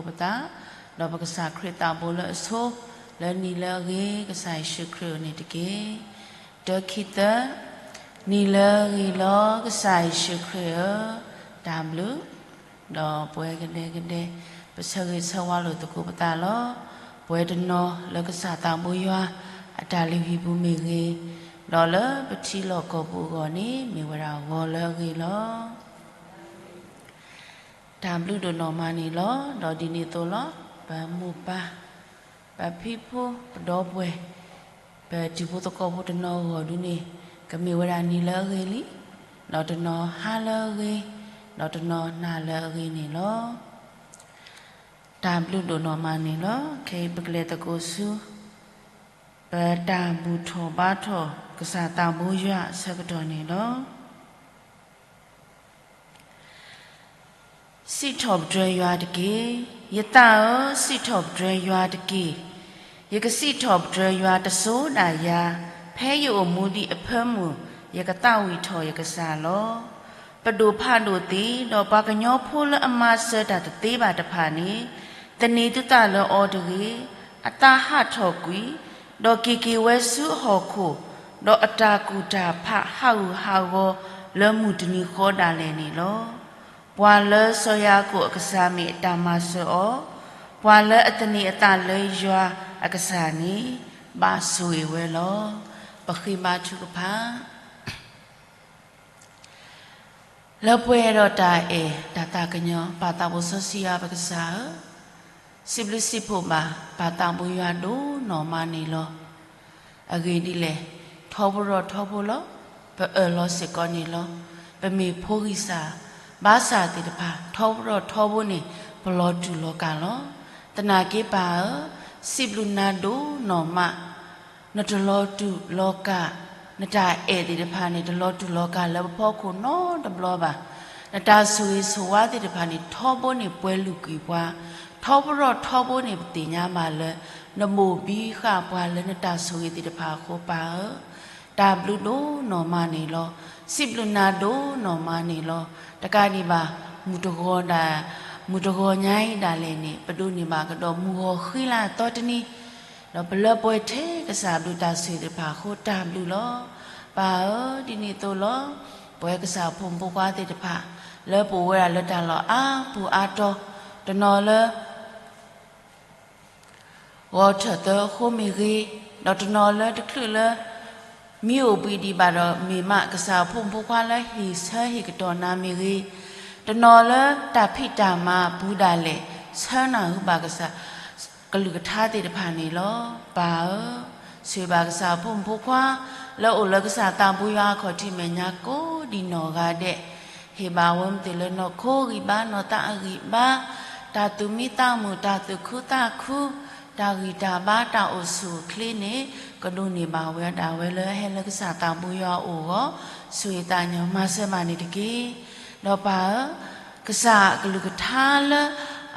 ပသး, ဒီးပကစၢ်ခရံာ်သးဘိလၢအဆိ, လၢနံၤလၢအဂ့ၤ ကစၢ်ယ့ၣ်ၡူးခရံာ်အအိၣ်န့ၣ်တက့ၢ်. တၢ ခံ သၢ. နံၤလၢအဂ့ၤလီၤ ကစၢ်ယ့ၣ်ၡူးခရံာ်ဧၢ, တၢ်ဘျုး, ဒီးပဝဲကဒဲကဒဲ, ပဆၢဂ့ၤဆၢဝါလိာ်သကိးပသးလီၤ. ပဝဲတနီၤလၢကစၢ်သးဘိယွၤ အတၢ်လုၢ်ဟံၣ်ပူၤမ့ၢ်ဂ့ၤ, ဒီးလၢပထံလီၢ်ကီၢ်ပူၤအဂီၢ်န့ၣ် မ့ၢ်ဝဲဒၣ်ဂီၤလၢအဂ့ၤလီၤ. တၢ်ဘျုးဒိၣ်နီၢ်မးန့ၣ်လီၤ. ဒီးဒ်န့ၣ်အသိးလီၤ, ပမိၢ်ပၢ်, ပဖံဖိ, ပဒီပုၢ်ဝဲၢ်, ပတံၤဖိသကိးဖိတနီၤအဂီၢ်ဒုန့ၣ်, ကမ့ၢ်ဝဲဒၣ်နံၤလၢအဂ့ၤလံ, ဒီးတနီၤဟါလၢအဂ့ၤ, ဒီးတနီၤနၤလၢအဂ့ၤန့ၣ်လီၤ. တၢ်ဘျုးဒိၣ်နီၢ်မးန့ၣ်လီၤ. ခဲအံၤပကလဲၤသကိးဆူ ပတၢ်ဘူၣ်ထီၣ်ဘါထီၣ်ကစၢ်သးဘိယွၤအဆၢကတီၢ်န့ၣ်လီၤ. စံးထီၣ်ပတြၢၤယွၤတက့ၢ်. ယသးဧၢ, စံးထီၣ်ပတြၢၤယွၤတက့ၢ်. ယကစံးထီၣ်ပတြၢၤယွၤတစိၤဒၣ်ယၤ, ဖဲယအိၣ်မူဒံးအဖၢမုၢ်, ယကသးဝံၣ်ထီၣ်ယကစၢ်လီၤ. ပဒိၣ်ဖးဒိၣ်သ့, ဒီးပှၤကညီဖိလၢအမၤစၢၤတၢ်တသ့ဘၣ်တဖၣ်န့ၣ်, သန့ၤသုသးလၢအီၤတဂ့ၤ, အသးဟးထီၣ်ကွံာ်, ဒီးက့ၤက့ၤဝဲဆူအဟီၣ်ခိၣ်, ဒီးအတၢ်ကူၣ်တၢ်ဖးဟးဂူာ်ဟးဂီၤလၢမုၢ်တနံၤဃီဒၣ်လဲာ်န့ၣ်လီၤ. ပှၤလၢစီၤယၤကိာ်အကစၢ်မ့ၢ်အတၢ်မၤစၢၤအီၤ, ပှၤလၢအသန့ၤအသးလၢယွၤအကစၢ်န့ၣ်, ဘၣ်ဆိၣ်ဂ့ၤဝဲလီၤ. ပဃ့ဘါထုကဖၣ်. လၢပှဲၤဒီးတၢ်အဲၣ်တၢ်သးကညီၤ ပၢ်သးဘိစီဆှံယွၤပကစၢ်ဧၢ, စံးဘျုးစံးဖှိၣ်ဘၣ် ပၢ်သးဘိယွၤဒိၣ်နီၢ်မးန့ၣ်လီၤ. အဂ့ၢ်ဒ်လဲၣ်, ထီဘိထီဘိလီၤ. ပအၢၣ်လီၤစ့ၢ်ကီးန့ၣ်လီၤ. ပမ့ၢ်ဖိဂံၢ်စၢ်ဘါစၢ်သ့ၣ်တဖၣ် ထီဘိထီဘိန့ၣ် ပလီၤတူာ်လီၤကာ်လီၤ. သနာ်က့ပၢ်ဧၢ, စံးဘျုးနၤဒိၣ်နီၢ်မး နတလီၤတူာ်လီၤကာ်, နတၢ်အဲၣ်သ့ၣ်တဖၣ်န့ၣ် တလီၤတူာ်လီၤကာ်လၢပဖီခိၣ်နီတဘျီဘၣ်. နတၢ်ဆိၣ်ဂ့ၤဆိၣ်ဝါသ့ၣ်တဖၣ်န့ၣ် ထီဘိန့ၣ်ပှဲၤလုာ်ကွံာ်ပှၤ, ထီဘိထီဘိန့ၣ် ပသ့ၣ်ညါဘၣ်လၢ နဘိၣ်ဘံဃာ်ပှၤလၢနတၢ်ဆိၣ်ဂ့ၤသ့ၣ်တဖၣ်အဃိပၢ်ဧၢ, တၢ်ဘျုးဒိၣ်နီၢ်မးန့ၣ်လီၤ. စံးဘျုးနၤဒိၣ်နီၢ်မးန့ၣ်လီၤ. တကးဒံးဘၣ် မုၢ်တဂီၤဒၣ်, မုၢ်တဂီၤညါအံၤဒၣ်လဲာ်န့ၣ် ပဒိးန့ၢ်ဘၣ်ကဒီးမုၢ်ဂီၤဃံလၤအသီတနံၤ ဒီးပလၢပှဲၤထဲကစၢ်ဘျုးတၢ်ဆိၣ်ဂ့ၤသ့ၣ်တဖၣ်အဃိ တၢ်ဘျုးလီၤ. ပၢ်ဧၢ, ဒ်န့ၣ်အသိးလီၤ. ပဝဲကစၢ်ဖိမုၣ်ဖိခွါသ့ၣ်တဖၣ် လၢပအိၣ်ဝဲဒၣ်လၢတၢ်လီၢ်အါပူၤအါတီၤ, တနီၤလၢ ဂီၤထၢၣ်သၢအဃိမ့ၢ်ဂ့ၤ, ဒီးတနီၤလၢတချုးလၢ မ့ၢ်အိၣ်ဘှံးဒံးဘၣ်ဒီး မ့ၢ်မးကစၢ်ဖိမုၣ်ဖိခွါလၢဟ့ၣ်ဆၢဟ့ၣ်ကတီၢ်နၤမ့ၢ်ဂ့ၤ, တနီၤလၢတၢ်ဖံးတၢ်မၤပူၤဒၣ်လဲာ် ဆၢနၢ်ဟူဘၣ်ကစၢ် ကလုၢ်ကထါသ့ၣ်တဖၣ်န့ၣ်လီၤ. ပၢ်ဧၢ, ဆိၣ်ဂ့ၤဘၣ်ကစၢ်ဖိမုၣ်ဖိခွါ လၢအိၣ်လၢကစၢ်သးဘိယွၤအခီၣ်ထံးမဲာ်ညါကိးဒံးနီၢ်ဂၤဒဲး, ဟ့ၣ်ဘၣ်ဝဲမ့ၢ်သ့ၣ်လၢနီၢ်ခိဂံၢ်ဘါနီၢ်သးအဂံၢ်ဘါ, တၢ်သူၣ်မံသးမုာ် တၢ်သူၣ်ခုသးခု, တၢ်ဂံၢ်တၢ်ဘါ တၢ်အိၣ်ဆူၣ်အိၣ်ချ့န့ၣ် ကဒိးန့ၢ်ဘၣ်ဝဲဒၣ်ဝဲလၢဟဲလၢကစၢ်သးဘိယွၤအအိၣ်အဂီၢ်, ဆိၣ်ဂ့ၤသးကညီၤမၤစၢၤဘၣ်န့ၣ်တက့ၢ်. ဒီးပၢ်ဧၢ, ကစၢ်အကလုၢ်ကထါလၢ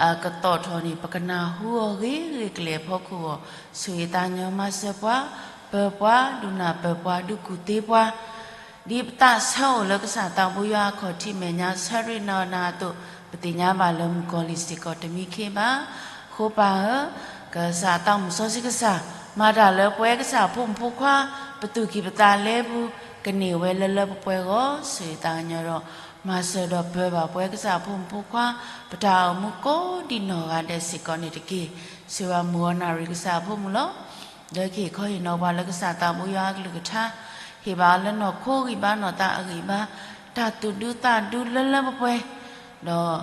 အကသီၣ်ထီၣ်န့ၣ် ပကနၢ်ဟူအီၤဂ့ၤဂ့ၤကလဲာ်အဖီခိၣ်အဂီၢ်, ဆိၣ်ဂ့ၤသးကညီၤမၤစၢၤပှၤ, ပၢၤပှၤ, ဒုးနၢ်ပၢၢ်ပှၤ, ဒုးကူၣ်သ့ပှၤ, ဒ်ပသးဆၢအိၣ်လၢကစၢ်သးဘိယွၤအခီၣ်ထံးမဲာ်ညါ ဆၢရ့ၣ်နီၢ်နၤအသိး, ပသ့ၣ်ညါဘၣ်လၢမုၣ်ကီၤလံၢ်စ့ၢ်ကီးတမံခ့ဘၣ်. အဃိပၢ်ဧၢ, ကစၢ်သးမုၣ်စီဆှံကစၢ် မၤတၢ်လၢပဝဲကစၢ်ဖိမုၣ်ဖိခွါ ပသူၣ်ကံၢ်ပသးလဲပူၤ ကန့ၢ်ဝဲလၢလၢပှဲၤပှဲၤအဂီၢ်, ဆိၣ်ဂ့ၤသးကညီၤဒီး မၤစၢၤဒီးပၢၤဘၣ်ပဝဲကစၢ်ဖိမုၣ်ဖိခွါ ပတၢ်အိၣ်မူကိးဒံးနီၢ်ဂၤဒဲးစ့ၢ်ကီးန့ၣ်တက့ၢ်. ဆိၣ်ဂ့ၤဘၣ်မုၢ်ဂီၤနၣ်ရံၣ်ကစၢ်ဖိမုၣ်လီၤ. လၢကဟ့ၣ်ခီဟ့ၣ်နီၤပှၤလၢကစၢ်သးဘိယွၤအကလုၢ်ကထါ, ဟ့ၣ်ဘၣ်အီၤလၢနီၢ်ခိဂံၢ်ဘါနီၢ်သးအဂံၢ်ဘါ, တၢ်သူၣ်ဒူသးဒူလၢလၢပှဲၤပှဲၤ, ဒီး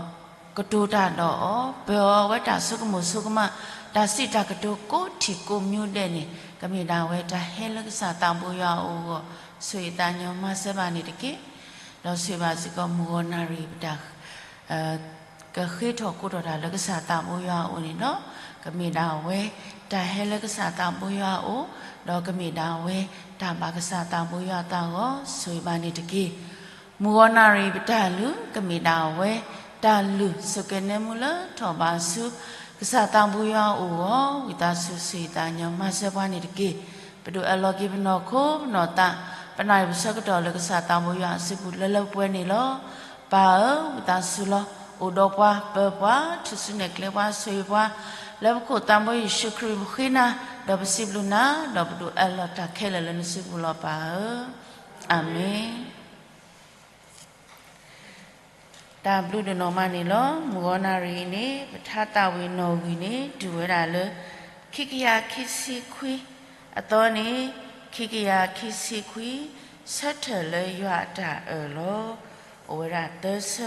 ကတိၤတၢ်ဒီးအီၤ, ပၢၤအီၤဝဲတၢ်ဆိကမိၣ်ဆိကမး, တၢ်စံးတၢ်ကတိၤကိးထံၣ်ကိးမံၤဒဲးန့ၣ် ကမ့ၢ်ဒၣ်ဝဲတၢ်ဟဲလၢကစၢ်သးဘိယွၤအအိၣ်အဂီၢ်, ဆိၣ်ဂ့ၤသးကညီၤမၤစၢၤဘၣ်န့ၣ်တက့ၢ်. ဒီးဆိၣ်ဂ့ၤဘၣ်စ့ၢ်ကီးမုၢ်ဂီၤနၣ်ရံၣ်ပတၢ် ကဃ့ထီၣ်ကိးထီၣ်တၢ်လၢကစၢ်သးဘိယွၤအအိၣ်န့ၣ်လီၤ. ကမ့ၢ်ဒၣ်ဝဲ တၢ်ဟဲလၢကစၢ်သးဘိယွၤအအိၣ်, ဒီးကမ့ၢ်ဒၣ်ဝဲ တၢ်ဘၣ်ကစၢ်သးဘိယွၤအသးအဂီၢ်, ဆိၣ်ဂ့ၤဘၣ်န့ၣ်တက့ၢ်. မုၢ်ဂီၤနၣ်ရံၣ်ပတၢ်လုၢ် ကမ့ၢ်ဒၣ်ဝဲ တၢ်လုၢ်ဆိၣ်ကဲၤနဲမူလၢထီၣ်ဘးဆူ ကစၢ်သးဘိယွၤအအိၣ်အဂီၢ်, ဝံသးစူၤဆိၣ်ဂ့ၤသးကညီၤမၤစၢၤပှၤန့ၣ်တက့ၢ်. ပဒုးအၢၣ်လီၤက့ၤပနီၢ်ခိပနီၢ်သး ပနၣ်ရံၣ်ပဆၢကတီၢ်လၢကစၢ်သးဘိယွၤအစုပူၤလၢလၢပှဲၤပှဲၤန့ၣ်လီၤ. ပၢ်ဧၢ, ဝံသးစူၤလီၤ. အိၣ်ဒီးပှၤ ပၢပှၤ ထုးစုနဲၣ်ကျဲပှၤ ဆိၣ်ဂ့ၤပှၤ လၢပခိၣ်သးဘိယ့ၣ်ၡူးခရံာ်ပဃ့နၤ, ဒီးပစံးဘျုးနၤ, ဒီးပဒုးအၢၣ်လီၤတၢ်ခဲလၢာ်လၢနစုပူၤလီၤပၢ်ဧၢ, အၤမ့ၣ်. တၢ်ဘျုးဒိၣ်နီၢ်မးန့ၣ်လီၤ. မုၢ်ဂီၤနၣ်ရံၣ်အံၤန့ၣ် ပထါသးဝံၣ်နီၣ်ဂံၢ်န့ၣ် တုၤဝဲဒၣ်လၢ ခံကယၤခံဆံခွံ, အသီန့ၣ် ခံကယၤခံဆံခွံ, ဆၢထၢၣ်လၢယွၤအတၢ်အၢၣ်လီၤ. အိၣ်ဝဲဒၣ်သၢဆၢ,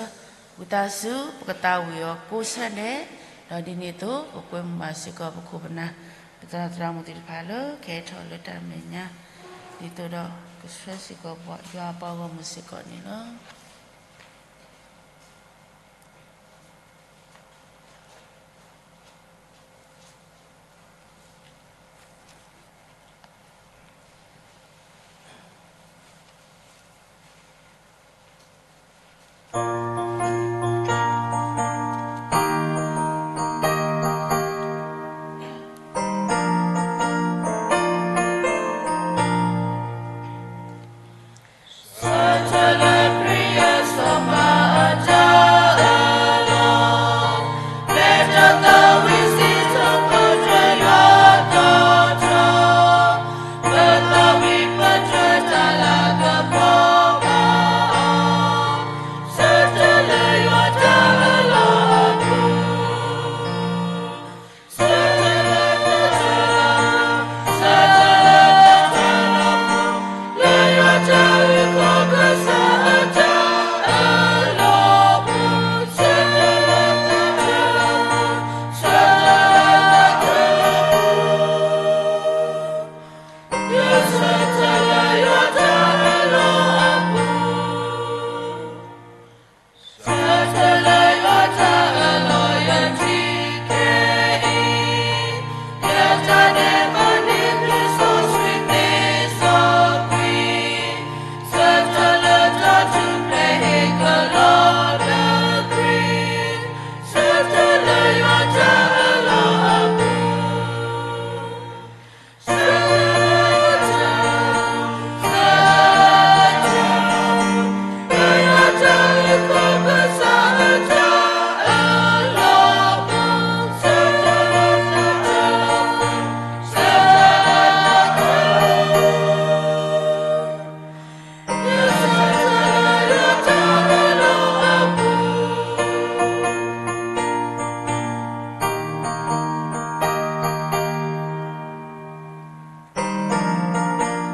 ဝံသးစူၤ ပကသးဝံၣ်အီၤကိးဆၢဒဲး, ဒီးဒ်န့ၣ်အသိး ပကွဲမုာ်ဘၣ်စ့ၢ်ကီးပခိၣ်ပနၢ် ပသရၣ်သရၣ်မုၣ်သ့ၣ်တဖၣ်လၢကဟဲထီၣ်လၢတၢ်မဲာ်ညါ, ဒ်သိးဒီး ကဆှၢစ့ၢ်ကီးပှၤ ယွၤအပှၤဂီၢ်မုၢ်စ့ၢ်ကီး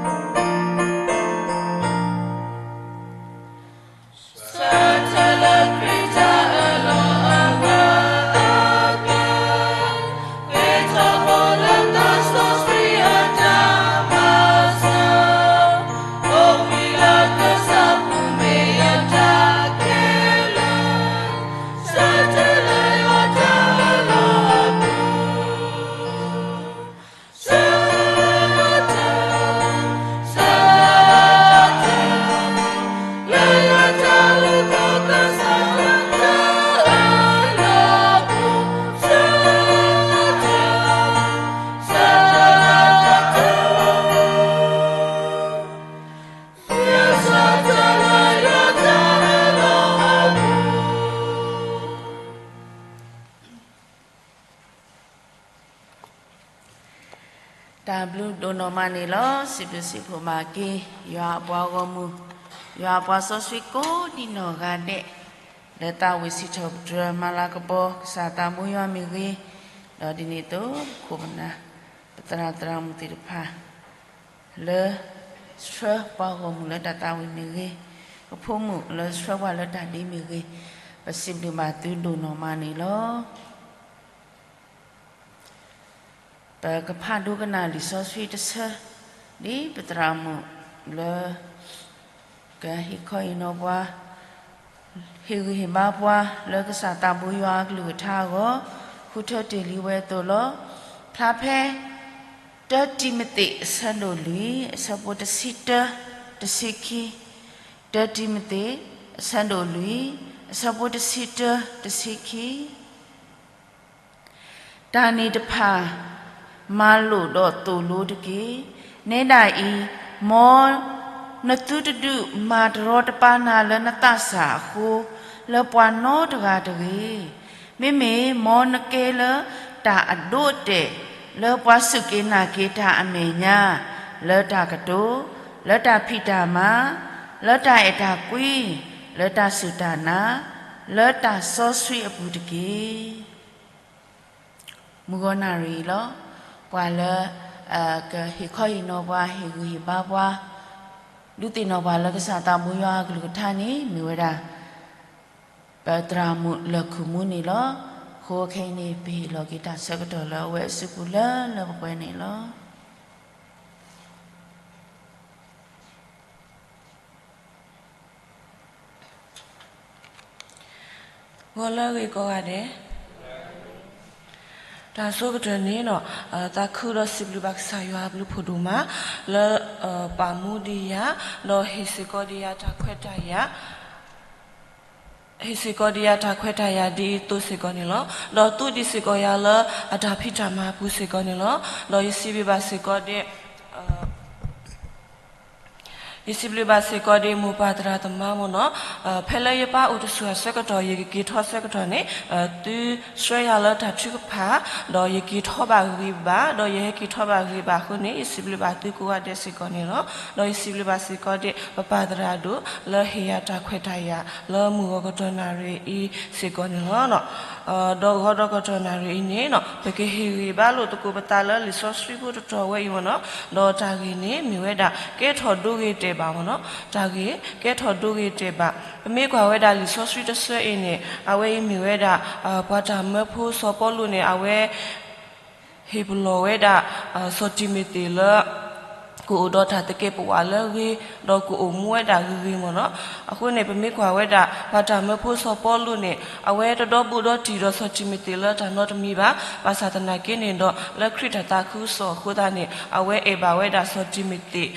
န့ၣ်လီၤ.တၢ်ဘျုးဒိၣ်နီၢ်မးန့ၣ်လီၤ. စံးဘျုးစံးဖှိၣ်ဘၣ်က့ၤ ယွၤအပှၤဂီၢ်မုၢ်, ယွၤအပှၤစီဆှံကိးဒံနီၢ်ဂၤဒဲး, လၢသးဝံၣ်စံးထီၣ်ပတြၢၤမၤလၤကပီၤ ကစၢ်သးဘိယွၤမ့ၢ်ဂ့ၤ, ဒီးဒ်န့ၣ်အသိး ပခိၣ်ပနၢ် ပသရၣ်သရၣ်မုၣ်သ့ၣ်တဖၣ် လၢဆှၢပှၤဂီၢ်မုၢ်လၢတၢ်သးဝံၣ်မ့ၢ်ဂ့ၤ, ပဖိမုၣ်လၢဆှၢပှၤလၢတၢ်ဒ့မ့ၢ်ဂ့ၤ, ပစံးဘျုးဘၣ်သုဒိၣ်နီၢ်မးန့ၣ်လီၤ. ပကဖးဒိကနၣ်လံာ်စီဆှံတဆၢ, ဒ်ပသရၣ်မုၣ်လၢ ကဟ့ၣ်ခီဟ့ၣ်နီၤပှၤ, ဟ့ၣ်ဂံၢ်ဟ့ၣ်ဘါပှၤ လၢကစၢ်သးဘိယွၤအကလုၢ်ကထါအဂီၢ်, ဃုထၢတ့ၢ်လံဝဲအသိးလီၤ. ဖျါဖဲ တၢတံၤမသ့း အဆၢဒိၣ်လွံၢ် အဆၢဖိတဆံတၢ တဆံခံ, တၢတံၤမသ့း အဆၢဒိၣ်လွံၢ် အဆၢဖိတဆံတၢ တဆံခံ တၢ်န့ၣ်တဖၣ် မၤလိာ်ဒီးသိၣ်လိတက့ၢ်. နဲဒၣ်အံၤ, မ်နသုတဒုးမၤတရီတပါနၤလၢနသးစၢ်အဃိ, လၢပှၤနီတဂၤတဂ့ၤ. မ့မ့ၢ်မ်နကဲလၢတၢ်အဒိအတဲာ်, လၢပှၤစူၢ်က့ၤနာ်က့ၤတၢ်အမဲာ်ညါ, လၢတၢ်ကတိၤ, လၢတၢ်ဖံးတၢ်မၤ, လၢတၢ်အဲၣ်တၢ်ကွံ, လၢတၢ်စူၢ်တၢ်နာ်, လၢတၢ်စီဆှံအပူၤတက့ၢ်. မုၢ်ဂီၤနၣ်ရံၣ်အံၤလီၤ. ပှၤလၢ ကဟ့ၣ်ခီဟ့ၣ်နီၤပှၤ, ဟ့ၣ်ဂံၢ်ဟ့ၣ်ဘါပှၤ, ဒုးသ့ၣ်နီၣ်ပှၤလၢကစၢ်သးဘိယွၤအကလုၢ်ကထါန့ၣ် မ့ၢ်ဝဲဒၣ် ပသရၣ်မုၣ်လၢၢ်ခုၣ်မူန့ၣ်လီၤ. အဃိခဲအံၤန့ၣ် ပဟ့ၣ်လီၤက့ၤတၢ်ဆၢကတီၢ်လၢအဝဲအစုပူၤလၢလၢပှဲၤပှဲၤန့ၣ်လီၤ. ဂီၤလၢအဂ့ၤကိးဂၤဒဲး, တၢ်ဆိကတၢၢ်န့ၣ် သးခုဒီးစံးဘျုးဘၣ်ကစၢ်ယွၤအဘျုးဖးဒိၣ်မး လၢပာ်မူဒံးယၤ, ဒီးဟ့ၣ်စ့ၢ်ကီးဒံးယၤတၢ်ခွဲးတၢ်ယာ် ဟ့ၣ်စ့ၢ်ကီးဒံးယၤတၢ်ခွဲးတၢ်ယာ်ဒ်အံၤအသိးစ့ၢ်ကီးန့ၣ်လီၤ. ဒီးသူဒံးစ့ၢ်ကီးယၤလၢအတၢ်ဖံးတၢ်မၤအပူၤစ့ၢ်ကီးန့ၣ်လီၤ. ဒီးယစံးဘျုးဘၣ်စ့ၢ်ကီးဒံး ယစံးဘျုးဘၣ်စ့ၢ်ကီးဒံးမိၢ်ပၢ်သရၣ်သမါမ့ၢ်နီၤ, ဖဲလၢယပၢ်အိၣ်တဆူၣ်အဆၢကတီၢ် ယကက့ၤထီၣ်ဆၢကတီၢ်န့ၣ်, သုဆှၢယၤလၢတၢ်ထုကဖၣ်, ဒီးယက့ၤထီၣ်ဘၣ်ဂ့ၤဘၣ်, ဒီးယဟဲက့ၤထီၣ်ဘၣ်ဂ့ၤဘၣ်အဃိန့ၣ် ယစံးဘျုးဘၣ်သုကိးဂၤဒဲးစ့ၢ်ကီးန့ၣ်လီၤ. ဒီးယစံးဘျုးဘၣ်စ့ၢ်ကီးဒံး ပပၢ်သရၣ်ဒိၣ် လၢဟ့ၣ်ယၤတၢ်ခွဲးတၢ်ယာ်လၢမုၢ်ဂီၤကတီၢ်နၣ်ရံၣ်အံၤစ့ၢ်ကီးန့ၣ်လီၤ. ဒီးဂီၤဒီးကတီၢ်နၣ်ရံၣ်အံၤန့ၣ် ပကဟ့ၣ်ဂံၢ်ဘါလိာ်သကိးပသးလၢလံာ်စီဆှံဖိတတီၤဝဲအံၤမ့ၢ်နီၤ, ဒီးတၢ်ဂ့ၢ်န့ၣ်မ့ၢ်ဝဲဒၣ် ကဲထီၣ်ဒိဂ့ၤတဲာ်ဘၣ်မ့ၢ်နီၤ, တၢ်ဂ့ၢ် ကဲထီၣ်ဒိဂ့ၤတဲာ်ဘၣ်. ပမ့ၢ်ကွၢ်ဝဲဒၣ်လံာ်စီဆှံတဆၢအံၤန့ၣ် အဝဲအံၤမ့ၢ်ဝဲဒၣ် ပှၤတၢ်မၢဖိစီၤပီလူးန့ၣ် အဝဲ ဟ့ၣ်ပလီၢ်ဝဲဒၣ် စီၤတံၤမသ့းလၢ ကအိၣ်ဒီးတၢ်သကဲးပဝးလၢအဂ့ၤ, ဒီးကအိၣ်မူဝဲဒၣ်ဂ့ၤဂ့ၤမ့ၢ်နီၤ. အဃိန့ၣ် ပမ့ၢ်ကွၢ်ဝဲဒၣ် ပှၤတၢ်မၢဖိစီၤပီလူးန့ၣ် အဝဲတဒီဘူးဒီတံၢ်ဒီးစီၤတံၤမသ့းလၢတၢ်နီတမံၤဘၣ်. ဘၣ်ဆၣ်သနာ်က့န့ၣ်ဒီး လၢခရံာ်တၢ်သးခုကစီၣ်အဃိသတးန့ၣ် အဝဲအဲၣ်ဘၣ်ဝဲဒၣ်စီၤတံၤမသ့း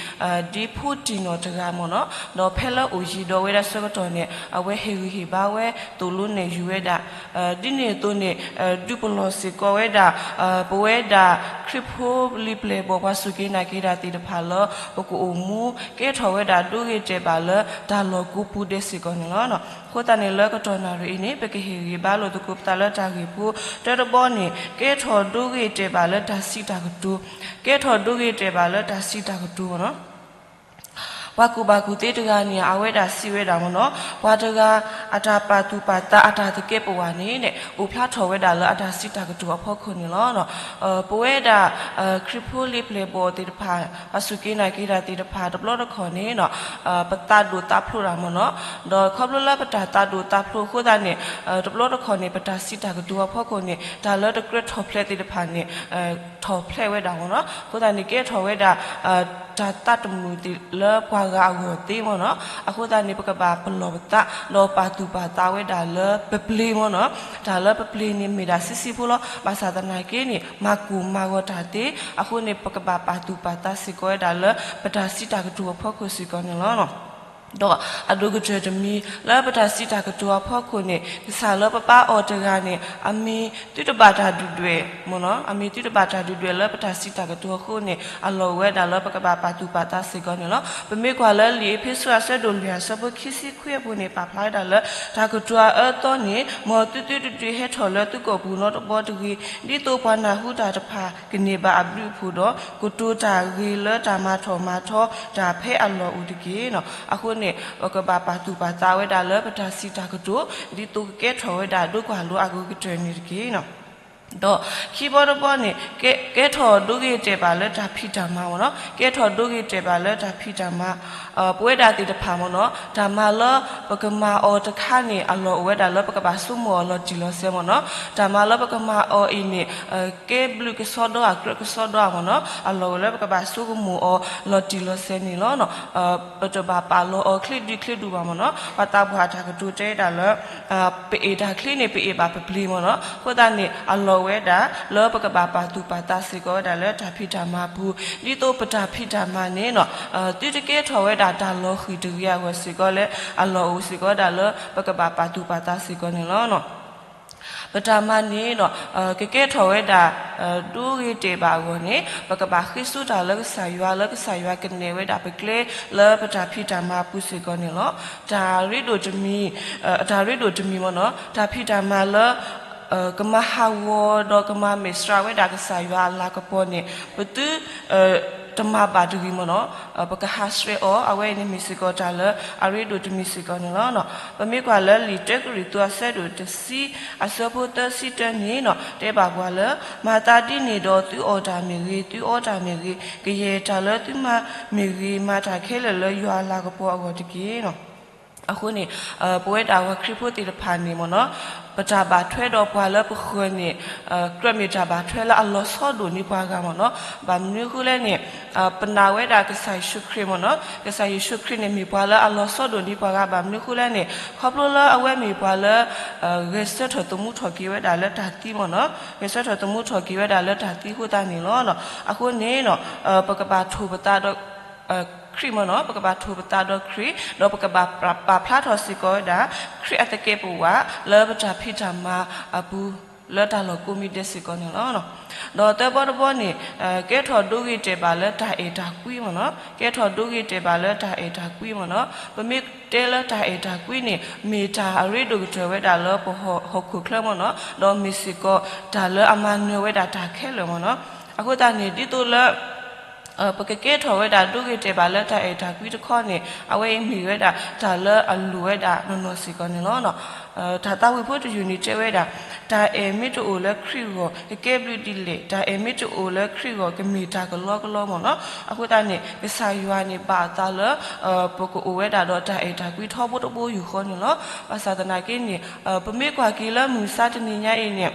ဒ်ဖိတံၢ်နီၢ်တဂၤမ့ၢ်နီၤ. ဒီးဖဲလၢအိၣ်ယံၤဒီးဝဲဒၣ်ဆၢကတီၢ်န့ၣ် အဝဲဟ့ၣ်ဂံၢ်ဟ့ၣ်ဘါဝဲသိၣ်လိနဲၣ်ယုၤဝဲဒၣ် ဒ်န့ၣ်အသိးန့ၣ် ဒုးပလီၢ်စ့ၢ်ကီးဝဲဒၣ် ပဝဲဒၣ်ခရံာ်ဖိလံာ်ပျဲၢ်ဘီၣ် ပှၤစူၢ်က့ၤနာ်က့ၤတၢ်သ့ၣ်တဖၣ်လၢ ပကအိၣ်မူကဲထီၣ်ဝဲဒၣ်ဒိဂ့ၤတဲာ်ဘၣ်လၢတၢ်လီၢ်ကိးပူၤဒဲးစ့ၢ်ကီးန့ၣ်လီၤ. အဃိသတးန့ၣ် လၢကတီၢ်နၣ်ရံၣ်အံၤန့ၣ် ပကဟ့ၣ်ဂံၢ်ဘါလိာ်သကိးပသးလၢတၢ်ဂ့ၢ်ဖိတၢတဘီန့ၣ် ကဲထီၣ်ဒိဂ့ၤတဲာ်ဘၣ်လၢတၢ်စံးတၢ်ကတိၤ, ကဲထီၣ်ဒိဂ့ၤတဲာ်ဘၣ်လၢတၢ်စံးတၢ်ကတိၤမ့ၢ်နီၤ. ပှၤကူၣ်ဘၣ်ကူၣ်သ့တဂၤန့ၣ် အဝဲဒၣ်စံးဝဲဒၣ်မ့ၢ်နီၤ, ပှၤတဂၤအတၢ်ပာ်သူၣ်ပာ်သး အတၢ်သကဲးပဝးန့ၣ် အိၣ်ဖျါထီၣ်ဝဲဒၣ်လၢအတၢ်စံးတၢ်ကတိၤအဖီခိၣ်န့ၣ်လီၤ. ပဝဲဒၣ် ခရံာ်ဖိလံာ်ပျဲၢ်ဘီၣ်သ့ၣ်တဖၣ် ပှၤစူၢ်က့ၤနာ်က့ၤတၢ်သ့ၣ်တဖၣ် တဘျီတခီၣ်န့ၣ် ပသးဒိၣ်သးဖျိးတၢ်မ့ၢ်နီၤ, ဒီးခီဖျိလၢပတၢ်သးဒိၣ်သးဖျိးအဃိသတးန့ၣ် တဘျီတခီၣ်န့ၣ် ပတၢ်စံးတၢ်ကတိၤအဖီခိၣ်န့ၣ် တၢ်လၢတကြၢးထီၣ်ဖျဲးသ့ၣ်တဖၣ်န့ၣ် ထီၣ်ဖျဲးဝဲဒၣ်မ့ၢ်နီၤ. အဃိသတးန့ၣ် ကဲထီၣ်ဝဲဒၣ် တၢ်သးတမုာ်သ့ၣ်လၢပှၤဂၤအဂီၢ်သ့မ့ၢ်နီၤ. အဃိသတးန့ၣ် ပကဘၣ်ပလီၢ်ပသး ဒီးပာ်သူၣ်ပာ်သးဝဲဒၣ်လၢပပျ့ၤမ့ၢ်နီၤ. တၢ်လၢပပျ့ၤန့ၣ်မ့ၢ်ဒၣ်ဆံးဆံးဖိလီၤ. ဘၣ်ဆၣ်သနာ်က့န့ၣ် မၤကိၢ်မၤဂီၤတၢ်သ့, အဃိန့ၣ် ပကဘၣ်ပာ်သူၣ်ပာ်သးစ့ၢ်ကီးဝဲဒၣ်လၢပတၢ်စံးတၢ်ကတိၤအဖီခိၣ်စ့ၢ်ကီးန့ၣ်လီၤ. ဒီးအဒိၣ်ကတၢၢ်တမံၤ လၢပတၢ်စံးတၢ်ကတိၤအဖီခိၣ်န့ၣ် ကစၢ်လၢပပၢ်အီၤတဂၤန့ၣ် အမံၤသုတဘၣ်တၢ်ဒုၣ်ဒွဲၣ်မ့ၢ်နီၤ, အမံၤသုတဘၣ်တၢ်ဒုၣ်ဒွဲၣ်လၢပတၢ်စံးတၢ်ကတိၤအဃိန့ၣ် အလီၢ်အိၣ်ဝဲဒၣ်လၢပကဘၣ်ပာ်သူၣ်ပာ်သးစ့ၢ်ကီးန့ၣ်လီၤ. ပမ့ၢ်ကွၢ်လၢလံာ်အ့းဖ့းစူးအဆၢဒိၣ်လွံၢ်အဆၢဖိခံဆံခွံအပူၤန့ၣ် ပာ်ဖျါဝဲဒၣ်လၢ တၢ်ကတိၤအအၢအသီန့ၣ် မ်သုသုတဒုးဟဲထီၣ်လၢသုကိာ်ပူၤနီတဘီတဂ့ၤ, ဒ်သိးပှၤနၢ်ဟူတၢ်တဖၣ်ကန့ၢ်ဘၣ်အဘျုးအဖှိၣ်ဒီး ကတိၤတၢ်ဂ့ၤလၢတၢ်မၤထီၣ်မၤထီတၢ်ဖဲအလီၢ်အိၣ်တက့ၢ်. အဃိန့ၣ် ပကဘၣ်ပာ်သူၣ်ပာ်သးဝဲဒၣ်လၢပတၢ်စံးတၢ်ကတိၤ ဒ်သိးကကဲထီၣ်ဝဲဒၣ်ဒိကွၢ်လိအဂ့ၤကတၢၢ်န့ၣ်တက့ၢ်. ဒီးခံဘီတဘီန့ၣ် ကဲ ကဲထီၣ်ဒိဂ့ၤတဲာ်ဘၣ်လၢတၢ်ဖံးတၢ်မၤမ့ၢ်နီၤ, ကဲထီၣ်ဒိဂ့ၤတဲာ်ဘၣ်လၢတၢ်ဖံးတၢ်မၤ ပဝဲဒၣ်သ့ၣ်တဖၣ်မ့ၢ်နီၤ, တၢ်မၤလၢပကမၤအီၤတခါန့ၣ် အလီၢ်အိၣ်ဝဲဒၣ်လၢပကဘၣ်ဆိကမိၣ်အီၤလီၤတံၢ်လီၤဆဲးမ့ၢ်နီၤ, တၢ်မၤလၢပကမၤအီၤအံၤန့ၣ် ကဲဘျုးကစီဒီဧါ ကြၢးကစီဒီဧါမ့ၢ်နီၤ, အလီၢ်အိၣ်လၢပကဘၣ်ဆိကမိၣ်အီၤလီၤတံၢ်လီၤဆဲးန့ၣ်လီၤ. ပတဘၣ်ပာ်လီၤအီၤချ့ဒုးချ့ဒုးဘၣ်မ့ၢ်နီၤ, ပှၤသးပှၢ်တၢ်ကတိၤတဲဒၣ်လၢ ပအ့ၣ်တၢ်ချ့န့ၣ် ပအ့ၣ်ဘၣ်ပပျ့ၤမ့ၢ်နီၤ, အဃိသတးန့ၣ် အလီၢ်ဝဲဒၣ်လၢပကဘၣ်ပာ်သူၣ်ပာ်သးစ့ၢ်ကီးဝဲဒၣ်လၢတၢ်ဖံးတၢ်မၤအပူၤ, ဒ်သိးပတၢ်ဖံးတၢ်မၤန့ၣ်နီၤ, သုတကဲထီၣ်ဝဲဒၣ်တၢ်လီၤဃံၢ်တဂ့ၤအဂီၢ်စ့ၢ်ကီးလၢ အလီၢ်အိၣ်စ့ၢ်ကီးဝဲဒၣ်လၢပကဘၣ်ပာ်သူၣ်ပာ်သးစ့ၢ်ကီးန့ၣ်လီၤ. ပတၢ်မၤန့ၣ်ဒီး ကကဲထီၣ်ဝဲဒၣ် ဒိဂ့ၤတဲာ်ဘၣ်အဂီၢ်န့ၣ် ပကဘၣ်ဃ့စိတၢ်လၢကစၢ်ယွၤ လၢကစၢ်ယွၤကနဲၣ်ဝဲဒၣ်ပကျဲလၢပတၢ်ဖံးတၢ်မၤအပူၤစ့ၢ်ကီးန့ၣ်လီၤ. တၢ်ရ့ဒိၣ်တမံၤ, တၢ်ရ့ဒိၣ်တမံၤမ့ၢ်နီၤ တၢ်ဖံးတၢ်မၤလၢ ကမၤဟးဂီၤဒီးကမၤမဲာ်ဆှးဝဲဒၣ်ကစၢ်ယွၤအလၤကပီၤန့ၣ် ပသု တမၤဘၣ်တဂ့ၤမ့ၢ်နီၤ ပကဟးဆှဲးအီၤ အဝဲအံၤန့ၣ်မ့ၢ်စ့ၢ်ကီးတၢ်လၢအရ့ဒိၣ်တမံၤစ့ၢ်ကီးန့ၣ်လီၤ. ပမ့ၢ်ကွၢ်လၢလံာ်တၢကရံၣ်သူးအဆၢဒိၣ်တဆံ အဆၢဖိသၢဆံတၢန့ၣ်နီၤ တဲဘၣ်ပှၤလၢ မၤသးဒ်န့ၣ်ဒီးသုအီၣ်တၢ်မ့ၢ်ဂ့ၤ, သုအီတၢ်မ့ၢ်ဂ့ၤ, ကယဲၢ်တၢ်လၢသုမၤမ့ၢ်ဂ့ၤ, မၤတၢ်ခဲလၢာ်လၢယွၤအလၤကပီၤအဂီၢ်တက့ၢ်နီၤ. အဃိန့ၣ် ပဝဲဒၣ်ပှၤခရံာ်ဖိသ့ၣ်တဖၣ်န့ၣ်မ့ၢ်နီၤ ပတၢ်ဘၣ်ထွဲဒီးပှၤလၢပဃၢၤန့ၣ် ကြၢးမ့ၢ်တၢ်ဘၣ်ထွဲလၢအလီၤဆီဒိၣ်န့ၢ်ပှၤဂၤမ့ၢ်နီၤ. ဘၣ်မနုၤအဃိလဲၣ်န့ၣ် ပနာ်ဝဲဒၣ်ကစၢ်ယ့ၣ်ၡူးခရံာ်မ့ၢ်နီၤ ကစၢ်ယ့ၣ်ၡူးခရံာ်န့ၣ်မ့ၢ်ပှၤလၢအလီၤဆီဒိၣ်န့ၢ်ပှၤဂၤ ဘၣ်မနုၤအဃိလဲၣ်န့ၣ် ခီဖျိလၢအဝဲမ့ၢ်ပှၤလၢ ဂဲၤဆၢထၢၣ်သမူထီၣ်က့ၤဝဲဒၣ်လၢတၢ်သံမ့ၢ်နီၤ ဂဲၤဆၢထၢၣ်သမူထီၣ်က့ၤဝဲဒၣ်လၢတၢ်သံအဃိသတးန့ၣ်လီၤ. အဃိန့ၣ် ပကဘၣ်ထိၣ်ပသးဒီး ခရံာ်မ့ၢ်နီၤ ပကဘၣ်ထိၣ်ပသးဒီးခရံာ် ဒီးပကဘၣ်ပာ်ဖျါထီၣ်စ့ၢ်ကီးဝဲဒၣ် ခရံာ်အသကဲးပဝးလၢပတၢ်ဖံးတၢ်မၤအပူၤ လၢတၢ်လီၢ်ကိးမံၤဒဲးစ့ၢ်ကီးန့ၣ်လီၤ. ဒီးသၢဘီတဘီန့ၣ် ကဲထီၣ်ဒိဂ့ၤတဲာ်ဘၣ်လၢတၢ်အဲၣ်တၢ်ကွံမ့ၢ်နီၤ ကဲထီၣ်ဒိဂ့ၤတဲာ်ဘၣ်လၢတၢ်အဲၣ်တၢ်ကွံမ့ၢ်နီၤ ပမ့ၢ်တဲလၢတၢ်အဲၣ်တၢ်ကွံန့ၣ် မ့ၢ်တၢ်အရ့ဒိၣ်ကတၢၢ်ဝဲဒၣ်လၢပဟီၣ်ခိၣ်ချၢမ့ၢ်နီၤ ဒီးမ့ၢ်စ့ၢ်ကီးတၢ်လၢအမၤနၢၤဝဲဒၣ်တၢ်ခဲလၢာ်မ့ၢ်နီၤ အဃိသတးန့ၣ် ဒ်သိးလၢ ပကကဲထီၣ်ဝဲဒၣ်ဒိဂ့ၤတဲာ်ဘၣ်လၢတၢ်အဲၣ်တၢ်ကွံတခီန့ၣ် အဝဲအံၤမ့ၢ်ဝဲဒၣ်တၢ်လၢအလိၣ်ဝဲဒၣ်နီၢ်နီၢ်စ့ၢ်ကီးန့ၣ်လီၤ. တၢ်သးဝံၣ်ဖိတယုၢ်န့ၣ်တဲဝဲဒၣ် တၢ်အဲၣ်မ့ၢ်တအိၣ်လၢခရံာ်အဂီၢ် ကကဲဘျုးဒ်လဲၣ်, တၢ်အဲၣ်မ့ၢ်တအိၣ်လၢခရံာ်အဂီၢ်ကမ့ၢ်တၢ်ကလီကလီမ့ၢ်နီၤ. အဃိသတးန့ၣ် ကစၢ်ယွၤန့ၣ်ဘၣ်အသးလၢ ပကအိၣ်ဝဲဒၣ်ဒီးတၢ်အဲၣ်တၢ်ကွံထီဘိတဘိယူၢ်ဃီန့ၣ်လီၤ. ဘၣ်ဆၣ်သနာ်က့န့ၣ် ပမ့ၢ်ကွၢ်က့ၤလၢမုၢ်မဆါတနံၤညါအံၤန့ၣ်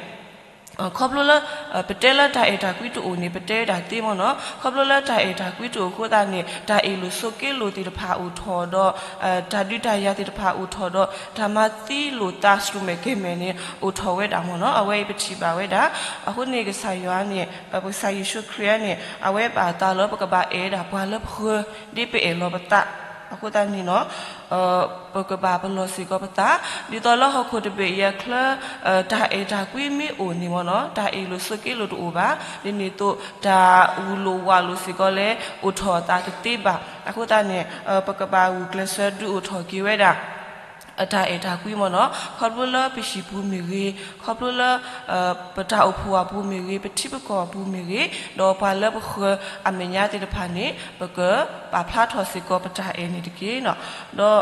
ခီဖျိလၢ ပတဲလၢတၢ်အဲၣ်တၢ်ကွံတအိၣ်န့ၣ် ပတဲဝဲဒၣ်သ့မ့ၢ်နီၤ. ခီဖျိလၢတၢ်အဲၣ်တၢ်ကွံတအိၣ်အဃိသတးန့ၣ် တၢ်အ့ၣ်လိာ်ဆိးက့လိာ်သ့ၣ်တဖၣ်အိၣ်ထီၣ်ဒီး တၢ်ဒုးတၢ်ယၤသ့ၣ်တဖၣ်အိၣ်ထီၣ်ဒီး တၢ်မၤသံလိာ်သးစူၣ်မဲာ်ကဲၤမဲာ်န့ၣ် အိၣ်ထီၣ်ဝဲဒၣ်မ့ၢ်နီၤ. အဝဲအံၤပထံၣ်ဘၣ်ဝဲဒၣ်. အဃိန့ၣ်ကစၢ်ယွၤန့ၣ် ပကစၢ်ယ့ၣ်ၡူးခရံာ်န့ၣ် အဝဲဘၣ်အသးလၢပကဘၣ်အဲၣ်ဝဲဒၣ်ပှၤလၢပဃၢၤ ဒ်ပအဲၣ်လီၤပသး အဃိသတးန့ၣ်နီၤ ပကဘၣ်ပလီၢ်စ့ၢ်ကီးပသး ဒ်သိးလၢဟီၣ်ခိၣ်တဘ့ၣ်အံၤအချၢ တၢ်အဲၣ်တၢ်ကွံမ့ၢ်အိၣ်န့ၣ်မ့ၢ်နီၤ တၢ်အ့ၣ်လိာ်ဆိးက့လိာ်တအိၣ်ဘၣ်. ဒ်န့ၣ်အသိး တၢ်ဂုၢ်လိာ်ဝးလိာ်စ့ၢ်ကီးလၢ အိၣ်ထီၣ်အသးတသ့ဘၣ်. အဃိသတးန့ၣ် ပကဘၣ်ဂုာ်ကျဲးစၢးဒုးအိၣ်ထီၣ်က့ၤဝဲဒၣ် အတၢ်အဲၣ်တၢ်ကွံမ့ၢ်နီၤ ခီဖျိလၢပဟံၣ်ပူၤမ့ၢ်ဂ့ၤ, ခီဖျိလၢ ပတၢ်အိၣ်ဖှိၣ်အပူၤမ့ၢ်ဂ့ၤ, ပထံပကီၢ်အပူၤမ့ၢ်ဂ့ၤ, ဒီးပှၤလၢပဃၢၤအမဲာ်ညါသ့ၣ်တဖၣ်န့ၣ် ပကပာ်ဖျါထီၣ်စ့ၢ်ကီးပတၢ်အဲၣ်န့ၣ်တက့ၢ်. ဒီး လွံၢ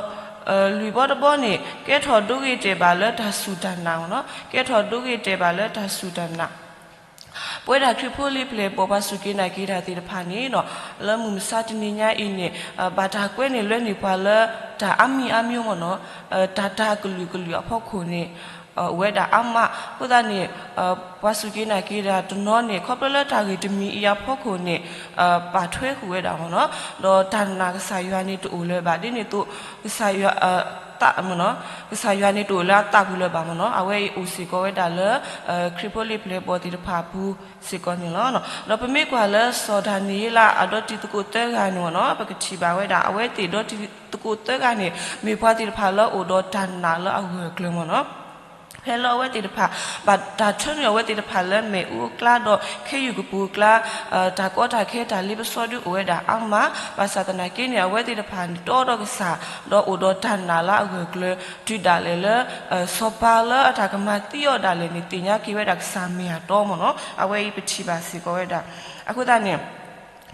်ဘီတဘီန့ၣ် ကဲထီၣ်ဒိဂ့ၤတဲာ်ဘၣ်လၢတၢ်စူၢ်တၢ်နာ်မ့ၢ်နီၤ ကဲထီၣ်ဒိဂ့ၤတဲာ်ဘၣ်လၢတၢ်စူၢ်တၢ်နာ် ပဝဲဒၣ်ခရံာ်ဖိလံၤပျဲၢ်ဘီၣ်ပှၤစူၢ်က့ၤနာ်က့ၤတၢ်သ့ၣ်တဖၣ်န့ၣ် လၢမုၢ်မဆါတနံၤညါအံၤန့ၣ် ဘၣ်တၢ်ကွဲန့ၣ်လွဲန့ၢ်ပှၤလၢ တၢ်အါမံၤအါမံၤမ့ၢ်နီၤ တၢ်တၢ်ကလုာ်ကလုာ်အဖီခိၣ်န့ၣ် အိၣ်ဝဲဒၣ်အါမး. အဃိသတးန့ၣ် ပှၤစူၢ်က့ၤနာ်က့ၤတၢ်တနီၤန့ၣ် ခီဖျိလၢတၢ်ဂ့ၢ်တမံၤအံၤအဖီခိၣ်န့ၣ် ပာ်ထွဲဃုာ်ဝဲဒၣ်မ့ၢ်နီၤ ဒီးတၢ်နာ်ကစၢ်ယွၤန့ၣ်တအိၣ်လၢၤဘၣ် ဒ်န့ၣ်အသိး ကစၢ်ယွၤ ကစၢ်ယွၤန့ၣ်တအိၣ်လၢအသးပူၤလၢၤဘၣ်မ့ၢ်နီၤ အဝဲအံၤအိၣ်စ့ၢ်ကီးဝဲဒၣ်လၢ ခရံာ်ဖိလံၤပျဲၢ်ဘီၣ်သ့ၣ်တဖၣ်အပူၤစ့ၢ်ကီးန့ၣ်လီၤ. ဒီးပမ့ၢ်ကွၢ်လၢစီၤဒၤနံးယ့လးအဒီတံၤသကိးသၢဂၤန့ၣ်မ့ၢ်နီၤ ပကထံၣ်ဘၣ်ဝဲဒၣ် အဝဲသ့ၣ်ဒီတံၤသကိးသၢဂၤန့ၣ် မ့ၢ်ပှၤသ့ၣ်တဖၣ်လၢအိၣ်ဒီးတၢ်နာ်လၢအဂၢၢ်အကျၢၤမ့ၢ်နီၤ ဖဲလၢအဝဲသ့ၣ်တဖၣ် ဘၣ်တၢ်ထၢနုာ်အဝဲသ့ၣ်တဖၣ်လၢမ့ၣ်အူအကျါဒီးခ့ယုၢ်ကပူၤအကျါ တၢ်ကီတၢ်ခဲတၢ်လ့ပစီဒုအိၣ်ဝဲဒၣ်အါမး ဘၣ်ဆၣ်သနာ်က့န့ၣ် အဝဲသ့ၣ်တဖၣ်န့ၣ် တီဒီးကစၢ် ဒီးအိၣ်ဒီးတၢ်နာ်လၢအဂၢၢ်ကျၢၤ တုၤဒၣ်လဲာ်လၢ စီၤပၤလၢအတၢ်ကမၤသံအီၤဒၣ်လဲာ်န့ၣ် သ့ၣ်ညါက့ၤဝဲဒၣ်ကစၢ်မ့ၢ်အတီမ့ၢ်နီၤ အဝဲအံၤပထံၣ်ဘၣ်စ့ၢ်ကီးဝဲဒၣ် အဃိသတးန့ၣ်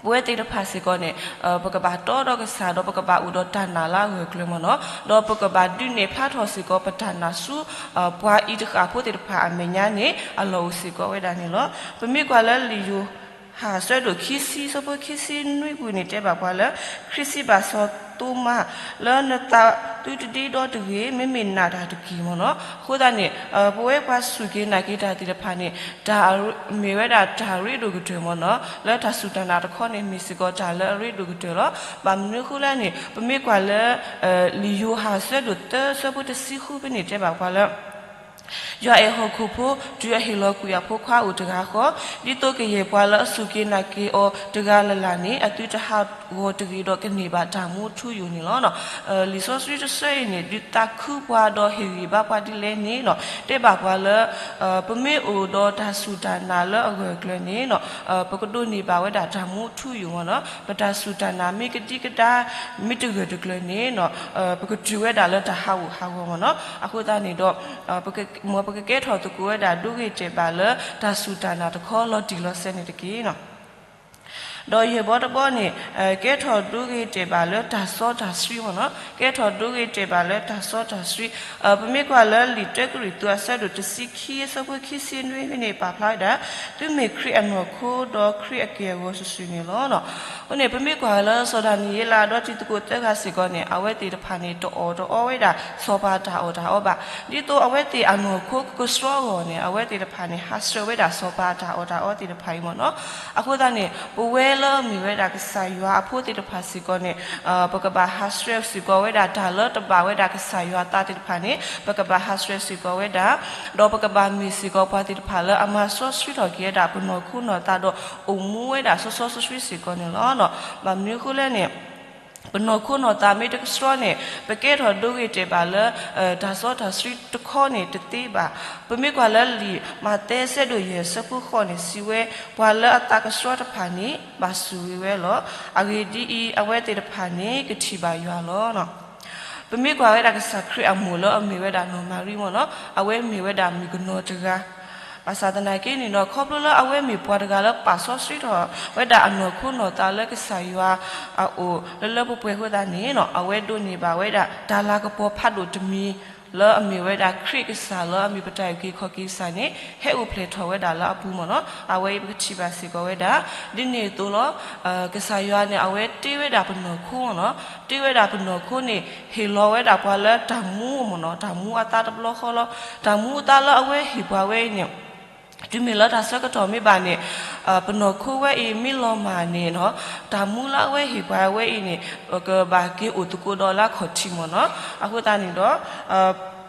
ပဝဲသ့ၣ်တဖၣ်စ့ၢ်ကီးန့ၣ် ပကဘၣ်တီဒီးကစၢ်ဒီးပကဘၣ်အိၣ်ဒီးတၢ်နာ်လၢအဂၢၢ်ကျၢၤမ့ၢ်နီၤ ဒီးပကဘၣ်ဒုးနဲၣ်ဖျါထီၣ်စ့ၢ်ကီးပတၢ်နာ်ဆူ ပှၤအံၤတဃၣ်ဖိသ့ၣ်တဖၣ်အမဲာ်ညါန့ၣ် အလီၢ်အိၣ်စ့ၢ်ကီးဝဲဒၣ်န့ၣ်လီၤ. ပမ့ၢ်ကွၢ်လၢလံာ်ယိၤဟၣ်အဆၢဒိၣ်ခံဆံ အဆၢဖိခံဆံနွံပူၤန့ၣ် တဲဘၣ်ပှၤလၢ ခရံာ်စံးဘၣ်စီၤသိမး လၢနသးသုတဒ့ဒီတဂ့ၤ မ့မ့ၢ်နာ်တၢ်တက့ၢ်မ့ၢ်နီၤ အဃိသတးန့ၣ် ပဝဲပှၤစူၢ်က့ၤနာ်က့ၤတၢ်သ့ၣ်တဖၣ်န့ၣ် တၢ်မ့ၢ်ဝဲဒၣ်တၢ်ရ့ဒိၣ်ကတၢၢ်မ့ၢ်နီၤ လၢတၢ်စူၢ်တၢ်နာ်တခီန့ၣ် မ့ၢ်စ့ၢ်ကီးတၢ်လၢအရ့ဒိၣ်ကတၢၢ်လီၤ. ဘၣ်မနုၤအဃိလဲၣ်န့ၣ် ပမ့ၢ်ကွၢ်လၢ လံာ်ယိၤဟၣ်အဆၢဒိၣ်သၢအဆၢဖိတဆံဃုဖဲန့ၣ်တဲဘၣ်ပှၤလၢ ယွၤအဲၣ်ဟီၣ်ခိၣ်ဖိ တုၤအဟ့ၣ်လီၤကွံာ်အဖိခွါအိၣ်တဂၤဃီ, ဒ်သိးကယဲၢ်ပှၤလၢအစူၢ်က့ၤနာ်က့ၤအီၤတဂၤလၢ်လၢ်န့ၣ် အသုတဟးဂီၤတဂ့ၤဒီးကန့ၢ်ဘၣ်တၢ်မူထူယိာ်န့ၣ်လီၤ. လံာ်စီဆှံတဆၢအံၤန့ၣ် ဒုးသးခုပှၤဒီးဟ့ၣ်ဂံၢ်ဘါပှၤဒ်လဲၣ်န့ၣ် တဲဘၣ်ပှၤလၢ ပမ့ၢ်အိၣ်ဒီးတၢ်စူၢ်တၢ်နာ်လၢအဂၢၢ်အကျၢၤန့ၣ် ပကဒိးန့ၢ်ဘၣ်ဝဲဒၣ်တၢ်မူထူယိာ်မ့ၢ်နီၤ. ပတၢ်စူၢ်တၢ်နာ်မ့ၢ်ကဒံကဒါ မ့ၢ်တဂၢၢ်တကျၢၤန့ၣ် ပကတုၤဝဲဒၣ်လၢတၢ်ဟးဂူာ်ဟးဂီၤမ့ၢ်နီၤ. အဃိသတးန့ၣ်ဒီး မ်ပကကဲထီၣ်သကိးဝဲဒၣ် ဒိဂ့ၤတဲာ်ဘၣ်လၢတၢ်စူၢ်တၢ်နာ်တခီ လီၤတံၢ်လီၤဆဲးန့ၣ်တက့ၢ်. ဒီးယဲၢ်ဘီတဘီန့ၣ် ကဲထီၣ်ဒိဂ့ၤတဲာ်ဘၣ်လၢတၢ်စီတၢ်ဆှံမ့ၢ်နီၤ. ကဲထီၣ်ဒိဂ့ၤတဲာ်ဘၣ်လၢတၢ်စီတၢ်ဆှံ. ပမ့ၢ်ကွၢ်လၢလံာ်တၢကရံၣ်သူးအဆၢဒိၣ်တဆံခံအဆၢဖိခံဆံနွံန့ၣ် ပာ်ဖျါဝဲဒၣ် သုမ့ၢ်ခရံာ်အနီၢ်ခိဒီးခရံာ်အက့ၢ်အဂီၤစုာ်စုာ်န့ၣ်လီၤ. အဃိန့ၣ် ပမ့ၢ်ကွၢ်လၢစီၤဒၤနံးယ့လးဒီတံၤသကိးသၢဂၤစ့ၢ်ကီးန့ၣ် အဝဲသ့ၣ်တဖၣ်န့ၣ် တအီၣ်တအီဝဲဒၣ်စီၤပၤတၢ်အီၣ်တၢ်အီဘၣ်. ဒ်သိးအဝဲသ့ၣ်အနီၢ်ခိကကဆှီအဂီၢ်န့ၣ် အဝဲသ့ၣ်တဖၣ်န့ၣ် ဟးဆှဲးဝဲဒၣ်စီၤပၤတၢ်အီၣ်တၢ်အီသ့ၣ်တဖၣ်အံၤမ့ၢ်နီၤ. အဃိသတးန့ၣ် ပဝဲလၢအမ့ၢ်ဝဲဒၣ်ကစၢ်ယွၤအဖိသ့ၣ်တဖၣ်စ့ၢ်ကီးန့ၣ် ပကဘၣ်ဟးဆှဲးစ့ၢ်ကီးဝဲဒၣ် တၢ်လၢတဘၣ်ဝဲဒၣ်ကစၢ်ယွၤအသးသ့ၣ်တဖၣ်န့ၣ် ပကဘၣ်ဟးဆှဲးစ့ၢ်ကီးဝဲဒၣ်, ဒီးပကဘၣ်မ့ၢ်စ့ၢ်ကီးပှၤသ့ၣ်တဖၣ်လၢအမၤစီဆှံထီၣ်က့ၤဝဲဒၣ် ပနီၢ်ခိနီၢ်သးဒီး အိၣ်မူဝဲဒၣ်စီစီဆှံဆှံစ့ၢ်ကီးန့ၣ်လီၤ. ဘၣ်မနုၤအဃိလဲၣ်န့ၣ် ပနီၢ်ခိနီၢ်သးမ့ၢ်တကဆှီန့ၣ် ပကဲထီၣ်ဒိဂ့ၤတဲာ်ဘၣ်လၢ တၢ်စီတၢ်ဆှံတခီန့ၣ်တသ့ဘၣ်. ပမ့ၢ်ကွၢ်လၢလံာ်မးသဲအဆၢဒိၣ်ယဲၢ်အဆၢဖိဃိးန့ၣ် စံးဝဲ, ပှၤလၢအသးကဆှီတဖၣ်န့ၣ် ဘၣ်ဆိၣ်ဂ့ၤဝဲလီၤ. အဂ့ၢ်ဒ်အံၤ, အဝဲသ့ၣ်တဖၣ်န့ၣ် ကထံၣ်ဘၣ်ယွၤလီၤ. ပမ့ၢ်ကွၢ်ဝဲဒၣ်ကစၢ်ခရံာ်အမိၢ်လၢအမ့ၢ်ဝဲဒၣ်နီၢ်မၤရံမ့ၢ်နီၤ, အဝဲမ့ၢ်ဝဲဒၣ်မုၣ်ကနီၤတဂၤ ဘၣ်ဆၣ်သနာ်က့န့ၣ်ဒီး ခီဖျိလၢအဝဲမ့ၢ်ပှၤတဂၤလၢပာ်စီဆှံထီၣ်ဝဲဒၣ်အနီၢ်ခိနီၢ်သးလၢကစၢ်ယွၤအအိၣ်လၢလၢပှဲၤပှဲၤအဃိသတးန့ၣ် အဝဲဒိးန့ၢ်ဘၣ်ဝဲဒၣ် တၢ်လၤကပီၤဖးဒိၣ်တမံၤ လၢအမ့ၢ်ဝဲဒၣ်ခရံာ်ကစၢ်လၢအမ့ၢ်ပတၢ်အုၣ်က့ၤခီၣ်က့ၤကစၢ်န့ၣ် ဟဲအိၣ်ဖျဲၣ်ထီၣ်ဝဲဒၣ်လၢအပူၤမ့ၢ်နီၤ. အဝဲအံၤပကထံၣ်ဘၣ်စ့ၢ်ကီးဝဲဒၣ် ဒ်န့ၣ်အသိးလီၤ. ကစၢ်ယွၤန့ၣ် အဝဲတ့ဝဲဒၣ်ပနီၢ်ခိမ့ၢ်နီၤ, တ့ဝဲဒၣ်ပနီၢ်ခိန့ၣ် ဟ့ၣ်လီၤဝဲဒၣ်ပှၤလၢတၢ်မူမ့ၢ်နီၤ, တၢ်မူအသးတဘျီဃီလီၤ. တၢ်မူအသးလၢအဝဲဟ့ၣ်ပှၤဝဲအံၤန့ၣ် တုၤမ့ၢ်လၢတၢ်ဆၢကတီၢ်မ့ၢ်ဘၣ်န့ၣ် ပနီၢ်ခိဝဲအံၤမ့ၢ်လီၤမၢ်န့ၣ်နီၤ, တၢ်မူလၢအဝဲဟ့ၣ်ပှၤဝဲအံၤန့ၣ် ကဘၣ်က့ၤအိၣ်သကိးဒီးလၢအခီၣ်ထံးမ့ၢ်နီၤ. အဃိသတးန့ၣ်ဒီး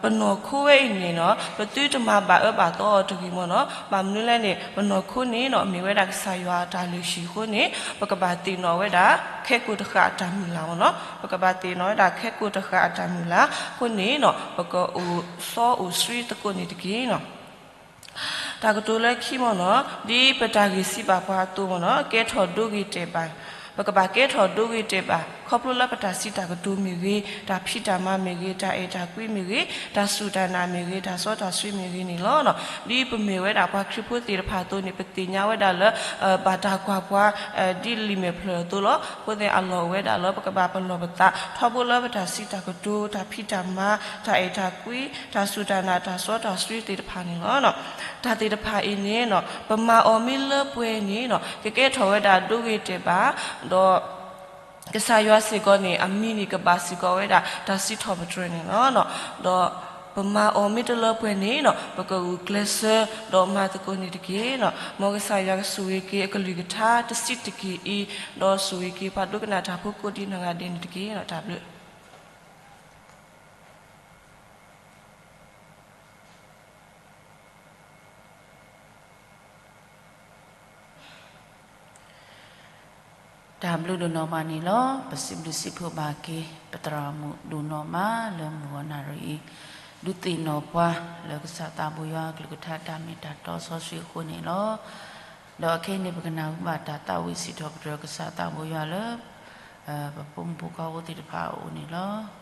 ပနီၢ်ခိဝဲအံၤန့ၣ်နီၤ ပသုတမၤဘၣ်အၢဘၣ်သီအီၤတဂ့ၤမ့ၢ်နီၤ. ဘၣ်မနုၤလဲၣ်န့ၣ် ပနီၢ်ခိန့ၣ်နီၤ မ့ၢ်ဝဲဒၣ်ကစၢ်ယွၤအတၢ်လုၢ်ဟံၣ်အဃိန့ၣ် ပကဘၣ်သ့ၣ်နီၣ်ဝဲဒၣ် ခဲကိာ်တဃာ်အတၢ်မုၢ်လၢ်မ့ၢ်နီၤ. ပကဘၣ်သ့ၣ်နီၣ်ဝဲဒၣ် ခဲကိာ်တဃာ်အတၢ်မုၢ်လၢ်အဃိန့ၣ်နီၤ ပကအိၣ်စီအိၣ်ဆှံသကိးန့ၣ်တက့ၢ်နီၤ. တၢ်ကတိၤလၢခံမ့ၢ်နီၤ, ဒ်ပတၢ်ဂ့ၢ်စံးဘၣ်ပှၤအသိးမ့ၢ်နီၤ, ကဲထီၣ်ဒိဂ့ၤတဲာ်ဘၣ်, ပကဘၣ်ကဲထီၣ်ဒိဂ့ၤတဲာ်ဘၣ် ခီဖျိလၢပတၢ်စံးတၢ်ကတိၤမ့ၢ်ဂ့ၤ, တၢ်ဖံးတၢ်မၤမ့ၢ်ဂ့ၤ, တၢ်အဲၣ်တၢ်ကွံမ့ၢ်ဂ့ၤ, တၢ်စူၢ်တၢ်နာ်မ့ၢ်ဂ့ၤ, တၢ်စီတၢ်ဆှံမ့ၢ်ဂ့ၤန့ၣ်လီၤ. ဒ်ပမ့ၢ်ဝဲဒၣ်ပှၤခရံာ်ဖိသ့ၣ်တဖၣ်အသိးန့ၣ် ပသ့ၣ်ညါဝဲဒၣ်လၢ ဘၣ်တၢ်ကွၢ်ပှၤ ဒ်လံာ်မဲာ်ဖျၢၣ်အသိးလီၤ. အဃိသတးအလီၢ်အိၣ်ဝဲဒၣ်လၢ ပကဘၣ်ပလီၢ်ပသး ထီဘိလၢပတၢ်စံးတၢ်ကတိၤ, တၢ်ဖံးတၢ်မၤ, တၢ်အဲၣ်တၢ်ကွံ, တၢ်စူၢ်တၢ်နာ်, တၢ်စီတၢ်ဆှံသ့ၣ်တဖၣ်န့ၣ်လီၤ. တၢ်သ့ၣ်တဖၣ်အံၤန့ၣ်နီၤ ပမၤအီၤမ့ၢ်လၢပှဲၤန့ၣ်နီၤ ကကဲထီၣ်ဝဲဒၣ်ဒိဂ့ၤတဲာ်ဘၣ်, ဒီး ကစၢ်ယွၤစ့ၢ်ကီးန့ၣ် အမံၤန့ၣ်ကဘၣ်စ့ၢ်ကီးဝဲဒၣ် တၢ်စံးထီၣ်ပတြၢၤန့ၣ်လီၤ. ဒီးပမၤအီၤမ့ၢ်တလၢပှဲၤန့ၣ်နီၤ ပကဂုာ်ကျဲးစၢး ဒီးမၤသကိးန့ၣ်တက့ၢ်. မ်ကစၢ်ယွၤကဆိၣ်ဂ့ၤက့ၤအကလုၢ်ကထါတစံးတက့ၢ်အံၤ, ဒီးဆိၣ်ဂ့ၤက့ၤပှၤဒိကနၣ်တၢ်ဖိကိးဒံနီၢ်ဂၤဒဲးန့ၣ်တက့ၢ်. တၢ်ဘျုး တၢ်ဘျုးဒိၣ်နီၢ်မးန့ၣ်လီၤ. ပစံးဘျုးစံးဖှိၣ်ဘၣ်က့ၤ ပသရၣ်မုၣ်ဒိၣ်နီၢ်မးလၢမုၢ်ဂီၤနၣ်ရံၣ်အံၤ ဒုးသ့ၣ်နီၣ်ပှၤလၢကစၢ်သးဘိယွၤအကလုၢ်ကထါတၢ်မ့ၢ်တၢ်တီစီဆှံအဃိန့ၣ်လီၤ. ဒီးခဲအံၤန့ၣ် ပကနၢ်ဟူဘၣ်တၢ်သးဝံၣ်စံးထီၣ်ပတြၢၤကစၢ်သးဘိယွၤလၢ ပဖိမုၣ်ဖိခွါဖိသ့ၣ်တဖၣ်အအိၣ်န့ၣ်လီၤ.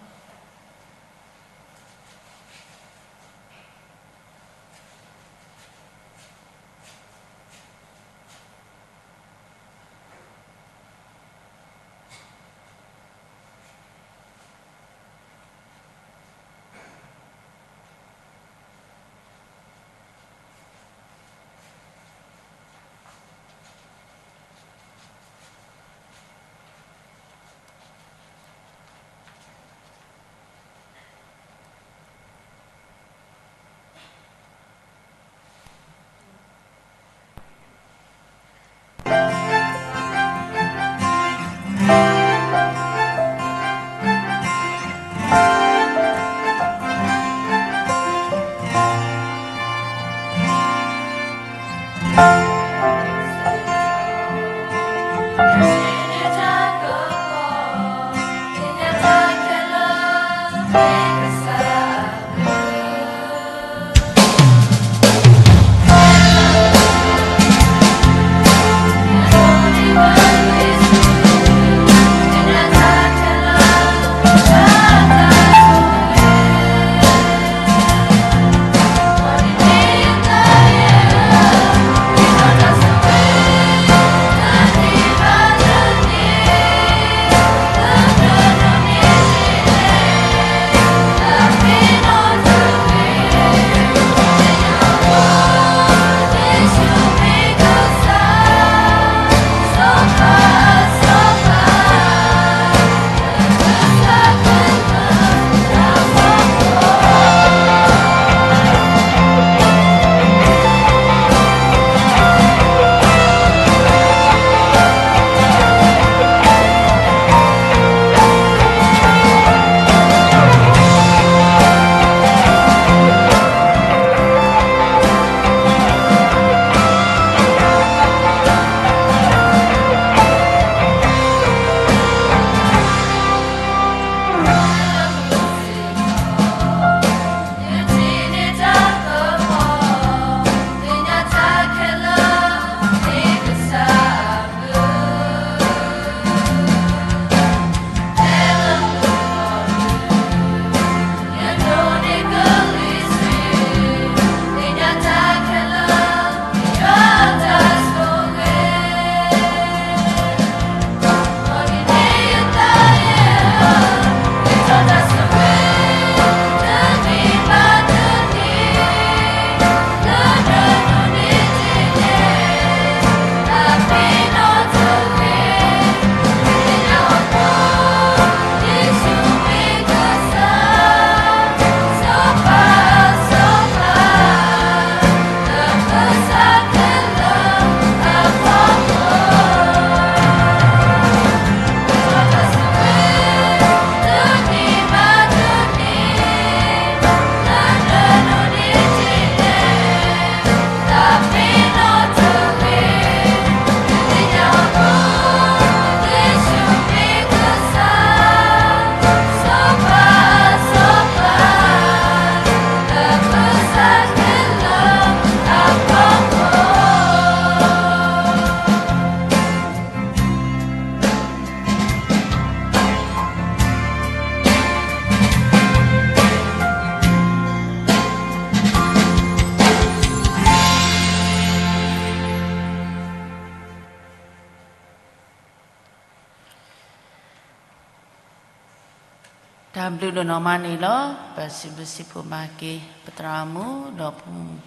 တၢ်ဘျုးဒိၣ်နီၢ်မးန့ၣ်လီၤ. ပစံးဘျုးစံးဖှိၣ်ဘၣ်က့ၤ ပသရၣ်မုၣ်ဒီးဖိမုၣ်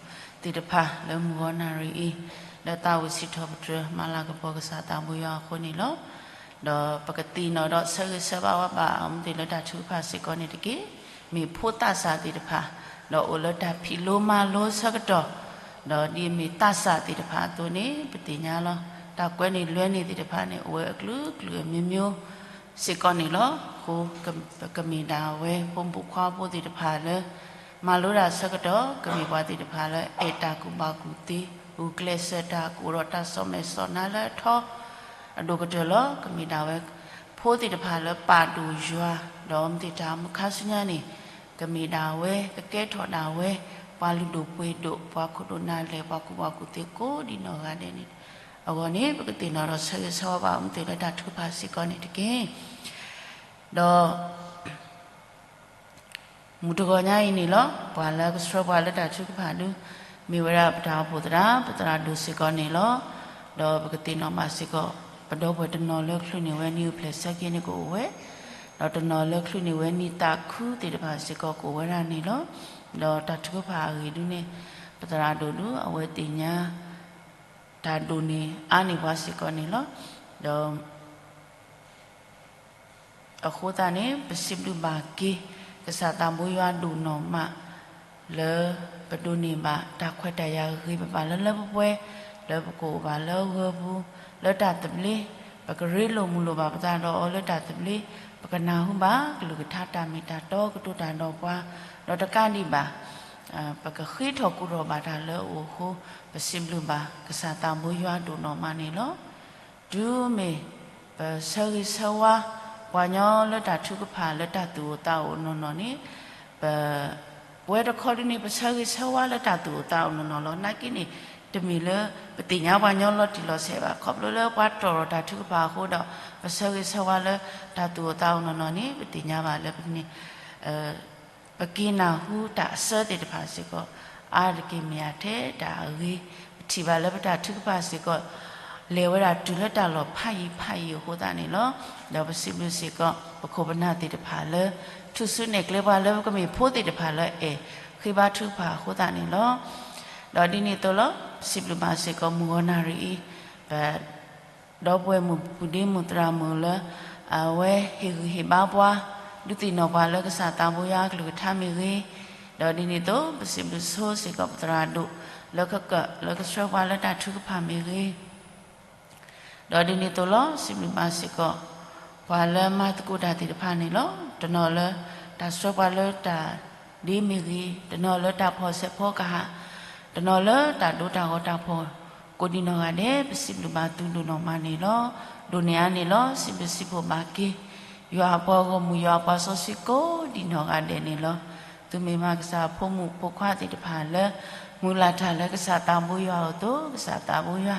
သ့ၣ်တဖၣ်လၢမုၢ်ဂီၤနၣ်ရံၣ်အံၤ လၢသးဝံၣ်စံးထီၣ်ပတြၢၤမၤလၤကပီၤကစၢ်သးဘိယွၤအဃိန့ၣ်လီၤ. ဒီးပကသ့ၣ်နီၣ်ဒီးဆၢဂ့ၤဆၢဝါဘၣ်အမုၢ်သ့ၣ်လၢတၢ်ထုကဖၣ်စ့ၢ်ကီးန့ၣ်တက့ၢ်. မ့ၢ်ဖိသၣ်စၢ်သ့ၣ်တဖၣ် ဒီးအိၣ်လၢတၢ်ဖံးလိမၤလိဆၢကတီၢ် ဒီးဒ်အမ့ၢ်သၣ်စၢ်သ့ၣ်တဖၣ်အသိးန့ၣ် ပသ့ၣ်ညါလီၤ. တၢ်ကွဲးန့ၢ်လွဲန့ၢ်သ့ၣ်တဖၣ်န့ၣ် အိၣ်ဝဲအကလုာ်ကလုာ်အမျိုးမျိုးစ့ၢ်ကီးန့ၣ်လီၤ. အဃိ ပကမ့ၢ်ဒၣ်ဝဲ ဖိမုၣ်ဖိခွါဖိသ့ၣ်တဖၣ်လၢ မၤလိတၢ်ဆၢကတီၢ် ကမ့ၢ်ပှၤသ့ၣ်တဖၣ်လၢအဲၣ်တၢ်ကူၣ်ဘၣ်ကူၣ်သ့ ဂုာ်ကျဲးစၢးတၢ် ကအိၣ်ဒီးတၢ်စီၣ်မဲာ်စီၣ်နါလၢအထီ အဒိၣ်ကတၢၢ်လီၤ. ကမ့ၢ်ဒၣ်ဝဲ ဖိသ့ၣ်တဖၣ်လၢပာ်ဒိၣ်ယွၤ ဒီးမ့ၢ်သ့ၣ်တၢ်မုၢ်ခါဆူညါန့ၣ် ကမ့ၢ်ဒၣ်ဝဲ ကကဲထီၣ်ဒၣ်ဝဲ ပှၤလုၢ်ဒိၣ်ပှ့ၤဒိၣ် ပှၤခိၣ်ဒိၣ်နၢ်လဲၢ် ပှၤကူၣ်ဘၣ်ကူၣ်သ့ကိးဒံးနီၢ်ဂၤဒဲးန့ၣ် အဂီၢ်န့ၣ် ပကသ့ၣ်နီၣ်ဒီးဆၢဂ့ၤဆၢဝါဘၣ်အမုၢ်သ့ၣ်လၢတၢ်ထုကဖၣ်စ့ၢ်ကီးန့ၣ်တက့ၢ်. ဒီး မုၢ်တဂီၤညါအံၤန့ၣ်လီၤ. ပှၤလၢကဆှၢပှၤလၢတၢ်ထုကဖၣ်ဒု မ့ၢ်ဝဲဒၣ်ပတၢ်အိၣ်ဖှိၣ်သရၣ် ပသရၣ်ဒိၣ်စ့ၢ်ကီးန့ၣ်လီၤ. ဒီးပကသ့ၣ်နီၣ်ဘၣ်စ့ၢ်ကီး ပဒီပုၢ်ဝဲၢ်တနီၤလၢချုးန့ၢ်ဝဲ နံၣ်အိၣ်ဖျဲၣ်ဆၢက့ၤန့ၣ်ကအိၣ်ဝဲ, ဒီးတနီၤလၢချုးန့ၢ်ဝဲ နံၣ်သးခုသ့ၣ်တဖၣ်စ့ၢ်ကီးကအိၣ်ဝဲဒၣ်န့ၣ်လီၤ. ဒီးတၢ်ထုကဖၣ်အဂ့ၢ်ဒုန့ၣ် ပသရၣ်ဒိၣ်ဒု အဝဲသ့ၣ်ညါ တၢ်ဒိၣ်န့ၢ်အါန့ၢ်ပှၤစ့ၢ်ကီးန့ၣ်လီၤ. ဒီး အဃိသတးန့ၣ် ပစံးဘျုးဘၣ်က့ၤ ကစၢ်သးဘိယွၤဒိၣ်နီၢ်မး လၢပဒိးန့ၢ်ဘၣ်တၢ်ခွဲးတၢ်ယာ်ဂ့ၤဂ့ၤဘၣ်ဘၣ်လၢလၢပှဲၤပှဲၤ လၢပကအိၣ်ဘၣ်လၢဂၢၤပူၤ လၢတၢ်သဘျ့ ပကရ့လိာ်မုာ်လိာ်ဘၣ်ပသးဒီးအီၤလၢတၢ်သဘျ့ ပကနၢ်ဟူဘၣ်ကလုၢ်ကထါတၢ်မ့ၢ်တၢ်တီကတိၤတၢ်ဒီးပှၤ ဒီးတကးဒံးဘၣ် ပကဃ့ထီၣ်ကူၣ်ထီၣ်ဘၣ်တၢ်လၢအအိၣ်အဃိ, ပစံးဘျုးဘၣ်ကစၢ်သးဘိယွၤဒိၣ်နီၢ်မးန့ၣ်လီၤ. တုၤမ့ၢ်ပဆၢဂ့ၤဆၢဝါ ပှၤညီလၢတၢ်ထုကဖၣ်လၢတၢ်သူၣ်အိၣ်သးအိၣ်နီၢ်နီၢ်န့ၣ်, ပ ပဝဲတခီဒုန့ၣ် ပဆၢဂ့ၤဆၢဝါလၢတၢ်သူၣ်အိၣ်သးအိၣ်နီၢ်နီၢ်လီၤ. နာ်က့န့ၣ် တမ့ၢ်လၢပသ့ၣ်ညါပှၤညီလီၤတံၢ်လီၤဆဲးဘၣ်. ခီဖျိလၢပှၤတီၢ်ထီၣ်တၢ်ထုကဖၣ်အဃိဒီး ပဆၢဂ့ၤဆၢဝါလၢတၢ်သူၣ်အိၣ်သးအိၣ်နီၢ်နီၢ်န့ၣ် ပသ့ၣ်ညါဘၣ်လၢပန့ၣ် ပက့ၤနၢ်ဟူတၢ်အစၢသ့ၣ်တဖၣ်စ့ၢ်ကီး အါတက့ၢ်မ့ၢ်အထဲတၢ်အဂ့ၤ, ပထံၣ်ဘၣ်လၢပတၢ်ထုကဖၣ်စ့ၢ်ကီး လဲၤဝဲဒၣ်တုၤလၢတၢ်လီၢ်ဖးယံၤဖးယံၤအဃိသတးန့ၣ်လီၤ. ဒီးပစံးဘျုးစ့ၢ်ကီး ပခိၣ်ပနၢ်သ့ၣ်တဖၣ်လၢ ထူၣ်စုနဲၣ်ကျဲပှၤလၢပကမ့ၢ်ဖိသ့ၣ်တဖၣ်လၢအဲၣ်ဃ့ဘါထုကဖၣ်အဃိသတးန့ၣ်လီၤ. ဒီးဒ်န့ၣ်အသိးလီၤ ပစံးဘျုးဘၣ်စ့ၢ်ကီး မုၢ်ဂီၤနၣ်ရံၣ်အံၤ ပ ဒီပုၢ်ဝဲၢ်မုၣ် ပုၢ်ဒ့မုၣ်သရၣ်မုၣ်လၢ အဝဲဟ့ၣ်ဂံၢ်ဟ့ၣ်ဘါပှၤ ဒုးသ့ၣ်နီၣ်ပှၤလၢကစၢ်သးဘိယွၤအကလုၢ်ကထါမ့ၢ်ဂ့ၤ, ဒီးဒ်န့ၣ်အသိး ပစံးဘျုးဆိစ့ၢ်ကီးပသရၣ်ဒိၣ် လၢကကၢၣ်လၢကဆှၢပှၤလၢတၢ်ထုကဖၣ်မ့ၢ်ဂ့ၤ ဒီးဒ်န့ၣ်အသိးလီၤ စံးဘျုးဘၣ်စ့ၢ်ကီး ပှၤလၢမၤသကိးတၢ်သ့ၣ်တဖၣ်န့ၣ်လီၤ. တနီၤလၢတၢ်ဆှၢပှၤလၢတၢ်ဒ့မ့ၢ်ဂ့ၤ, တနီၤလၢတၢ်ဖီၣ်ဆဲးဖီကဟၣ်, တနီၤလၢတၢ်ဒိတၢ်ဂီၤတၢ်ဖီၣ် ကိးဒံနီၢ်ဂၤဒဲး ပစံးဘျုးဘၣ်သုဒိၣ်နီၢ်မးန့ၣ်လီၤ. ဒိၣ်န့ၢ်အါန့ၣ်လီၤ စံးဘျုးစံးဖှိၣ်ဘၣ်က့ၤ ယွၤအပှၤဂီၢ်မုၢ် ယွၤအပှၤစီဆှံကိးဒံနီၢ်ဂၤဒဲးန့ၣ်လီၤ. သုမ့ၢ်မးကစၢ်ဖိမုၣ်ဖိခွါသ့ၣ်တဖၣ်လၢ မုၢ်လၢ်တၢ်လၢကစၢ်သးဘိယွၤအအိၣ်အသိး ကစၢ်သးဘိယွၤ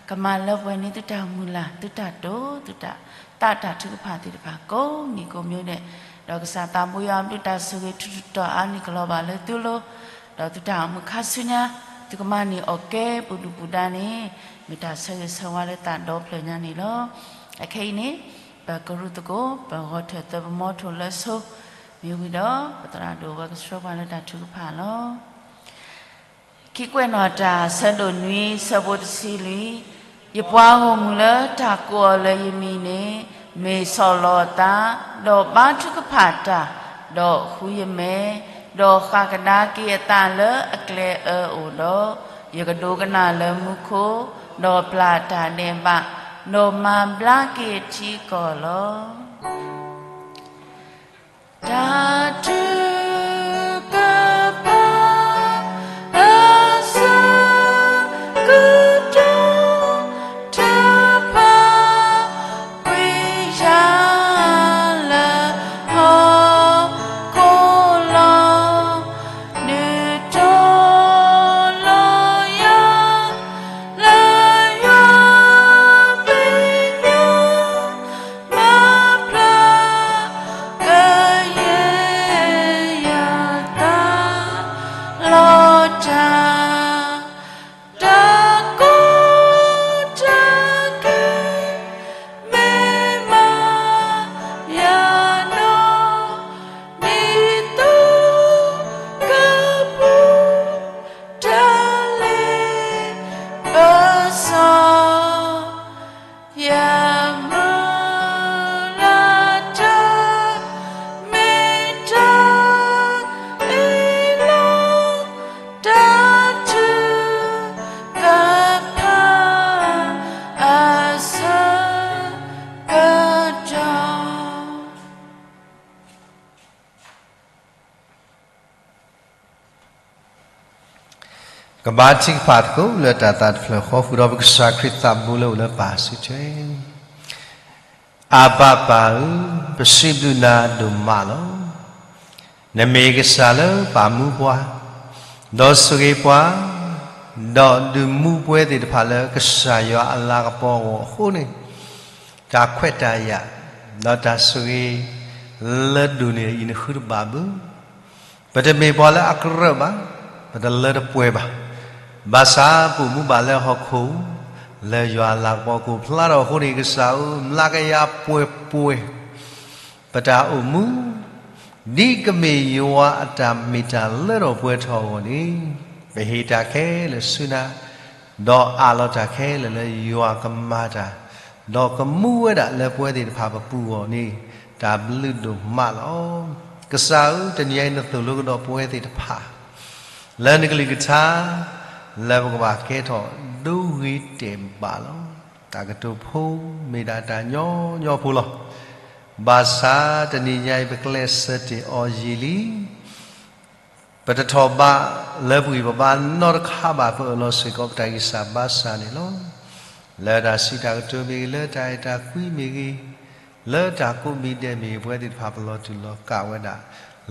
ကမၤလၢပှဲၤန့ၢ်သုတၢ်မုၢ်လၢ် သုတၢ်တိာ် သုတၢ်သးတၢ်ထုကဖၣ်သ့ၣ်တဖၣ်ကိးမံၤကိးမံၤဒဲး, ဒီးကစၢ်သးဘိယွၤအဘျုးတၢ်ဆိၣ်ဂ့ၤထူးထူးတီၤတီၤအါန့ၢ်ကလီၤဘၣ်လၢသုလိၤ, ဒီးသုတၢ်အိၣ်မူခါဆူညါ သုကမၤန့ၢ်အီၣ်ကဲပူၤဒုၣ်ပူၤဒါန့ၣ် မ့ၢ်တၢ်ဆၢဂ့ၤဆၢဝါလၢသးဒီဖျၢၣ်ညါန့ၣ်လီၤ. အခဲအံၤန့ၣ် ပကရူၢ်သကိး ပဂီၤထၢၣ်သၢပမီထိၣ်လၢဆိ မ့ၢ်ဝံၤဒီး ပသရၣ်ဒိၣ်ဝဲကဆှၢပှၤလၢတၢ်ထုကဖၣ်လီၤ. ခံကွဲးနီၣ်တၢ် ဆၢဒိၣ်နွံ ဆၢဖိတဆံလွံၢ်, ယပှၤဂီၢ်မုၢ်လၢတၢ်ကိးအီၤလၢယမံၤန့ၣ် မ့ၢ်ဆီၣ်လီၤအသး, ဒီးဘါထုကဖၣ်တၢ်, ဒီးဃုယမဲာ်, ဒီးဃၣ်ကဒါက့ၤအသးလၢအကျဲအၢအိၣ်ဒီး, ယကဒိကနၣ်လၢမူခိၣ်, ဒီးပျၢ်တၢ်ဒဲးဘး, ဒီးမၤဘျါက့ၤအထံအကီၢ်လီၤ. တၢ်ထုကဖၣ် အဆၢကတီၢ် တၢ်ပာ်ကွံာ်ယၤ လၢဟီၣ်ခိၣ်လီၤ. ဒုးတီၤလီၤယၤ လၢယွၤမဲာ်ညါ မၤဖျါကယဲၢ်ယသး လီၤတၢ် တၢ်ကီတၢ်ခဲ မ့ၢ်မၤယၤနီၢ် ဒ်သိးကပူၤ တၢ်လ့ပစီ ယမုၢ်လၢ်တၢ် မ့ၢ်တၢ်အ့ၣ်လိာ် တၢ်ထုကဖၣ် အဆၢကတီၢ် ကဘါထုကဖၣ်သကိးလၢတၢ်သးတဖျၢၣ်ဃီ ဃုာ်ဒီးပကစၢ်ခရံာ်သးဘိလၢအိၣ်လၢပၢ်စုထွဲ. အဘၣ်ပၢ်ဧၢ, ပစံးဘျုးနၤဒိၣ်မးလီၤ. နမ့ၢ်ကစၢ်လၢပာ်မူပှၤ, ဒီးဆိၣ်ဂ့ၤပှၤ, ဒီးဒုးမူပှဲၤသ့ၣ်တဖၣ်လၢကစၢ်ယွၤအလၤကပီၤအဂီၢ်အဃိန့ၣ်, တၢ်ခွဲးတၢ်ယာ်, ဒီးတၢ်ဆိၣ်ဂ့ၤ လၢဒိၣ်န့ၢ်အံၤနဃုတဘၣ်ဘၣ်. ပတမ့ၢ်ပှၤလၢအကရၢၢ်ဘၣ်, ပတလၢတပှဲၤဘၣ်. ဘၣ်ဆၣ်ပအိၣ်မူဘၣ်လၢဟီၣ်ခိၣ်, လၢယွၤအလၤကပီၤကအိၣ်ဖျါထီၣ်အဃိန့ၣ် ကစၢ်ဧၢ, မျးကယၤပှဲၤပှဲၤ ပတၢ်အိၣ်မူ ဒ်ကမ့ၢ်ယွၤအတၢ်မ့ၢ်တၢ်လၢထီၣ်ပှဲၤထီၣ်အဂီၢ်န့ၣ်, ပဟ့ၣ်တၢ်ခဲလၢာ်ဆူနၤ, ဒီးအးလီၤတၢ်ခဲလၢာ်လၢယွၤကမၤတၢ်, ဒီးကမူဝဲဒၣ်လၢပဝဲသ့ၣ်တဖၣ်ပပူၤအဂီၢ်န့ၣ်, တၢ်ဘျုးဒိၣ်မးလီၤ. ကစၢ်ဧၢ, တနံၤအံၤနသိၣ်လိကဒီးပဝဲသ့ၣ်တဖၣ် လၢနကလုၢ်ကထါ လၢပကဘၣ်ကဲထီၣ်ဒိဂ့ၤတဲာ်ဘၣ်လီၤ. တၢ်ကတိၤဖိမ့ၢ်ဒၣ်တၢ်ညီညီဖိလီၤ. ဘၣ်ဆၣ်တနံၤညါအံၤ ပကျဲးစၢးတ့ၢ်အီၤယံာ်လံ. ပတထီၣ်ဘးလၢပဂံၢ်ပဘါနီတခါဘၣ် ပအၢၣ်လီၤစ့ၢ်ကီးပတၢ်ဂံၢ်စၢ်ဘါစၢ်န့ၣ်လီၤ. လၢတၢ်စံးတၢ်ကတိၤမ့ၢ်ဂ့ၤ, လၢတၢ်အဲၣ်တၢ်ကွံမ့ၢ်ဂ့ၤ, လၢတၢ်ကိးမံၤဒဲးမ့ၢ်ဂ့ၤ, ပဝဲသ့ၣ်တဖၣ်ပလီၤတူာ်လီၤကာ်ဝဲဒၣ်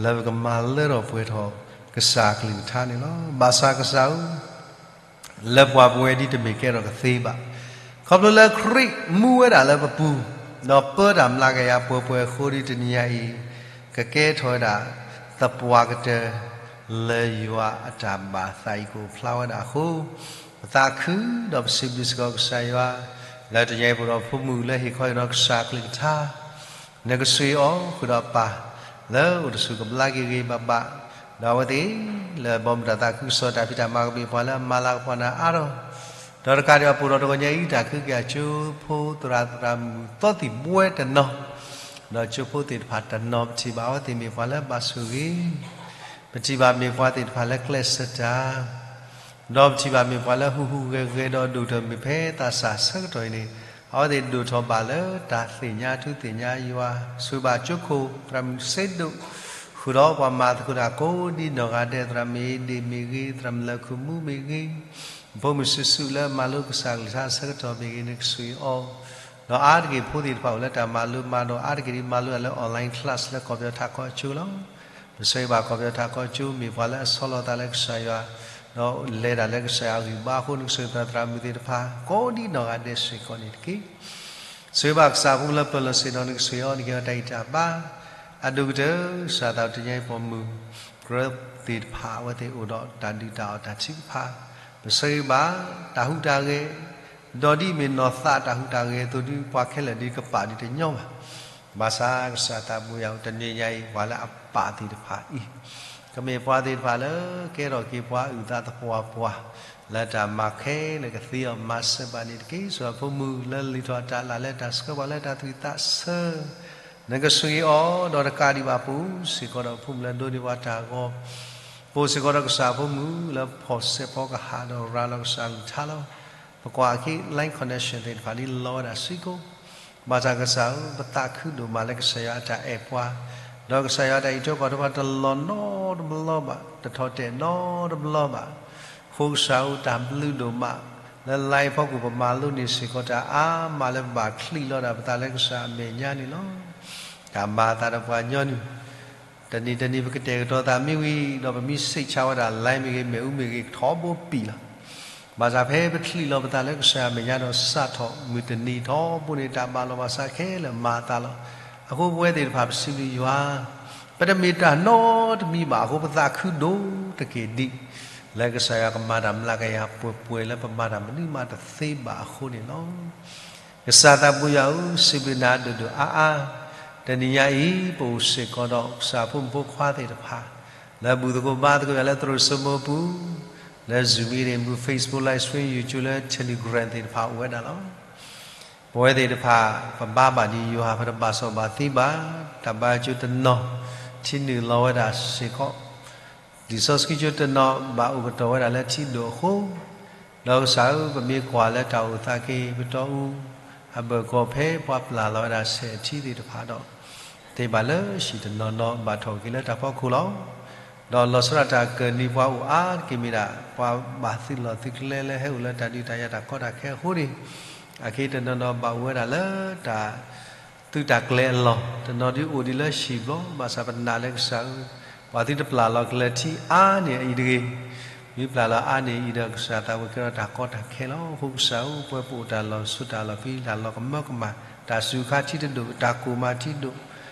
လၢပကမၤလၢထီၣ်ပှဲၤထီၣ်ကစၢ်အကလုၢ်ကထါန့ၣ်လီၤ. ဘၣ်ဆၣ်ကစၢ်ဧၢ, လၢပှၤပဝဲဒ်တမ့ၢ်ကဲထီၣ်ကသ့ဘၣ်. ခီဖျိလၢခရံာ်မူဝဲဒၣ်လၢပပူၤ, ဒီးပၢတၢ်မျးကယၤပှဲၤပှဲၤအဃိ ဒ်တနံၤညါအံၤ ကကဲထီၣ်ဝဲဒၣ် သပှၢ်ကတၢၢ် လၢယွၤအတၢ်ဘၣ်သးအံၤကအိၣ်ဖျါဝဲဒၣ်အဃိ, ပသးခုဒီးပစံးဘျုးစ့ၢ်ကီးကစၢ်ယွၤ, လၢတနံၤအံၤပအိၣ်ဒီးဖိမုၣ်လၢဟ့ၣ်ခီဟ့ၣ်နီၤကစၢ်အကလုၢ်ကထါ နကဆှၢအီၤဃုာ်ဒီးပၢ် လၢအိၣ်တဆူၣ်ကဘျါက့ၤဂ့ၤဂ့ၤဘၣ်ဘၣ်, ဒီးအဝဲသ့ၣ်လၢဘီမုၢ်တၢ်သးခုကစီၣ်တၢ်ဖံးတၢ်မၤကမ့ၢ်ပှၤလၢအမၤလၤကပီၤနၤအါထီၣ်, ဒီးတကးဒံးဘၣ်ပအိၣ်ဒီးတဂီၤညါအံၤ တၢ်ကဟုကယာ်ကၠိဖိသရၣ်သရၣ်မုၣ်သီသံၣ်ဘှဲတနီၤ, ဒီးကၠိဖိသ့ၣ်တဖၣ်တနီၤ ပထံၣ်ဘၣ်အဝဲသ့ၣ်မ့ၢ်ပှၤလၢဘၣ်ဆိၣ်ဂ့ၤ, ပထံၣ်ဘၣ်မ့ၢ်ပှၤသ့ၣ်တဖၣ်လၢကျဲးစၢးတၢ် ဒီးပထံၣ်ဘၣ်မ့ၢ်ပှၤလၢဟူးဟူးဂဲၤဂဲၤဒီးဒိၣ်ထီၣ်မ့ၢ်ဖဲသးစၢ်ဆၢကတီၢ်အံၤန့ၣ်, အဝဲသ့ၣ်ဒိၣ်ထီၣ်ဘၣ်လၢတၢ်သ့ၣ်ညါထူသ့ၣ်ညါယွၤ, ဆိၣ်ဂ့ၤဘၣ်ကၠိခိၣ်သရၣ်မုၣ်စ့ဒိၣ်, ဃုာ်ဒီးပှၤမၤသကိးတၢ်ကိးဒ်နီၢ်ဂၤဒဲး သရၣ်မုၣ်အ့ဒ့ၣ်မ့ၢ်ဂ့ၤ, သရၣ်မုၣ်လၢၢ်ခုၣ်မူမ့ၢ်ဂ့ၤ, ဖိမုၣ်စုာ်စုာ်လၢမၤလိကစၢ်ကလုၢ်ကထါဆၢကတီၢ်မ့ၢ်ဂ့ၤ နကဆိၣ်ဂ့ၤအီၤ, ဒီးအါတက့ၢ်ဖိသ့ၣ်တဖၣ်အိၣ်လၢတၢ်မၤလိမၤဒိး အါတက့ၢ်ဒ်မၤလိတၢ်လၢ online class လၢကီၢ်ပယီၤထးခီကၠိလီၤ. ပဆိၣ်ဂ့ၤဘၣ်ကီၢ်ပယီၤထးခီကၠိ မ့ၢ်ပှၤလၢအဆီလီၤသးလၢကစၢ်ယွၤ, ဒီးလဲၤတၢ်လၢကစၢ်ယွၤအဂံၢ်ဘါအဃိ နကဆိၣ်ဂ့ၤသရၣ်မုၣ်သ့ၣ်တဖၣ် ကိးဒ်နီၢ်ဂၤဒဲးစ့ၢ်ကီးန့ၣ်တက့ၢ်. ဆိၣ်ဂ့ၤဘၣ်ကစၢ်ဖိလၢပၢၤလီၢ်ဆ့ၣ်နီၤ နကဆိၣ်ဂ့ၤအီၤ နကဲအီၤတၢ်ဂံၢ်တၢ်ဘါ, အဒိၣ်ကတၢၢ် ကစၢ်သးတနံၤအံၤပိာ်မုၣ်ကရၢသ့ၣ်တဖၣ် အဝဲသ့ၣ်အိၣ်ဒီးတၢ်ဒုၣ်တၢ်အီၣ်တၢ်ထုကဖၣ်, ပဆိၣ်ဂ့ၤဘၣ်တၢ်ဟူးတၢ်ဂဲၤ, ဒီးဒ်အမ့ၢ်နီၢ်သးတၢ်ဟူးတၢ်ဂဲၤအသိးဒီး ပှၤခဲလၢာ်ဒ်ကပာ်ဒ်တညီဘၣ်. ဘၣ်ဆၣ်ကစၢ်သးဘိယွၤဧၢ တနံၤညါအံၤ ပှၤလၢအပာ်သ့ၣ်တဖၣ်အံၤ ကမ့ၢ်ပှၤသ့ၣ်တဖၣ်လၢကဲထီၣ်က့ၤပှၤအုၣ်သးသပှၢ်ပှၢ် လၢတၢ်မၤခဲလၢာ်ကသ့အီၤမၤစၢၤဘၣ်န့ၣ်တက့ၢ်. ဆိၣ်ဂ့ၤဖိမုၣ်လၢလုၢ်ထီၣ်တၢ်လၢ်လၢတၢ်ဆှၢပှၤလၢတၢ်သူၣ်ဝံၣ်သးဆၢ နကဆိၣ်ဂ့ၤအီၤ ဒီးတကးဒံးဘၣ်ပအိၣ်စ့ၢ်ကီးဒီးဖိမုၣ်လၢဒိးန့ၢ်ပှၤတၢ်ဂီၤ, ပအိၣ်စ့ၢ်ကီးဒီးကစၢ်ဖိမုၣ်လၢဖီၣ်စဲးဖီကဟၣ်ဒီးရၤလီၤကစၢ်အကလုၢ်ကထါလီၤ. ပကွၢ်အခံ line connection သ့ၣ်တဖၣ်ဒ်လီၤဝဲဒၣ်စ့ၢ်ကီး, ဘၣ်ဆၣ်ကစၢ်ဧၢ ပသးခုဒိၣ်မးလၢကစၢ်ယွၤအတၢ်အဲၣ်ပှၤ, ဒီးကစၢ်ယွၤတၢ်အံးထွဲကွၢ်ထွဲပှၤတလီၤနီတဘျီဘၣ်, တထီၣ်တဲာ်နီတဘျီဘၣ်. အဃိကစၢ်ဧၢ တၢ်ဘျုးဒိၣ်မး လၢ line ဖီခိၣ်ပမၤလိန့ၢ်စ့ၢ်ကီးတၢ်အါမး လၢပဘၣ်ချံးလီၤဒၣ်ပသးလၢကစၢ်အမဲာ်ညါန့ၣ်လီၤ. တၢ်မၤအသးဒီးပှၤညီနုၢ် တနံၤတနံၤပကတဲာ်ကတီၤသးမ့ၢ်ဝံၤဒီး ပမ့ၢ်စံးဆၢဝဲဒၣ် line မ့ၢ်ဂ့ၤ မ့ၣ်အူမ့ၢ်ဂ့ၤ ထီဘိပံာ်လီၤ. ဘၣ်ဆၣ်ဖဲပချံးလီၤပသးလၢကစၢ်အမဲာ်ညါဒီး စးထီၣ်မုၢ်တနံၤထီဘိန့ၣ် တၢ်ဘၣ်လီၤဘၣ်စးခဲလၢာ်မၤအသးလီၤ. အဃိပဝဲသ့ၣ်တဖၣ်ပစံးဘျုးယွၤ, ပတမ့ၢ်တၢ်နီတမံၤဘၣ်အဃိ ပသးခုဒိၣ်တက့ၢ်ဒံး လၢကစၢ်ယွၤကမၤတၢ်မျးကယၤပှဲၤပှဲၤလၢပမၤတၢ်မနုၤမးတသ့ဘၣ်အဃိန့ၣ်လီၤ. ကစၢ်သးဘိယွၤဧၢ, စံးဘျုးနၤဒိၣ်ဒိၣ်အါအါ, တနံၤညါအံၤ ပအိၣ်စ့ၢ်ကီးဒီးကစၢ်ဖိမုၣ်ဖိခွါသ့ၣ်တဖၣ် လၢဘူၣ်သကိးဘါသကိးယွၤလၢသရိာ်စိမိပူၤ, လၢ Zoom meeting မူ Facebook Live Stream, YouTube လၢ Telegram သ့ၣ်တဖၣ်အိၣ်ဝဲဒၣ်လီၤ. ပဝဲသ့ၣ်တဖၣ် ပဘါဘၣ်ဒံးယွၤ ပတဘၣ်စီၣ်ဘၣ်သံဘၣ်, တၢ်ဘါကၠိတနီၤ ထံနုာ်လီၤဝဲဒၣ်စ့ၢ်ကီး လံာ်စီဆှံကၠိတနီၤ ဘၣ်အိၣ်ကတီၢ်ဝဲဒၣ်လၢထံဒိၣ်အဃိ, ဒီးကစၢ်ဧၢ, ပမ့ၢ်ကွၢ်လၢတၢ်အိၣ်သးက့ၤပတီၢ်အူ အဘၢၣ်ကီၢ်ဖဲပှၤပျၢ်လီၤဝဲဒၣ်ဆဲးထံသ့ၣ်တဖၣ်ဒီး, သ့ၣ်ဘၣ်လၢဟံၣ်တနီၤနီၤ ဘၣ်ထီၣ်က့ၤလၢတၢ်ဖီခိၣ်လီၤ. ဒီးလီၤဆီဒၣ်တၢ်ကၢၢ်နံၤပှၤအိၣ်အါတက့ၢ်မ့ၢ်ဒၣ် ပှၤဘၣ်သုးလီၢ်သုးကျဲလၢဟဲအိၣ်လၢတၢ်ဒုးတၢ်ယၤတၢ်ကီတၢ်ခဲအဃိန့ၣ်, အခဲအံၤတနီၤနီၤဘၣ်အိၣ်ဝဲဒၣ်လၢတၢ် သုးတၢ်ကျဲၤအလီၢ်, တနီၤဒုးအိၣ်ဒံးလၢဟံၣ်ဘျီ, ဘၣ်ဆၣ်ပနာ်လၢကစၢ်ဧၢ, ပှၤသုတပျၢ်လီၤကလဲၤထံအါန့ၢ်အံၤတဂ့ၤ, မ့ၢ်ပျၢ်လီၤအါန့ၢ်အံၤဒီး ကစၢ်သးဝဲကဲထီၣ်တၢ်ကီတၢ်ခဲလီၤ. အဃိကစၢ်ဧၢ, ပဝဲပအိၣ်တၢ်လီၢ်စိၤတၢ်လီၢ်ဖံး တၢ်လီၢ်ကမၢကမၣ်, တၢ်စူၤခါထံတဒိၣ်, တၢ်ကိၢ်မးထံဒိၣ်,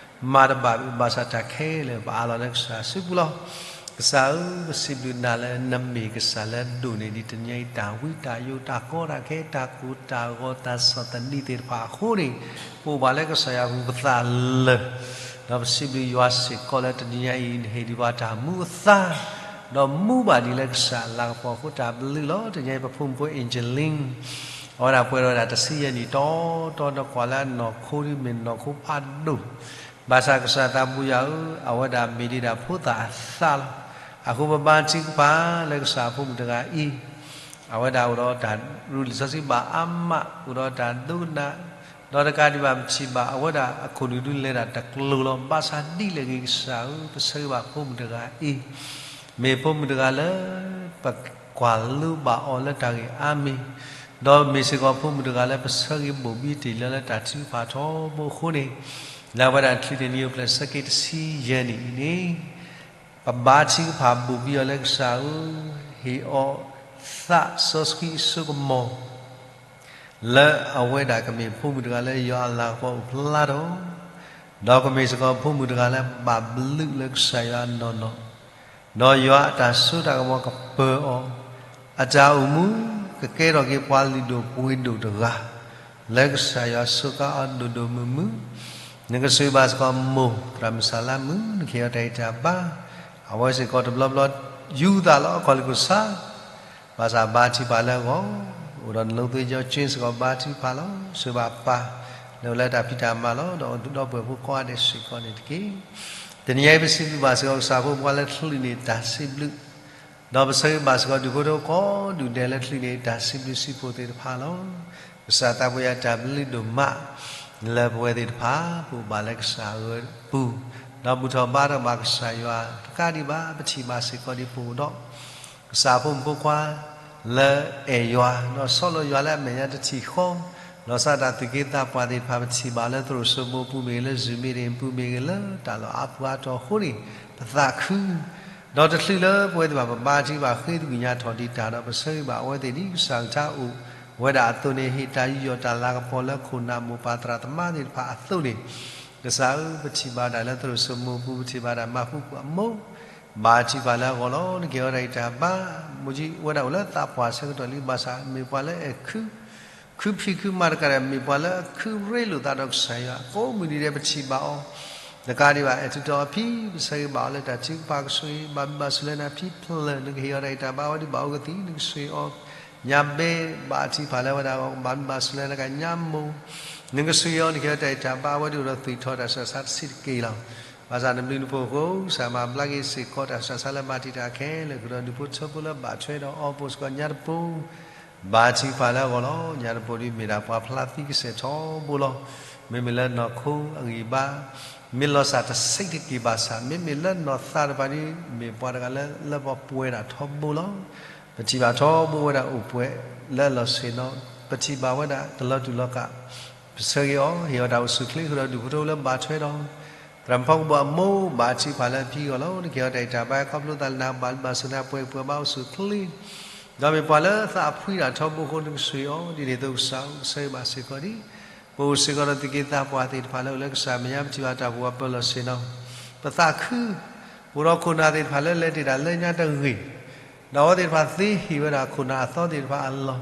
မၤတဘၣ်ဘၣ်ဆၣ်တၢ်ခဲလၢာ် ပအးလီၤလၢကစၢ်စုပူၤလီၤ. ကစၢ်ဧၢ, ပစံးဘျုးနၤလၢနမ့ၢ်ကစၢ်လၢဒိၣ်န့ၢ်ဒံးတနံၤအံၤ တၢ်ဝံတၢ်ယိး တၢ်ကီတၢ်ခဲ တၢ်ကိၢ်တၢ်ဂီၤ တၢ်ဆီၣ်သနံးသ့ၣ်တဖၣ်အဃိန့ၣ်, ပအိၣ်ဘၣ်လၢကစၢ်ယွၤအပူၤပသးလၢာ်, ဒီးပစံးဘျုးယွၤစ့ၢ်ကီးလၢတနံၤညါအံၤ နဟ့ၣ်ဒံးပှၤတၢ်မူအသါ, ဒီးမူဘၣ်ဒံးလၢကစၢ်အလၤကပီၤအဃိ တၢ်ဘျုးလီၤ. တနံၤညါအံၤ ပဖိမုၣ်ဖိ Angeline အဝဲဒၣ်ပှဲၤဒီးဝဲဒၣ်တဆံယဲၢ်နံၣ်တီတီ ဒီးကွၢ်လၢအနီၢ်ခိဒ်မ့ၢ်နီၢ်ခိဖးဒိၣ်, ဘၣ်ဆၣ်ကစၢ်သးဘိယွၤဧၢ, အဝဲဒၣ်မ့ၢ်ဒံးဒၣ်ဖိသၣ်အသးလီၤ. အဃိပဘါထုကဖၣ်လၢကစၢ်အဖိမုၣ်တဂၤအံၤ, အဝဲဒၣ်အိၣ်ဒီးတၢ်ရူလံာ်စီဆှံဘၣ်အါမး, အိၣ်ဒီးတၢ်ဒိကနၣ်, ဒီးတကးဒံးဘၣ်ပထံၣ်ဘၣ် အဝဲဒၣ်အခိၣ်နူာ်ဒုးလဲၤဒၣ်တကျိၤလီၤ. ဘၣ်ဆၣ်ဒ်လဲၣ်ဂ့ၤကစၢ်ဧၢ, ပဆၢဂ့ၤဘၣ်ဖိမုၣ်တဂၤအံၤ, မ့ၢ်ဖိမုၣ်တဂၤလၢ ပကွၢ်လိဘၣ်အီၤလၢတၢ်ဂ့ၢ်အါမံၤ, ဒီးမ့ၢ်စ့ၢ်ကီးဖိမုၣ်တဂၤလၢ ပဆၢဂ့ၤဘိၣ်ဘံတ့ၢ်လၢ လၢတၢ်ထုကဖၣ်ထီဘိအဃိန့ၣ်, လၢအဝဲဒၣ်ချုးန့ၣ် နံၣ်အိၣ်ဖျဲၣ်ဆၢက့ၤတဆံယဲၢ်နံၣ်အံၤန့ၣ်, ပဘါထုကဖၣ်ဘိၣ်ဘံအီၤလၢကစၢ်ဧၢ, ဟ့ၣ်အီၤသးစီဆှံအစိကမီၤ လၢအဝဲဒၣ်ကမ့ၢ်ဖိမုၣ်တဂၤလၢယွၤအလၤကပီၤအိၣ်ဖျါထီၣ်, ဒီးကမ့ၢ်စ့ၢ်ကီးဖိမုၣ်တဂၤလၢဘၣ်ဘျုးလၢကစၢ်ယွၤအနီၢ်နီၢ်, ဒီးယွၤအတၢ်စိတၢ်ကမီၤကပၢၤအီၤ, အတၢ်အိၣ်မူကကဲထီၣ်က့ၤပှၤလုၢ်ဒိၣ်ပှ့ၤဒိၣ်တဂၤ, လၢကစၢ်ယွၤစူးကါအီၤဒိၣ်ဒိၣ်မုၢ်မုၢ်, နကဆိၣ်ဂ့ၤဘၣ်စ့ၢ်ကီးမိၢ်သရၣ်မုၣ်စၤလါမုၣ် နကဟ့ၣ်အီၤတၢ်ဂံၢ်တၢ်ဘါ, အဝဲစ့ၢ်ကီးတဘျီဘျီ ယူၤသးလီၤအခီၣ်လ့ၣ်ခိၣ်ဆါ ဘၣ်ဆၣ်ဘါထုကဖၣ်လၢအဂီၢ်, အိၣ်ဒီးနလိသ့ကၠီကၠ့စ့ၢ်ကီးဘါထုကဖၣ်လီၤ. ဆိၣ်ဂ့ၤဘၣ်ပၢ် လၢအအိၣ်လၢတၢ်ဖံးတၢ်မၤလီၤ. ဒီးအိၣ်ဒီပုၢ်ဝဲၢ်ဖိကိးဂၤဒဲးစ့ၢ်ကီးန့ၣ်တက့ၢ်. တနံၤအံၤပစံးဘျုးဘၣ်စ့ၢ်ကီးကစၢ်အဃိ ပှၤလၢချုးန့ၢ်တၢ်စံးဘျုး ဒီးပဆၢဂ့ၤဘၣ်စ့ၢ်ကီးဒူၣ်ဖိထၢဖိကိးဒူၣ်ဒဲးလၢချုးန့ၢ်တၢ်စံးဘျုးစံးဖှိၣ်သ့ၣ်တဖၣ်လီၤ. ကစၢ်သးပှၢ်ယွၤတၢ်ဘျုးဒိၣ်မး လၢပဝဲသ့ၣ်တဖၣ် ပအိၣ်ဘၣ်လၢကစၢ်အဂီၢ်အပူၤ, ဒီးဘူၣ်ထီၣ်ဘါထီၣ်ဘၣ်ကစၢ်ယွၤတကးဒံးဘၣ် ပထံၣ်ဘၣ်စ့ၢ်ကီးဒ်ပအိၣ်ဒီး ကစၢ်ဖိမုၣ်ဖိခွါ လၢအဲၣ်ယွၤ ဒီးဆီၣ်လီၤယွၤလၢအမဲာ်ညါတထံၣ်ဃီ, လီၤဆီဒၣ်တၢ်သူၣ်က့သးပှၢ်သ့ၣ်တဖၣ် ပထံၣ်ဘၣ်လၢသရိာ်စိမိပူၤမ့ၢ်ဂ့ၤ လၢ Zoom meeting ပူၤမ့ၢ်ဂ့ၤ လၢတၢ်လီၢ်အါပူၤအါတီၤအဃိန့ၣ် ပသးခု ဒီးတချုးလၢပဝဲသ့ၣ်တဖၣ် ပဘါထုကဖၣ်ဃ့သကွံာ်ညါထီၣ်ဒံးတၢ်ဒီး ပဆၢဂ့ၤဘၣ်အဝဲသ့ၣ်ဒ်ကစၢ်ကထါအိၣ်ဝဲဒၣ်အသိးန့ၣ် ဟ့ၣ်တၢ်ယူးယီၣ်တၢ်လၤကပီၤလၢခိၣ်နၢ်မိၢ်ပၢ်သရၣ်သမါသ့ၣ်တဖၣ်အသိးန့ၣ်, ကစၢ်ဧၢ ပထံၣ်ဘၣ်ဒၣ်လၢသရိာ်စိမိပူၤ ပထံၣ်ဘၣ်ဒၣ်မၤပူၤပူၤအမိၢ် ဘါထုကဖၣ်လၢအဂီၢ်လီၤ. နကဟ့ၣ်အီၤတၢ်ဂံၢ်တၢ်ဘါ, မိၢ်ကၠံဝဲဒၣ်အိၣ်လၢသးပှၢ်ဆၢကတီၢ်လံ ဘၣ်ဆၣ်မ့ၢ်ပှၤလၢအဲၣ်ခု ခုဖံးခုမၤတကးဒီး မ့ၢ်ပှၤလၢအခုရ့လိာ်သးဒီးကစၢ်ယွၤ ကိးမုၢ်နံၤဒဲး ပထံၣ်ဘၣ်အီၤ, တကးဒံးဘၣ် အဲၣ်ထူးတီၤအဖံ ပဆၢဂ့ၤဘၣ်အီၤလၢတၢ်ထုကဖၣ်ကဆိၣ်ဂ့ၤ ဘၣ်ဘျုးဘၣ်ဆိၣ်လၢနၤဖံဖျၢၣ် နကဟ့ၣ်အီၤတၢ်ဂံၢ်တၢ်ဘါ အဝဲဒၣ်ဘၣ်အိၣ်ကသံၣ် နကဆိၣ်ဂ့ၤအီၤ ညါဘဲ ဘါထုကဖၣ်လၢအဝဲဒၣ်အဂီၢ် ဘၣ်ဘျုးဘၣ်ဆိၣ်လၢနၤကညါမိၢ် နကဆိၣ်ဂ့ၤအီၤ နကဟ့ၣ်အီၤတၢ်ဂံၢ်တၢ်ဘါ အဝဲဒၣ်အိၣ်ဒီးသွံၣ်ထီၣ်တၢ်ဆူးတၢ်ဆါတဆံးတက့ၢ်လီၤ. ဘၣ်ဆၣ်နဘျုးနဖှိၣ်အဃိ ကစၢ်မၤဘျါက့ၤစ့ၢ်ကီးတၢ်ဆူးတၢ်ဆါလၢမၤတံာ်တာ်ခဲလၢာ် ဃုာ်ဒီးဒူၣ်ဖိထၢဖိလၢဘၣ်ထွဲဒီးအီၤ ပအိၣ်စ့ၢ်ကီးညါတပူၤ ဘါထုကဖၣ်လၢအဂီၢ်လီၤ. ညါတပူၤဒ်မ့ၢ်ဒၣ်ပှၤဖျါသံကစဲာ်ထီဘိလီၤ. မ့မ့ၢ်လၢနီၢ်ခိအဂံၢ်ဘါ မ့ၢ်လီၤစၢ်တဆံးတက့ၢ်ဘၣ်ဆၣ် မ့မ့ၢ်လၢနီၢ်သးတဖၣ်ဒ် မ့ၢ်ပှၤတဂၤလၢလၢပှဲၤပှဲၤဒၣ်ထီဘိလီၤ. ပထံၣ်ဘၣ်ထီဘိဝဲဒၣ်အိၣ်ပှဲၤလၢအလီၢ်ဆ့ၣ်နီၤ ပထံၣ်ဘၣ်ဝဲဒၣ်တလီၤတူာ်လီၤကာ် ပဆၢဂ့ၤအီၤ ဟ့ၣ်အီၤတၢ်အိၣ်ဆူၣ်ချ့ ဃုာ်ဒီးဒူၣ်ဖိထၢဖိလၢဘၣ်ထွဲဒီး သရၣ်မုၣ်ဖီကဘီၣ်အမိၢ် ဘါထုကဖၣ်လၢအဖံအဂီၢ်လီၤ. နကဟ့ၣ်အီၤတၢ်ဂံၢ်တၢ်ဘါ ခီဖျိသးလၢနၤ ဘၣ်ဘျုးဘၣ်ဆိၣ်နၤ ပှဲၤပှဲၤဘၣ်အိၣ်ဆူၣ်ချ့ ဒီးမ့ၢ်ပှၤလၢသးဖှံတၢ်ထီဘိအဃိ နကဆိၣ်ဂ့ၤအီၤ ဒ်န့ၣ်အသိးကစၢ်ဧၢ ကဆၢဂ့ၤဘၣ်စ့ၢ်ကီးဒ် ပအိၣ်စ့ၢ်ကီးဒီးသူၣ်က့သးပှၢ်သ့ၣ်တဖၣ်လၢအိၣ်လၢကစၢ်အမဲာ်ညါ ပထံၣ်ဘၣ်တၢ်အိၣ်ဖှိၣ်အပၢၤလီၢ်ဆ့ၣ်နီၤ ပသးခု ပအိၣ်ဒီးခိၣ်နၢ်သ့ၣ်တဖၣ်လၢလဲၤတ့ၢ်တၢ်လၢညါတဂ့ၤ ဒီးအဝဲသ့ၣ်တဖၣ်သ့ဟ့ၣ်ဝဲဒၣ်ခိၣ်နၢ်အသီသ့ၣ်တဖၣ်အလီၢ်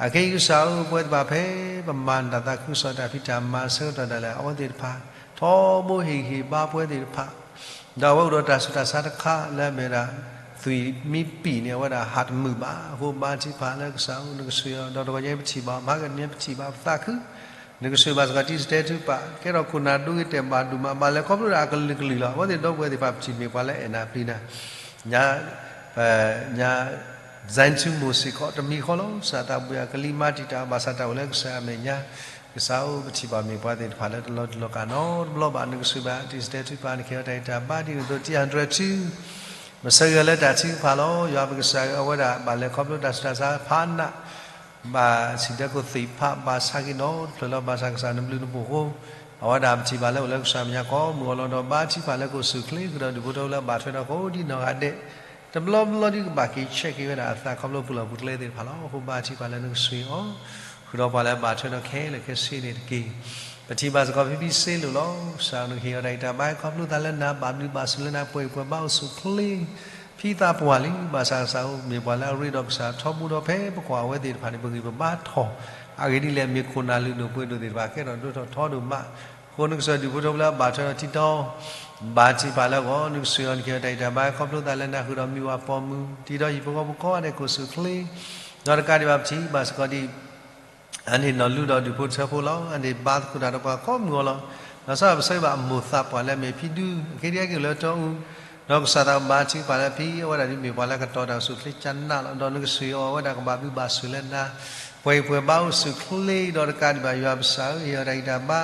အခဲအံၤကစၢ်ဧၢ ပဝဲသ့ၣ်တဖၣ်ဖဲပမၤတၢ်သးခုကစီၣ်တၢ်ဖံးတၢ်မၤအဆၢကတီၢ်ဒၣ်လဲာ် အဝဲသ့ၣ်တဖၣ် ထီဘိဟ့ၣ်ဂံၢ်ဟ့ၣ်ဘါပဝဲသ့ၣ်တဖၣ် ဒီးအဝဲအိၣ်ဒီးတၢ်ဆူးတၢ်ဆါတခါလၢအမ့ၢ်ဝဲဒၣ် သွံၣ်မ့ၢ်ပံာ်န့ၣ် အဝဲဒၣ်ဟးတမုာ်ဘၣ်. အဃိဘါထုကဖၣ်လၢကစၢ်ဧၢ နကဆိၣ်ဂ့ၤအီၤ ဒီးတဂီၤညါအံၤပထံၣ်ဘၣ် မဟါကနံၤပထံၣ်ဘၣ်ပသးခု နကဆိၣ်ဂ့ၤဘၣ်စ့ၢ်ကီးတံၤသတဲထုကဖၣ် ကဲထီၣ်ခိၣ်နၢ်ဒိဂ့ၤတဲာ်ဘၣ်ဒိၣ်မး ဘၣ်လဲၤခီဖျိဒၣ်အကလုာ်ကလုာ်လီၤ. အဝဲသ့ၣ်ဒီပုၢ်ဝဲၢ်သ့ၣ်တဖၣ်ပထံၣ်မ့ၢ်ပှၤလၢအဲၣ်နၤပျံၤနၤ ညါ ပညါ Zion ဆူမိၢ်စ့ၢ်ကီး တမံၤဃီလီၤ. ကစၢ်သးပှၢ်ယွၤကလံၤမၤတံာ်တာ် ဘၣ်ဆၣ်တၢ်အိၣ်လၢကစၢ်အမဲာ်ညါ ကစၢ်ဧၢ ပထံၣ်ဘၣ်မ့ၢ်ပှၤသ့ၣ်တဖၣ်လၢတလီၤတူာ်လီၤကာ်နီတဘျီဘၣ် နကဆိၣ်ဂ့ၤဘၣ်တံၤသတဲထုကဖၣ် နကဟ့ၣ်အီၤတၢ်ဂံၢ်တၢ်ဘါ ဒ်န့ၣ်အသိး တံၤဟးဒြဲၣ်ထူ ပဆၢဂ့ၤအီၤလၢတၢ်ထုကဖၣ်လီၤ. ယွၤပကစၢ်ဧၢ အဝဲဒၣ်ဘၣ်လဲၤခီဖျိတၢ်ဆူးတၢ်ဆါဖးနး ဘၣ်ဆံၣ်ဒၢခိၣ်သ့ၣ်ဖး ဘၣ်ဆါက့ၤနီတဖျၢၣ်လီၤ. ဘၣ်ဆၣ်ကစၢ်နဘျုးနဖှိၣ်အဃိ အဝဲဒၣ်ပထံၣ်ဘၣ်လၢအိၣ်လၢကစၢ်မဲာ်ညါကိးမုၢ်အလီၢ်ဒီး ဘါထုကဖၣ်လၢကအိၣ်ဆူၣ်ချ့ ဃုာ်ဒီးဒူၣ်ဖိထၢဖိလၢအဘၣ်ထွဲဒီးကိးဒ်နီၢ်ဂၤဒဲး တဘျီဘျီဒ်ကဘၣ်က့ၤဆဲးက့ၤဝဲဒၣ်အသးခီဖျိပူၤလီၢ်ပူၤကျဲသ့ၣ်တဖၣ်လီၤ. အဃိဘါထုကဖၣ်လၢနကဆိၣ်ဂ့ၤအီၤ ဃုာ်ဒီးပှၤလၢအဘၣ်ထွဲဒီးခဲလၢာ်ခဲဆ့န့ၣ်တက့ၢ်. ပထံၣ်ဘၣ်စ့ၢ်ကီးဖံဖံစ့လိာ်လီၤ. ကစၢ်နကဟ့ၣ်အီၤတၢ်ဂံၢ်တၢ်ဘါ ခီဖျိသးလၢနၤ ဘၣ်ဘျုးဘၣ်ဆိၣ်လၢနၤ ပှဲၤပှဲၤဘၣ်အိၣ်ဆူၣ်ချ့ ဖံသးပှၢ်လံ. ဘၣ်ဆၣ်ကစၢ်ဧၢ မ့ၢ်ပှၤလၢအရ့ဒီးကစၢ်ထီဘိဒီး ဖဲပကွၢ်အဝဲသ့ၣ်တဖၣ်န့ၣ် ပဂံၢ်ပဘါထီၣ် အဂ့ၢ်ဒ်လဲၣ် မ့ၢ်ခိၣ်နၢ်လုၢ်ဒိၣ်ပှ့ၤဒိၣ်သ့ၣ်တဖၣ် ကဲထီၣ်ဒိၣ်ထီၣ်ထီဒိၣ်မး အဃိနကစၢ်ဒူၣ်ဖိထၢဖိလၢအဘၣ်ထွဲဒီးတံၤတီ ဘါထုကဖၣ်လၢအဂီၢ် နကဆိၣ်ဂ့ၤအီၤ နကဟ့ၣ်အီၤတၢ်ဂံၢ်တၢ်ဘါ ခီဖျိသးလၢနၤ ဃုာ်ဒီးမုၢ်ဝၤပိာ်မုၣ် တံၤဒီးဟံၣ်ဖိဃီဖိကိးဂၤဒဲး ကအိၣ်ဆူၣ်ချ့ ဒီးတကးဒံးဘၣ်ပထံၣ်ဘၣ်စ့ၢ်ကီးဒ် အန့ၣ်နီၢ်လူဒီးဒူၣ်ဖိထၢဖိလီၤ. အန့ၣ်ဘါသကိးတၢ်ဒီးပှၤကိးမုၢ်အလီၢ် လီၤဆီဒၣ်ပဆၢဂ့ၤဘၣ်အမိၢ်သးပှၢ်လၢအမ့ၢ်ဖံဒု အခဲဒ်အက့ၤလၢတီအူ ဒီးကစၢ်သးဘါထုကဖၣ်လၢဖံ အဝဲဒၣ်ဒ်မ့ၢ်ပှၤလၢကတီၤတၢ်အိၣ်ဆူၣ်ချ့ကနးလီၤ. ဒီးနကဆိၣ်ဂ့ၤအီၤ အဝဲဒၣ်ကဘၣ်ဘျုးဘၣ်ဆိၣ်လၢနၤ ပှဲၤပှဲၤဘၣ်အိၣ်ဆူၣ်ချ့ ဒီးတကးဒံးဘၣ်ယွၤပကစၢ်ဧၢ ဟ့ၣ်အီၤတၢ်ဂံၢ်တၢ်ဘါ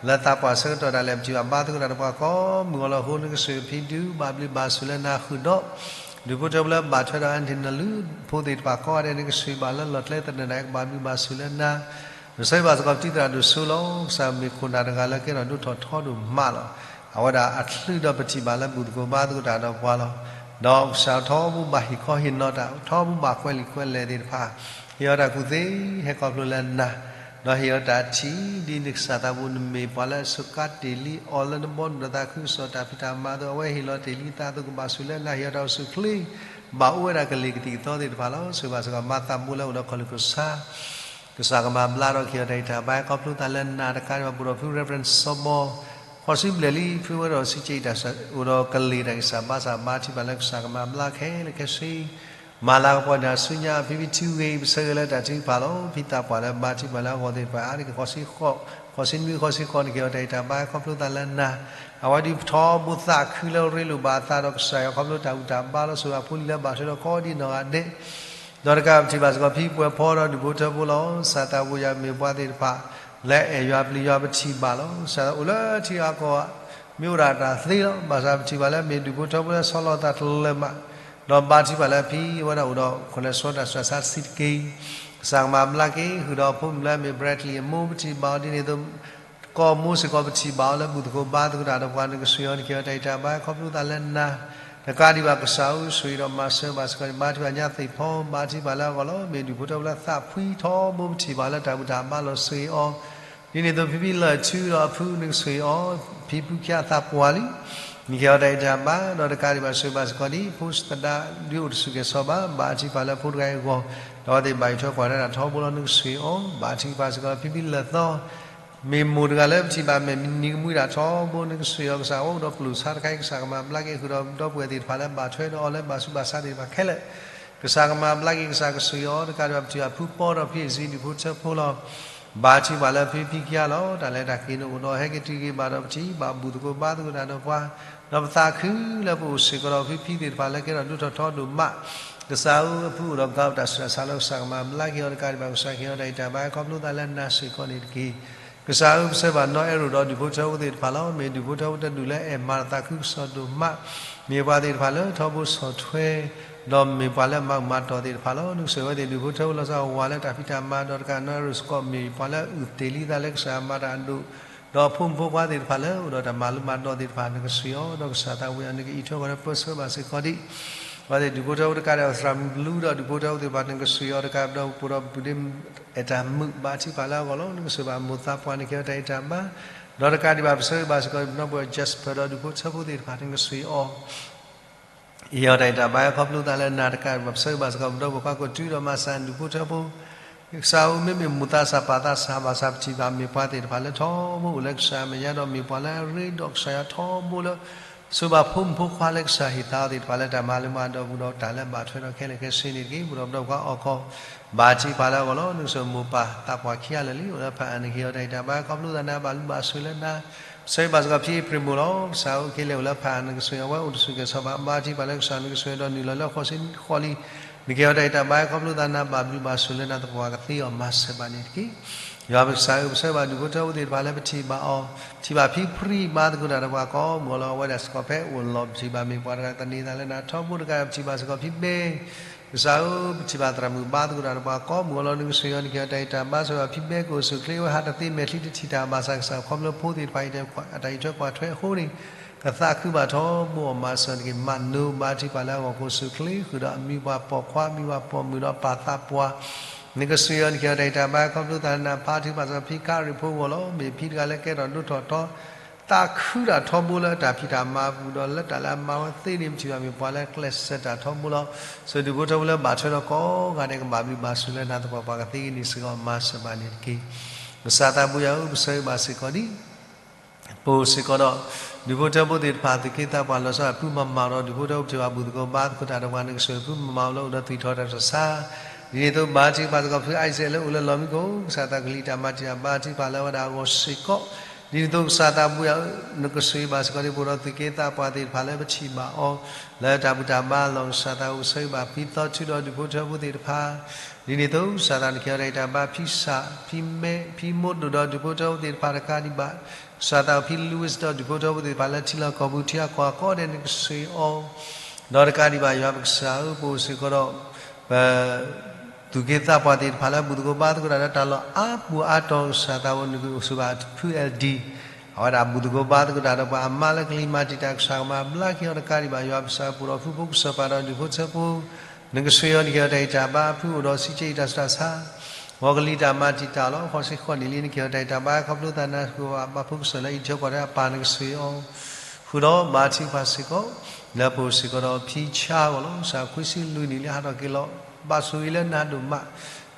လၢသးပှၢ်ဆၢကတီၢ်ဒၣ်လဲာ် ပထံၣ်ဘၣ်ဘါသကိးတၢ်ဒီးပှၤကိးမုၢ်အလီၢ်အဃိ နကဆိၣ်ဂ့ၤဖံဒု ဘၣ်ဘျုးဘၣ်ဆိၣ်လၢနၤဃုာ်ဒီး ဒူၣ်ဖိထၢဖိလၢဘၣ်ထွဲဒီး အနံၣ်နလူၢ်ဖိသ့ၣ်တဖၣ်ကိးဂၤဒဲး နကဆှၢဘၣ်လၢလီၢ်ကျဲသနၢၣ်ဒၣ် ကဘၣ်ဘျုးဘၣ်ဆိၣ်လၢနၤ, ပဆၢဂ့ၤဘၣ်စ့ၢ်ကီး ပတံၤသရၣ်ဒိၣ်စိလီၤ. ကစၢ်မ့ၢ်ခိၣ်နၢ်တဂၤလၢကဲထီၣ်ဒိၣ်ထီၣ်ထီဒိၣ်မးလီၤ. အဝဲဒၣ်အချုးဒီးပထံၣ်ဘၣ်လၢဘူၣ်သကိးဘါသကိးတၢ်ဒီးပှၤလီၤ. ဒီးကစၢ်ထီဘိဘၣ်ဟ့ၣ်ခီဟ့ၣ်နီၤတၢ် ထီဘိဘၣ်ကွဲးလံာ်ကွဲးလဲၢ်သ့ၣ်တဖၣ် ဟ့ၣ်အီၤတၢ်ကူၣ်သ့ ဟဲခီဖျိလၢနၤ, ဒီးဟ့ၣ်အီၤတၢ်ထံၣ် ဒ်နကစၢ်သးဘိ နမ့ၢ်ပှၤလၢအစူးကါတ့ၢ်လံအီၤလၢနဘီနုာ်ဒီးသးခုကစီၣ်တၢ်ဖံးတၢ်မၤအသိး အဝဲဟ့ၣ်လီၤတ့ၢ်လံသးအသိး ကဘၣ်ဆိၣ်လၢနၤ ဟ့ၣ်အီၤတၢ်အိၣ်ဆူၣ်အိၣ်ချ့ ဘၣ်အိၣ်ဝဲဒၣ်ကလံၤကသံၣ်ကသီသ့ၣ်တဖၣ်လီၤ. ဆိၣ်ဂ့ၤဘၣ်စ့ၢ်ကီး မၤသးဘိလၢအိၣ်ဒီးခီၣ်လုၢ်ကစၢ် ကစၢ်ကမၤဘျါဒီးကဟ့ၣ်အီၤတၢ်ဂံၢ်တၢ်ဘါ ခီဖျိသးလၢနၤတကးဒံးဘၣ် ပအိၣ်ဒီးဖု Reverend စီၤဘီ ဃိးဆံဘျဲၣ်လံ ဖုဝဲဒီးစံက့တၢ် အိၣ်ဒီးကလံၤတၢ်ဂံၢ်စၢ်ဘါစၢ် ဘါထုကဖၣ်လၢကစၢ်ကမၤဘျါခဲလၢာ်ခဲဆ့ မၤလၤကပီၤန့ၢ်အီၤဆူညါ ဖံဖံထူဂ့ၤ ပဆၢဂ့ၤလၢတၢ်ထုကဖၣ်လီၤ. ဖံသးပှၢ်လၢဘါထုကဖၣ်လၢအဂီၢ်သ့ၣ်တဖၣ် အါတက့ၢ်ဃိးဆံဃိး ဃိးဆံနွံ ဃိးဆံဃိး နကဟ့ၣ်အီၤတၢ်ဂံၢ်တၢ်ဘါ ခီဖျိသးလၢနၤ အဝဲဒုးထီဘိသးခုလၢရ့လိာ်ဘၣ်အသးဒီးကစၢ်ယွၤ ခီဖျိတၢ်ဘူၣ်တၢ်ဘါလီၤ ဆိၣ်ဂ့ၤအဖိလံၤလၢဘၣ်ထွဲဒီးကိးဒံးနီၢ်ဂၤဒဲး ဒီးတကးပထံၣ်ဘၣ်စ့ၢ်ကီး ဖံပှဲၤဖီဒီးဒူၣ်ဖိထၢဖိလီၤ. ကစၢ်သးဘိယွၤမ့ၢ်ပှၤသ့ၣ်တဖၣ် လၢအဲၣ်ယွၤပျံၤယွၤပထံၣ်ဘၣ်လီၤ. ကစၢ်အိၣ်လၢထံအါကီၢ် မ့ၢ်အိၣ်ဒၣ်တၢ်သ့လီၤ. ဘၣ်ဆၣ်ပထံၣ်ဘၣ်လၢမ့ၢ်ဒူၣ်ဖိထၢဖိလၢဆီလီၤသးတလၢာ်မး ဒီးဘါထုကဖၣ်လၢဖံဝဲဒၣ်အိၣ်ဒီး ခိၣ်နၢ်စှီၤတၢ်ဆူးတၢ်ဆါတဆံးတက့ၢ်. ကစၢ်ကမၤဘျါက့ၤ ဃုာ်ဒီးအဖိမုၣ်လၢအမ့ၢ် Bradley အမိၢ် ပထံၣ်ဘၣ်အီၤဒ်န့ၣ်အသိး ကီၢ်မိၢ်စ့ၢ်ကီးပထံၣ်ဘၣ်အီၤလၢဘူၣ်သကိးဘါသကိးတၢ်ဒီးပှၤ နကဆှၢအီၤ နကဟ့ၣ်အီၤတၢ်ဂံၢ်တၢ်ဘါ ခီဖျိသးလၢနၤ တကးဒံးဘၣ် ကစၢ်ဧၢ ဆိၣ်ဂ့ၤဒီးမၤစၢၤဘၣ်စ့ၢ်ကီးန့ၣ် ဘါထုကဖၣ်ညါသ့ၣ်ဖီ ဘါထုကဖၣ်လၢအဂီၢ်လီၤ. မ့ၢ်ဒူၣ်ဖိထၢဖိလၢသးဖှံထီဘိ ပထံၣ်ဘၣ်လၢတၢ်ဘူၣ်တၢ်ဘါလီၤ ဆိၣ်ဂ့ၤအီၤ ဒ်န့ၣ်အသိး ဖံဖံလၢၢ်ထူဒီးအဖု နကဆိၣ်ဂ့ၤအီၤ ဖံဖုခံဂၤသးပှၢ်လံ နကဟ့ၣ်အီၤတၢ်ဂံၢ်တၢ်ဘါ ဒီးတကးဒံးဘၣ် ဆိၣ်ဂ့ၤဘၣ်စ့ၢ်ကီးဒ် ဖိသဒါဒုးအိၣ်တဆူၣ်ကဲၤစီၤဘၣ် ဘါထုကဖၣ်လၢဖိတဂၤအံၤအဂီၢ် ဒီးအဝဲသ့ၣ်ဘၣ်အံးထွဲကွၢ်ထွဲတၢ်ထီဘိလီၤ နကဆိၣ်ဂ့ၤအီၤ ဘါထုကဖၣ်စ့ၢ်ကီး ဖံဖံလၢၢ်သီ မ့ၢ်မိၢ်တဂၤလၢပထံၣ်ဘၣ်မဲာ်နံၤကမှံတၢ်ထီဘိ နကဆိၣ်ဂ့ၤအီၤ ကစၢ်အိၣ်ဒီးကျိၣ်စ့တခါအံၤ ကစၢ်ကမၤဘျါက့ၤ ဃုာ်ဒီးဒီပုၢ်ဝဲၢ်သ့ၣ်တဖၣ်လၢဘၣ်ထွဲဒီးအီၤလၢဘၣ်ဆူးဘၣ်ဆါသ့ၣ်တဖၣ်ခဲလၢာ် ကစၢ်ကမၤဘျါက့ၤ ကစၢ်ကဆိၣ်ဂ့ၤအီၤ တကးဒံးဘၣ် ပထံၣ်ဘၣ်ဖုပီဒီးဖံအ့ၣ်စံဒူၣ်ဖိထၢဖိလီၤ. ဘါထုကဖၣ်လၢဖံဖံခံဂၤလီၤ. တၢ်လဲၤတၢ်က့ၤန့ၣ်အိၣ်ဒီး ဟဲက့ၤတုၤက့ၤဘၣ်ဒီးပထံၣ်ဘၣ်ဘူၣ်သကိးဘါသကိးတၢ်ဒီးပှၤ ဒီးပသးခုလၢပအိၣ်စ့ၢ်ကီးဒီးဖံဖံသ့ၣ်တဖၣ်လၢကဲထီၣ်ဒိၣ်ထီၣ်ထီဒိၣ်မး ကစၢ်ဧၢ အဖုအိၣ်ဒီးပှၤတၢ်ဆူးတၢ်ဆါလၢကစၢ်ကမၤဘျါက့ၤအီၤ တကးဒံးဘၣ် ကစၢ်ကဟ့ၣ်အီၤတၢ်ဂံၢ်တၢ်ဘါ ခီဖျိသးလၢနၤစ့ၢ်ကီးန့ၣ်တက့ၢ်. ကစၢ်ဧၢ ပဆၢဘၣ်နီၢ်အဲၣ်ရိၣ်ဒီးဒူၣ်ဖိထၢဖိသ့ၣ်တဖၣ်လီၤ. မ့ၢ်ဒူၣ်ဖိထၢဖိတဒူၣ်လၢအဲၣ်မၤတၢ်သးခုကစီၣ်ဒိၣ်မး မ့ၢ်ပှၤသ့ၣ်တဖၣ်လၢထီဘိဆီၣ်ထွဲ ဒီးမ့ၢ်ပှၤလၢအမၤမၤတီၢ်သ့ၣ်တဖၣ်လီၤ. နကဆိၣ်ဂ့ၤဝဲသ့ၣ် ဒူၣ်ဖိထၢဖိလီၤဆီဝဲလၢတၢ်ဖံးတၢ်မၤ ဒီးတကးနီၢ်အဲၣ်ရိၣ်စ့ၢ်ကီး မ့ၢ်ပှၤလၢအအုၣ်တ့ၢ်လံသးလၢကစၢ်အမၤတၢ်အဒိၣ် ဒီးအဖိမုၣ်ဖိခွါသ့ၣ်တဖၣ်လၢအိၣ်ဒီးတၢ်မၤလိမၤဒိးသ့ၣ်တဖၣ် နကဆိၣ်ဂ့ၤအီၤ ဒီးကစၢ်သးဝံၣ်အီၤ နကအံးထွဲဃီၤဒီးပၢဆှၢဘၣ်စ့ၢ်ကီးဒံး အဝဲသ့ၣ်ဒူၣ်ဖိထၢဖိတကးဒံး သရၣ်မုၣ်ဘျူးဒီးဒူၣ်ဖိထၢဖိသ့ၣ်တဖၣ် နကဆိၣ်ဂ့ၤအီၤ တကးဒံးဘၣ် ပအိၣ်ဒီးပဒ့အဲၣ်တၢ်မုာ် ဘါထုကဖၣ်လၢအဂီၢ်လီၤ. နကဆိၣ်ဂ့ၤဘၣ်မိၢ်သးပှၢ် နကဟ့ၣ်အီၤတၢ်ဂံၢ်တၢ်ဘါ ဒီးတကးဒံးဘၣ် ပဆၢဂ့ၤဘၣ်စ့ၢ်ကီး ပနီၢ်ပၢ် Jasper ဒီးဒူၣ်ဖိထၢဖိသ့ၣ်တဖၣ် နကဆိၣ်ဂ့ၤအီၤ ဟ့ၣ်အီၤတၢ်ဂံၢ်တၢ်ဘါ ခီဖျိသးလၢနၤတကးဒံးဘၣ် ပဆၢဂ့ၤဘၣ်စ့ၢ်ကီး ပဒီပုၢ်ဝဲၢ်ခွါကိးတုဒီးမၤစၢၤဒူၣ်ဖိထၢဖိ ကစၢ်ဧၢ မ့မ့ၢ်မိၢ်သးစၢ်ပၢ်သးစၢ်ဘၣ်ဆၣ် ပထံၣ်ဘၣ်မ့ၢ်ပှၤသ့ၣ်တဖၣ်လၢထီဘိအိၣ်လၢကစၢ်အမဲာ်ညါ ဒီးမ့ၢ်ပှၤလၢအရ့ဒီးကစၢ်ယွၤထီဘိလၢ ဆိၣ်ဂ့ၤဘၣ်ဖိမုၣ်ဖိခွါလၢကစၢ်ဟ့ၣ်သါအီၤသ့ၣ်တဖၣ်လၢတၢ်မၤလိမၤဒိးပူၤဒီးတၢ်လၢဘၣ်ထွဲဒီးခဲလၢာ်ခဲဆ့န့ၣ်တက့ၢ်. ပဒီပုၢ်ဝဲၢ်ခွါအီၣ်ကီၢ် ဘါထုကဖၣ်လၢအဂီၢ်လီၤ. နကဆိၣ်ဂ့ၤမိၢ်ပၢ်သးပှၢ်ခံဂၤလၢာ်လံ အိၣ်လၢဖးအါ နကဟ့ၣ်အီၤတၢ်ဂံၢ်တၢ်ဘါ ခီဖျိသးနၤ ဘၣ်ဘျုးဘၣ်ဆိၣ်လၢနၤ ပဆၢဂ့ၤဘၣ်စ့ၢ်ကီးဖံအ့ဖြ့ၣ်မိၢ်လီၤ. ကစၢ်ဧၢ ခဲလၢာ်အိၣ်လၢဖးအါ နကဆိၣ်ဂ့ၤအဝဲအိၣ်တဆူၣ်ကဲၤစီၤဘၣ် ဘါထုကဖၣ်လၢကစၢ် နကဆိၣ်ဂ့ၤဒီးနုာ်လီၤလၢဃိးဆံဃိးလံ နကဟ့ၣ်အီၤတၢ်ဂံၢ်တၢ်ဘါ ခီဖျိသးနၤ ဘၣ်ဘျုးဘၣ်ဆိၣ်လၢနၤသပှၢ်ပှၢ်ကသ့အီၤမၤစၢၤဘၣ်န့ၣ်တက့ၢ်. ယွၤပကစၢ်ဧၢ ပဆၢဂ့ၤဘၣ်ဒူၣ်ဖိထၢဖိသ့ၣ်တဖၣ်လၢပထံၣ်ဘၣ်အီၤ ပထံၣ်ဘၣ်ဖံဖြံၣ်ဘါသကိးတၢ်ဒီးပှၤကိးမုၢ်အလီၢ် အဝဲဒၣ်စ့ၢ်ကီးဖဲအိၣ်လီၤ ပထံၣ်ဘၣ်မ့ၢ်ပှၤတဂၤသန့ၤသးလၢနၤထီဘိတကးဒံး ပထံၣ်ဘၣ်စ့ၢ်ကီးဖံဘဲ ကစၢ်ဧၢ ပထံၣ်ဘၣ်သရၣ်မုၣ်ဘါသကိးတၢ်ဒီးပှၤကိးမုၢ်အလီၢ် နကဆိၣ်ဂ့ၤအီၤ နကဟ့ၣ်အီၤတၢ်ဂံၢ်တၢ်ဘါ ဆိၣ်ဂ့ၤဘၣ်ဖံဘဲ ကအိၣ်ဆူၣ်အိၣ်ချ့ဝဲ ဟးတသ့မဲာ်ချံတထံၣ်တၢ်ဘၣ်ဆၣ် ကစၢ်ခီဖျိဖိသ့ၣ်တဖၣ်အံၤ အတၢ်အံးထွဲကွၢ်ထွဲအဃိန့ၣ် ကသးခုဘၣ်ထီဘိအီၤမၤစၢၤတက့ၢ်. မၤနိဘါထုကဖၣ်လၢအဂီၢ် ကအိၣ်ဆူၣ်အိၣ်ချ့ဃုာ်ဒီးအမံၤပှၢ်ပိာ်ခွါ မံၤပှၢ်ပိာ်မုၣ်ဒီးပၢ်သးပှၢ် နကဆိၣ်ဂ့ၤအီၤ နကဟ့ၣ်အီၤတၢ်ဂံၢ်တၢ်ဘါ ခီဖျိသးလၢနၤ ဘါထုကဖၣ်စ့ၢ်ကီးဖံခါရံၣ်ဖိအဂီၢ်လီၤ. မ့ၢ်ဖံတဂၤလၢကဲထီၣ်ဒိၣ်ထီၣ်ထီ သးခုတၢ်ထီဘိလၢတၢ်ဖံးတၢ်မၤအပူၤဒီး လၢတၢ်လၢအမၤဝဲသ့န့ၣ် ပထံၣ်ဘၣ်မ့ၢ်ပှၤလၢကျဲးစၢးတၢ်ထီဘိလီၤ. ဆိၣ်ဒူၣ်ဖိထၢဖိလၢဘၣ်ထွဲဒီးကိးဂၤဒဲး ကဘၣ်ဘျုးဘၣ်ဆိၣ်လၢနၤသပှၢ်ပှၢ် ကသ့ဂ့ၤန့ၣ်စ့ၢ်ကီး မၤစၢၤဘၣ်န့ၣ်တက့ၢ်. ကစၢ်သးဘိယွၤဧၢ ပဆၢဂ့ၤဘၣ်စ့ၢ်ကီးဒ် ပအိၣ်စ့ၢ်ကီးဒီး ဒူၣ်ဖိထၢဖိသ့ၣ်တဖၣ် သူၣ်က့သးပှၢ်လီၤဆီ အဖုမၤမၤဒီး ဒူၣ်ဖိထၢဖိ ပထံၣ်ဘၣ်ဘူၣ်သကိးဘါသကိးတၢ်ဒီးပှၤ နကဆိၣ်ဂ့ၤဖုမၤမၤလၢအိၣ်ဒီးသွံၣ်ထီၣ်တၢ်ဆါ ဒ်န့ၣ်အသိး ဘါထုကဖၣ်စ့ၢ်ကီးဖုအံစဲးလၢအိၣ်လၢလီၢ်မံခိၣ် ကစၢ်သးကလံၤတၢ်မၤတံာ်တာ် ဘါထုကဖၣ်လၢအဝဲဒၣ်အဂီၢ်စ့ၢ်ကီး ဒ်န့ၣ်အသိး ကစၢ်သးဘိယွၤဧၢ နကဆိၣ်ဂ့ၤဘၣ်စ့ၢ်ကီး ဒ်ပအိၣ်ဒီးသူၣ်က့သးပှၢ်သ့ၣ်တဖၣ်လၢပထံၣ်ဘၣ်အီၤ လၢတၢ်ဘူၣ်တၢ်ဘါအလီၢ် ကစၢ်သးအိၣ်ဆၢဂ့ၤဘၣ် ဖံသီထူဒီးဒူၣ်ဖိထၢဖိသ့ၣ်တဖၣ် ဒ်န့ၣ်အသိး ကစၢ်သးနကဟ့ၣ်အီၤတၢ်ဂံၢ်တၢ်ဘါ ဖံစၢ် ဖံမဲ ဖံမိၢ်ဒိၣ်ဒီးဒူၣ်ဖိထၢဖိသ့ၣ်တဖၣ်တကးဒံးဘၣ် ကစၢ်သးအိၣ်ဖံ Louis ဒီးဒူၣ်ဖိထၢဖိသ့ၣ်တဖၣ်လၢထံလီၢ်ကီၢ်ပူၤ ထံဂၤကီၢ်ဂၤကိးဂၤဒဲး နကဆိၣ်ဂ့ၤအီၤ ဒီးတကးဒံးဘၣ်ယွၤပကစၢ်ဧၢ, ပအိၣ်စ့ၢ်ကီးဒီး ပ သူၣ်က့သးပှၢ်သ့ၣ်တဖၣ်လၢအဘူၣ်သကိးဘါသကိးတၢ်ဒီးတၢ်လီၢ်အါပူၤအါတီၤ ကစၢ်သးအိၣ်နကအိၣ်ဆိးဘၣ်ဖု L D, အဝဲဒၣ်ဘူၣ်သကိးဘါသကိးတၢ်ဒီးပှၤအမါလၢကလံၤမၤတံာ်တာ် ကစၢ်ကမၤဘျါက့ၤအီၤတကးဒံးဘၣ်ယွၤပကစၢ် ပအိၣ်ဒီးဖုဖိကစၢ်ပၢ်ဒီးဒူၣ်ဖိထၢဖိ နကဆှၢအီၤနကဟ့ၣ်အီၤတၢ်ဂံၢ်တၢ်ဘါ ဖုအိၣ်ဒီးဆံးကဲအံၤတၢ်ဆူးတၢ်ဆါ ဂီၤကလံၤတၢ်မၤတံာ်တာ်လီၤ ဃိးဆံဃိးနံၣ်လံ နကဟ့ၣ်အီၤတၢ်ဂံၢ်တၢ်ဘါ ခီဖျိသးနၢ်ဟူဘၣ်ဖုကစၢ်လၢအံးထွဲကွၢ်ထွဲအပၢ်နကဆှၢအီၤ ဃုာ်ဒီးဘါထုကဖၣ်စ့ၢ်ကီး လၢပအိၣ်စ့ၢ်ကီးဒီးဖံဆါအဂီၢ်လီၤ ကစၢ်ခွံဆံလွံၢ်နံၣ်လံဟးထီၣ်က့ၤလီၤ ဘၣ်ဆိၣ်ဂ့ၤလၢနၤဒိၣ်မး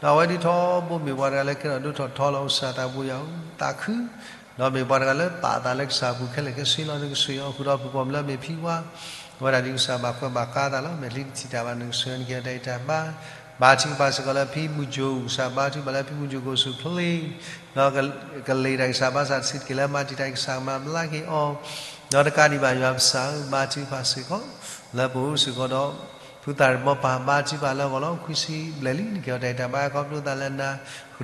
ဒီးအဝဲဒၣ်ထီဘိမ့ၢ်ပှၤတဂၤလၢကဲထီၣ်ဒိၣ်ထီၣ်ထီလီၤ ကစၢ်သးဘိယွၤဧၢ သးခု ဒီးမ့ၢ်ပှၤတဂၤလၢပာ်အသးလၢကစၢ်အပူၤခဲလၢာ်ခဲဆ့လီၤ နကဆှၢအီၤ ဃုာ်ဒီးပူၤပိာ်မုၣ်လၢအမ့ၢ်ဖံဝါ အဝဲဒၣ်ဒ်ကစၢ်ဘၣ်ကွဲးဘၣ်ကါသးလီၤ မဲာ်ချံတထံၣ်တၢ်ဘၣ် နကဆှၢအီၤနကဟ့ၣ်အီၤတၢ်ဂံၢ်တၢ်ဘါ ဘါထုကဖၣ်စ့ၢ်ကီးလၢဖံမုၢ်ကၠိၣ် ကစၢ်ဘါထုကဖၣ်လၢဖံမုၢ်ကၠိၣ်ကအိၣ်ဆူၣ်အိၣ်ချ့ ဒီးကလဲၤတၢ်ဂံၢ်စၢ်ဘါစၢ်တဆံးတက့ၢ်လၢမၤတံာ်တာ် ကစၢ်ကမၤဘျါက့ၤအီၤ ဒီးတကးဒံးဘၣ်ယွၤပကစၢ်ဧၢ ဘါထုကဖၣ်စ့ၢ်ကီး လၢပအိၣ်စ့ၢ်ကီးဒီး ဖုသးရ့ၣ်ဘီပၢ် ဘါထုကဖၣ်လၢအဂီၢ်လီၤ ခွံဆံဘျဲၣ်လံ နကဟ့ၣ်အီၤတၢ်ဂံၢ်တၢ်ဘါ ခီဖျိသးလၢနၤ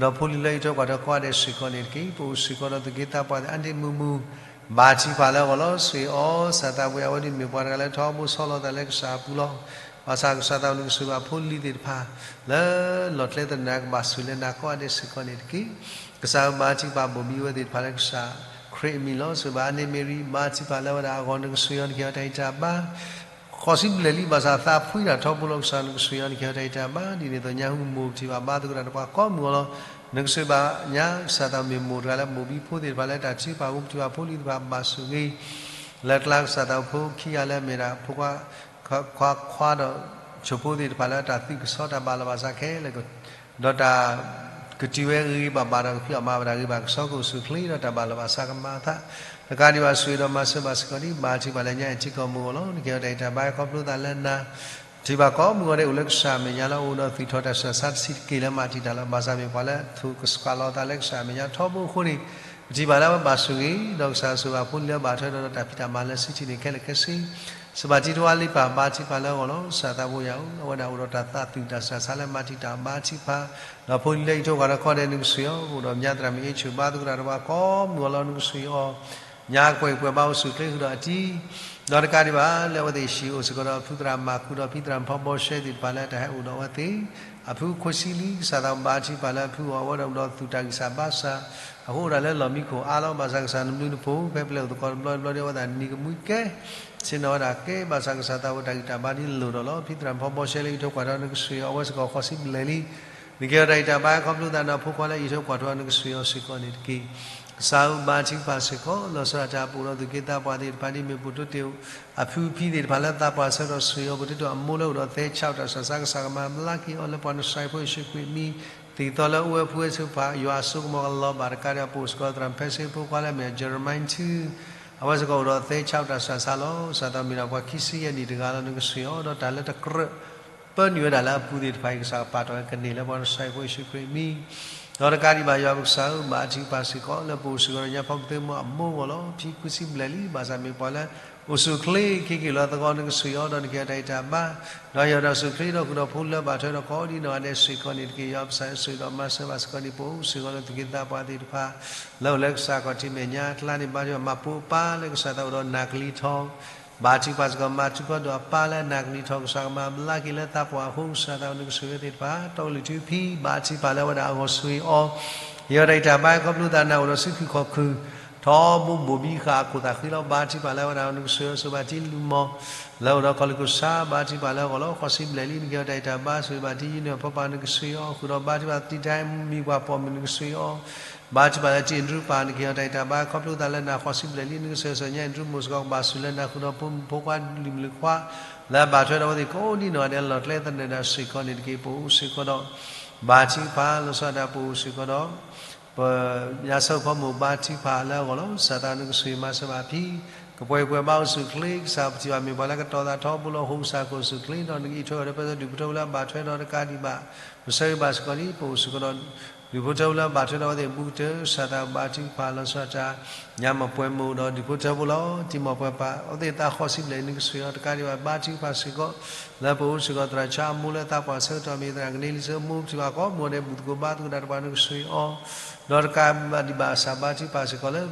ဃုာ်ဒီးဖိလံၤလၢအံးထွဲကွၢ်ထွဲကိးဂၤဒဲးစ့ၢ်ကီးန့ၣ်တက့ၢ် ပအိၣ်စ့ၢ်ကီးဒီးသူၣ်က့သးပှၢ်သ့ၣ်အါန့ၢ်မုာ်မုာ် ဘါထုကဖၣ်လၢအဂီၢ်လီၤ ဆှၢအီၤ ကစၢ်သးဘိယွၤ အဝဲဒၣ်မ့ၢ်ပှၤတဂၤလၢထီဘိဆီလီၤသးလၢကစၢ်အပူၤလီၤ ဘၣ်ဆၣ်ကစၢ်သးအိၣ်နကဆှၢဘၣ်ဖိလံၤသ့ၣ်တဖၣ် လၢလီၢ်ကျဲသနၢၣ်ကဘၣ်ဆိၣ်လၢနၤကိးဂၤဒဲးစ့ၢ်ကီးန့ၣ်တက့ၢ် ကစၢ်ဧၢ ဘါထုကဖၣ်ဘိၣ်ဘံအဝဲသ့ၣ်တဖၣ်လၢကစၢ်ခရံာ်အမံၤလီၤ ဆှၢဘၣ်အါန့ၢ်မ့ၢ်ရံ ဘါထုကဖၣ်လၢအဝဲဒၣ်အဂီၢ် နကဆှၢအီၤ နကဟ့ၣ်အီၤတၢ်ဂံၢ်တၢ်ဘါ ဃိးဆံဘျဲၣ်လံ ဘၣ်ဆၣ်သးဖှံတၢ်ထီဘိလီၤ ကစၢ်နကဆှၢအီၤ နကဟ့ၣ်အီၤတၢ်ဂံၢ်တၢ်ဘါ ဒ်န့ၣ်အသိးညါဟူမုၢ် ပထံၣ်ဘၣ်ဘါသကိးတၢ်ဒီးပှၤကိးမုၢ်အဂီၢ်လီၤ နကဆှၢဘၣ်ညါ ကစၢ်သးမ့ၢ်မိၢ်တဂၤလၢဘိၣ်ဘံဖိသ့ၣ်တဖၣ်လၢ တၢ်ထုကဖၣ်အူ ပထံၣ်ဘၣ်ဖိလံၤသ့ၣ်တဖၣ်ဘၣ်ဆိၣ်ဂ့ၤ လၢကျါ ကစၢ်သးအိၣ်ဖိခံဂၤလၢအမ့ၢ်ဒၣ်ဖိခွါ ခွါခွါဒီး ဆိၣ်ဖိသ့ၣ်တဖၣ်လၢတၢ်သူၣ်ကဆှီတၢ်ဘၣ်လီၤဘၣ်စးခဲလၢာ် ဒီးတၢ်ကတုၤဝဲဂ့ၤဂ့ၤဘၣ်ဘၣ်ဒီးကဖံးအီၣ်မၤဝဲဒၣ်ဂ့ၤဘၣ်ကဆှီကအိၣ်ဆူၣ်အိၣ်ချ့ဒီးတၢ်ဘၣ်လီၤဘၣ်စးကမၤအသး တကးဒံးဘၣ်ဆိၣ်ဂ့ၤဒီးမၤစၢၤဘၣ်စ့ၢ်ကီးဒ် ဘါထုကဖၣ်လၢညါအံၤထံကီၢ်မုၢ်အဂီၢ်လီၤ နကဟ့ၣ်အီၤတၢ်ဂံၢ်တၢ်ဘါခီဖျိသးလၢနၤ ပထံၣ်ဘၣ်ကိးမုၢ်အဂီၢ်ဒဲးအိၣ်လၢကစၢ်အမဲာ်ညါလၢအအိၣ်ဒီးသူၣ်ထီၣ်တၢ်ဆူးတၢ်ဆါတဆံးတက့ၢ်လၢမၤတံာ်တာ်လီၤ ဘၣ်ဆၣ်မ့ၢ်ပှၤလၢသူၣ်ကဆှးလီၤအသးလၢကစၢ်အမဲာ်ညါထီဘိအဃိန့ၣ် ပထံၣ်ဘၣ်လၢအဝဲဘၣ်ဆိၣ်ဂ့ၤ ဒီးကစၢ်ဆိၣ်ဂ့ၤဘၣ်ဖိလံၤလၢဘၣ်ထွဲဒီးတၢ်ဖံးတၢ်မၤလၢဆံးထံးန့ၣ်ခဲလၢာ်ခဲဆ့ စံးဘၣ်တံၤတဝါလံပၢ် ဘါထုကဖၣ်လၢအဂီၢ်လီၤ ကစၢ်သးဘိယွၤဧၢ အဝဲဒၣ်အိၣ်ဒီးတၢ်သးသူၣ်တၢ်ဆူးတၢ်ဆါလၢမၤတံာ်တာ်ဘါထုကဖၣ် ဒီးဖိလံၤလၢအံးထွဲကွၢ်ထွဲကိးဂၤဒဲး နကဆှၢအီၤ အိၣ်ဒီးမၠါသရၣ်မုၣ်အ့ၣ်ဆူၣ် ဘါသကိးတၢ်ဒီးပှၤကိးမုၢ်အဂီၢ်လီၤ နကဆှၢအီၤ ညါကပှဲၤပှဲၤဘါအိၣ်ဆူၣ်အိၣ်ချ့ဃုာ်ဒီးအတံၤ ဒီးတကးဒံးဘၣ်လၢအဝဲသ့ၣ်ဟံၣ်အိၣ်စ့ၢ်ကီးဒီးအဖုသရၣ်မၤကူဒီးဖံသရၣ်ဖီဘီရှဲသ့ၣ်တဖၣ်လၢတၢ်ဟဲအိၣ်ဒီးအဝဲသ့ၣ် အဖုခွံဆံလံ ကစၢ်သးဘိဘါထုကဖၣ်လၢအဖုအဂီၢ် အဝဲဒၣ်အိၣ်ဒီးသူၣ်တၢ်ဂံၢ်စၢ်ဘါစၢ် အဃိအိၣ်ဒၣ်လၢလီၢ်မံခိၣ်အါလီၤ ဘၣ်ဆၣ်ကစၢ်နဘျုးနဖှိၣ် ဖဲပလဲၤအိၣ်သကိးတဘျီတဘျီဒီး အဝဲသ့ၣ်နံၤကမှံကဲ ဆ့ၣ်နီၤဝဲဒၣ်ကဲ ဘၣ်ဆၣ်ကစၢ်သးဘိတၢ်ဂံၢ်တၢ်ဘါဒ်လိၣ်ဒီးလီၤ ဖံသရၣ်ဖီဘီရှဲလၢအံးထွဲကွၢ်ထွဲ နကဆှၢအီၤ အဝဲစ့ၢ်ကီးဃိးဆံဘျဲၣ်လံ နကဟ့ၣ်အီၤတၢ်ဂံၢ်တၢ်ဘါခီဖျိသးဒီးဖိခွါလၢအံးထွဲကွၢ်ထွဲ နကဆှၢအီၤစ့ၢ်ကီးန့ၣ်တက့ၢ် ကစၢ်ဧၢ ဘါထုကဖၣ်စ့ၢ်ကီး လီၤဆီဒၣ်တၢ် ပအိၣ်ဒီးသူၣ်က့သးပှၢ်သ့ၣ်တဖၣ်ဒ်မ့ၢ်ပိၢ်တိတ့ၢ် အဖုအဖံသ့ၣ်တဖၣ်လၢသးပှၢ်ဆၢကတီၢ်ဆှၢအီၤ ပတိၢ်တိၢ်အမိၢ်လၢအိၣ်ဒီးသဲဆးတၢ်ဆူးတၢ်ဆါ ကစၢ်ကမၤဘျါက့ၤအီၤလၢပှၤနစၢ်ဖိယ့ၣ်ၡူးခရံာ်အမံၤ သ့ၣ်သီလၢအိၣ်ဝဲဖှူဝဲသ့ၣ်တဖၣ် ယွၤအစိကမီၤကလီၤဘၣ်တကးဒီး ပအိၣ်စ့ၢ်ကီးသရၣ်ဖဲစ့ဖိခွါလၢအမ့ၢ် Jeremiah ထူ အဝဲစ့ၢ်ကီးအိၣ်ဒီးသဲဆးတၢ်ဆူးတၢ်ဆါလီၤ ကစၢ်သးမ့ၢ်ဒၣ်ပှၤခံဆံယဲၢ်နံၣ်တဂၤလီၤ နကဆှၢအီၤဒီးတၢ်လၢတကြၢး ပၢနုာ်ဝဲဒၣ်လၢအပူၤသ့ၣ်တဖၣ်အံၤ ကစၢ်ကပာ်တ့ၢ်ဝဲကန့ၢ်လၢပှၤနစၢ်ဖိယ့ၣ်ၡူးခရံာ်အမံၤ ဒီးတကးဒံးဘၣ်ယွၤပကစၢ်ဧၢ ဘါထုကဖၣ်စ့ၢ်ကီး လၢပအိၣ်စ့ၢ်ကီးဒီးညါဖီပသ့ၣ်မုၢ်အမိၢ်အဂီၢ်လီၤ ဖံခွံဆံဘျဲၣ်လံ ဘၣ်ဆၣ်မ့ၢ်ပှၤလၢ အိၣ်ဆူၣ်အိၣ်ချ့ ခ့ခ့ၣ်လီၤသဂီၢ် နကဆှၢအီၤ ဒီးနကဟ့ၣ်အီၤတၢ်ဂံၢ်တၢ်ဘါ ဒီးဟ့ၣ်အီၤတၢ်ဆူၣ်ချ့ဒီးဃုာ်ဒီးဖိလၢဘၣ်ထွဲဒီးကိးဒ်နီၢ်ဂၤဒဲးစ့ၢ်ကီးန့ၣ်တက့ၢ် ယွၤပကစၢ်ဆိၣ်ဂ့ၤဒီးမၤစၢၤဘၣ်စ့ၢ်ကီးန့ၣ် ပအိၣ်စ့ၢ်ကီးဒီးသူၣ်က့သးပှၢ်သ့ၣ်တဖၣ် လၢအိၣ်လၢကစၢ်ခီၣ်ထံးမဲာ်ညါအကျါန့ၣ် ဘါထုကဖၣ်မၤပိာ်အပၢ်လၢကစၢ်သးအိၣ်ဒီးနၢ်ကလံၤထီၣ် ဘါထုကဖၣ်စ့ၢ်ကီး မၤထုကဖၣ်ဒီးအပၢ်လၢနၢ်ကလံၤထီၣ် ကစၢ်ကမၤဘျါက့ၤလၢသးပှၢ်အဃိ ကစၢ်သးအိၣ်နကဆိၣ်ဂ့ၤသ့ၣ်တဖၣ် တီကလုၢ်ထူဖံ ဘါထုကဖၣ်လၢအဝဲဒၣ်အဂီၢ်ဆိၣ်ဂ့ၤအီၤ ဟ့ၣ်အီၤတၢ်ဂံၢ်တၢ်ဘါခီဖျိသးနၢ်အိၣ်ဒီးဆူခုၣ်ခီၣ်ခုၣ် ထီဘိဘိၣ်ဘံဃာ်အခိၣ်သးဃ့လီၤ ဘါထုကဖၣ်လၢအဝဲဒၣ်နကဆိၣ်ဂ့ၤအီၤ ဆိၣ်ဘၣ်တံလူၢ်မီၢ် လၢအိၣ်ဒီးကီၢ်လူးကစၢ် ဘါထုကဖၣ်လၢအဂီၢ်လီၤ ဃိးဆံဘျဲၣ်လံ နကဟ့ၣ်အီၤတၢ်ဂံၢ်တၢ်ဘါ ဆိၣ်ဂ့ၤဘၣ်တံယုၢ်န့ၢ်ဖီပၢ်နကဆိၣ်ဂ့ၤအီၤ ဃုာ်ဒီးဘါထုကဖၣ်တံတၢ်မံၤပှၤပိာ်မုၣ်နကဆိၣ်ဂ့ၤအီၤ ဘါထုကဖၣ်လၢတံအဒြူပၢ် နကဟ့ၣ်အီၤတၢ်ဂံၢ်တၢ်ဘါ ခီဖျိသးလၢနၢ်ဃိးဆံဘျဲၣ်လံ နကဆိၣ်ဂ့ၤအီၤ ညါအဒြူမိၢ်စ့ၢ်ကီး ကဘၣ်ဆိၣ်လၢနၢ်ဃုာ်ဒီးဖိမုၣ်ဖိခွါ လုၢ်မုၢ်လုၢ်ခွါ လၢအဘၣ်ထွဲဒီးအဝဲသ့ၣ်ကိးဒ်နီၢ်ဂၤဒဲးလၢလီၢ်ကျဲသနၢၣ်ဒၣ်စ့ၢ်ကီးန့ၣ်တက့ၢ် ပအိၣ်စ့ၢ်ကီးဒီး ဘါထုကဖၣ် လီၤဆီဒၣ်တၢ်ပအိၣ်စ့ၢ်ကီးဒီး ပ ညါဆၢဖီမိၢ်ဘါထုကဖၣ်လၢအဂီၢ်လီၤ ကစၢ်သးနကဆိၣ်ဂ့ၤမၤစၢၤဘၣ်ဖံ ကပှဲၤပှဲၤဘါအိၣ်ဆူၣ်အိၣ်ချ့ ကစၢ်ပထံၣ်ဘၣ်မ့ၢ်ပှၤလၢကတီၤသးထီဘိလီၤ ဟိၣ်ကစၢ်ကအိၣ်ဆူၣ်အိၣ်ချ့ ဒီးနကအံးထွဲအီၤဒီးပဒူၣ်ဖိထၢဖိလၢအဘၣ်ထွဲဒီးတကးဒံးဘၣ် ပဆၢဂ့ၤဘၣ်စ့ၢ်ကီးန့ၣ် ပအိၣ်စ့ၢ်ကီးဒီး ဒူၣ်ဖိထၢဖိလၢအဘၣ်ထွဲဒီးအဝဲသ့ၣ်အဘူးကတၢၢ် ကစၢ်သးဘါထုကဖၣ်လီၤဆီဒၣ်တၢ် ညါမၤပှဲၤမုာ်ဒီးဒူၣ်ဖိထၢဖိလီၤ တံၤမီၢ်ပှဲၤပၢ် အဝဲသ့ၣ်သးဃိးဆံဘျဲၣ်နကဆိၣ်ဂ့ၤအီၤ တကးဒံးဘၣ်ဘါထုကဖၣ်စ့ၢ်ကီး လၢပအိၣ်စ့ၢ်ကီးသရၣ်ဆါအမိၢ်လၢသးပှၢ်ဆၢကတီၢ်မ့ၢ်သရၣ်ကန့လံဆၢမိၢ် ပထံၣ်ဘၣ်ကိးမုၢ်ဂီၤဒဲးဘူၣ်သကိးဘါသကိးတၢ်တပှၤနကဆိၣ်ဂ့ၤအီၤ ဒီးတကးဒံးဘၣ်ကစၢ်ဘါထုကဖၣ်စ့ၢ်ကီးလၢ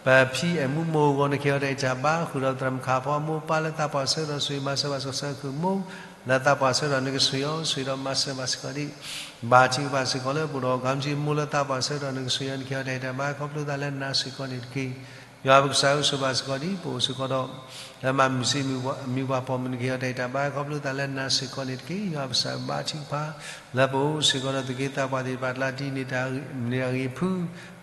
ပဖံအဲၣ်မူမိၢ်အဂီၢ် နကဟ့ၣ်အီၤတၢ်အံးတၢ်ဘါ ဃုာ်ဒီးသရၣ်မုၣ်ခါဖီအမိၢ်ပၢ်လၢသးပှၢ်ဆၢကတီၢ် ဆိၣ်ဂ့ၤမၤစၢၤဘၣ်စ့ၢ်ကီး ဆၢခုၣ်မိၢ်လၢသးပှၢ်ဆၢကတီၢ် နကဆိၣ်ဂ့ၤအီၤ ဆိၣ်ဂ့ၤဒီးမၤစၢၤဘၣ်စ့ၢ်ကီးဒံး ဘါထုကဖၣ်စ့ၢ်ကီးလၢပအိၣ်ဒီး ကီမတံမိၢ်လၢသးပှၢ်ဆၢကတီၢ် နကဆိၣ်ဂ့ၤအီၤ နကဟ့ၣ်အီၤတၢ်အံးတၢ်ဘါ ခီဖျိသးလၢနၤစ့ၢ်ကီးန့ၣ်တက့ၢ်. ယွၤပကစၢ်ဧၢ ဆိၣ်ဂ့ၤဘၣ်စ့ၢ်ကီးဒံး ပအိၣ်စ့ၢ်ကီးဒီး လၢမၤမုၢ်ဆ့ၣ်မုၢ်ပှၢ်ပိာ်မုၣ် နကဟ့ၣ်အီၤတၢ်အံးတၢ်ဘါ ခီဖျိသးလၢနၤစ့ၢ်ကီးန့ၣ်တက့ၢ်. ယွၤပကစၢ်ဧၢ ဘါထုကဖၣ် လၢပအိၣ်စ့ၢ်ကီးဒီး သူၣ်က့သးပှၢ်သ့ၣ်တဖၣ် တလါတံၢ်န့ၣ်တၢ်ဂ့ၤဖု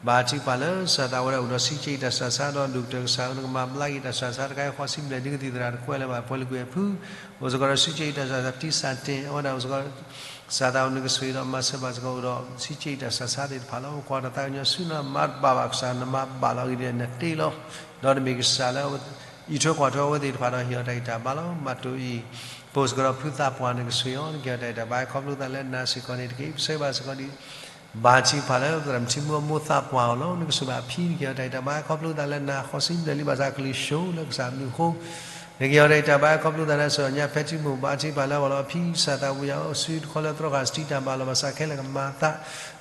ဘါထုကဖၣ်လၢ ကစၢ်သးဝဲဒၣ်အိၣ်ဒီးဆံးက့အံၤတၢ်ဆှၢဆါဒီး ဒိၣ်ကတၢၢ်ကစၢ်ဧၢ နကမၤဘျါက့ၤတၢ်ဆှၢဆါတခါအံၤ ဃီဆံဘျဲၣ်ဒ်ကသံၣ်သရၣ်တကွဲးလၢၤဘၣ် ပှၤလၢကွံာ်အဖု အိၣ်စ့ၢ်ကီးဒီးဆံးက့အံၤတၢ်ဆှၢဆါ တံၢ်စၢ်တ့ၢ် အဝဲဒၣ်အိၣ်စ့ၢ်ကီး ကစၢ်သးဝဲ နကဆိၣ်ဂ့ၤဒီးမၤစၢၤဘၣ်စ့ၢ်ကီးအိၣ်ဒီး ဆံးက့အံၤတၢ်ဆှၢဆါသ့ၣ်တဖၣ်လီၤ. ကွၢ်တၢ်သးကညီၤဆူနၤ မၤတဘၣ်ဘၣ်ကစၢ် နမၤဘၣ်လီၤအဂ့ၢ်ဒ်လဲၣ် နတ့လီၤ ဒီးတမ့ၢ်ကစၢ်လၢ အံးထွဲကွၢ်ထွဲအဝဲသ့ၣ်တဖၣ်ဒီး ဟ့ၣ်အီၤတၢ်အံးတၢ်ဘါလီၤ. မၤတိၢ်အံၤ ပအိၣ်စ့ၢ်ကီးဒီးဖုသးပှၢ် နကဆိၣ်ဂ့ၤအီၤ နကဟ့ၣ်အီၤတၢ်အံးတၢ်ဘါ ခီဖျိသးလၢနၤစ့ၢ်ကီးန့ၣ်တက့ၢ်. ပဆၢဂ့ၤဘၣ်စ့ၢ်ကီးဒံး ဘါထုကဖၣ်လၢ သရၣ်မုၣ်ထံမူအမိၢ်သးပှၢ်အီၤလီၤ. နကဆိၣ်ဂ့ၤဘၣ်အဖံ နကဟ့ၣ်အီၤတၢ်အံးတၢ်ဘါ ခီဖျိသးလၢနၤ ဃီဆံဘျဲၣ်လံ ဘၣ်ဆၣ်ကလုၢ်ဆှိလၢကစၢ်ဘျုးအဃိ နကဟ့ၣ်အီၤတၢ်အံးတၢ်ဘါ ခီဖျိသးလၢ စီၤညါဖဲထံမူ ဘါထုကဖၣ်လၢအဂီၢ်လီၤ. အဖံ ကစၢ်သးပူၤယၤဧၢ စုတခီလၢသြီဃာ်စတံတၢ်ဘၣ်လီၤ ဘၣ်ဆၣ်ခဲလၢာ်ကမၤအသး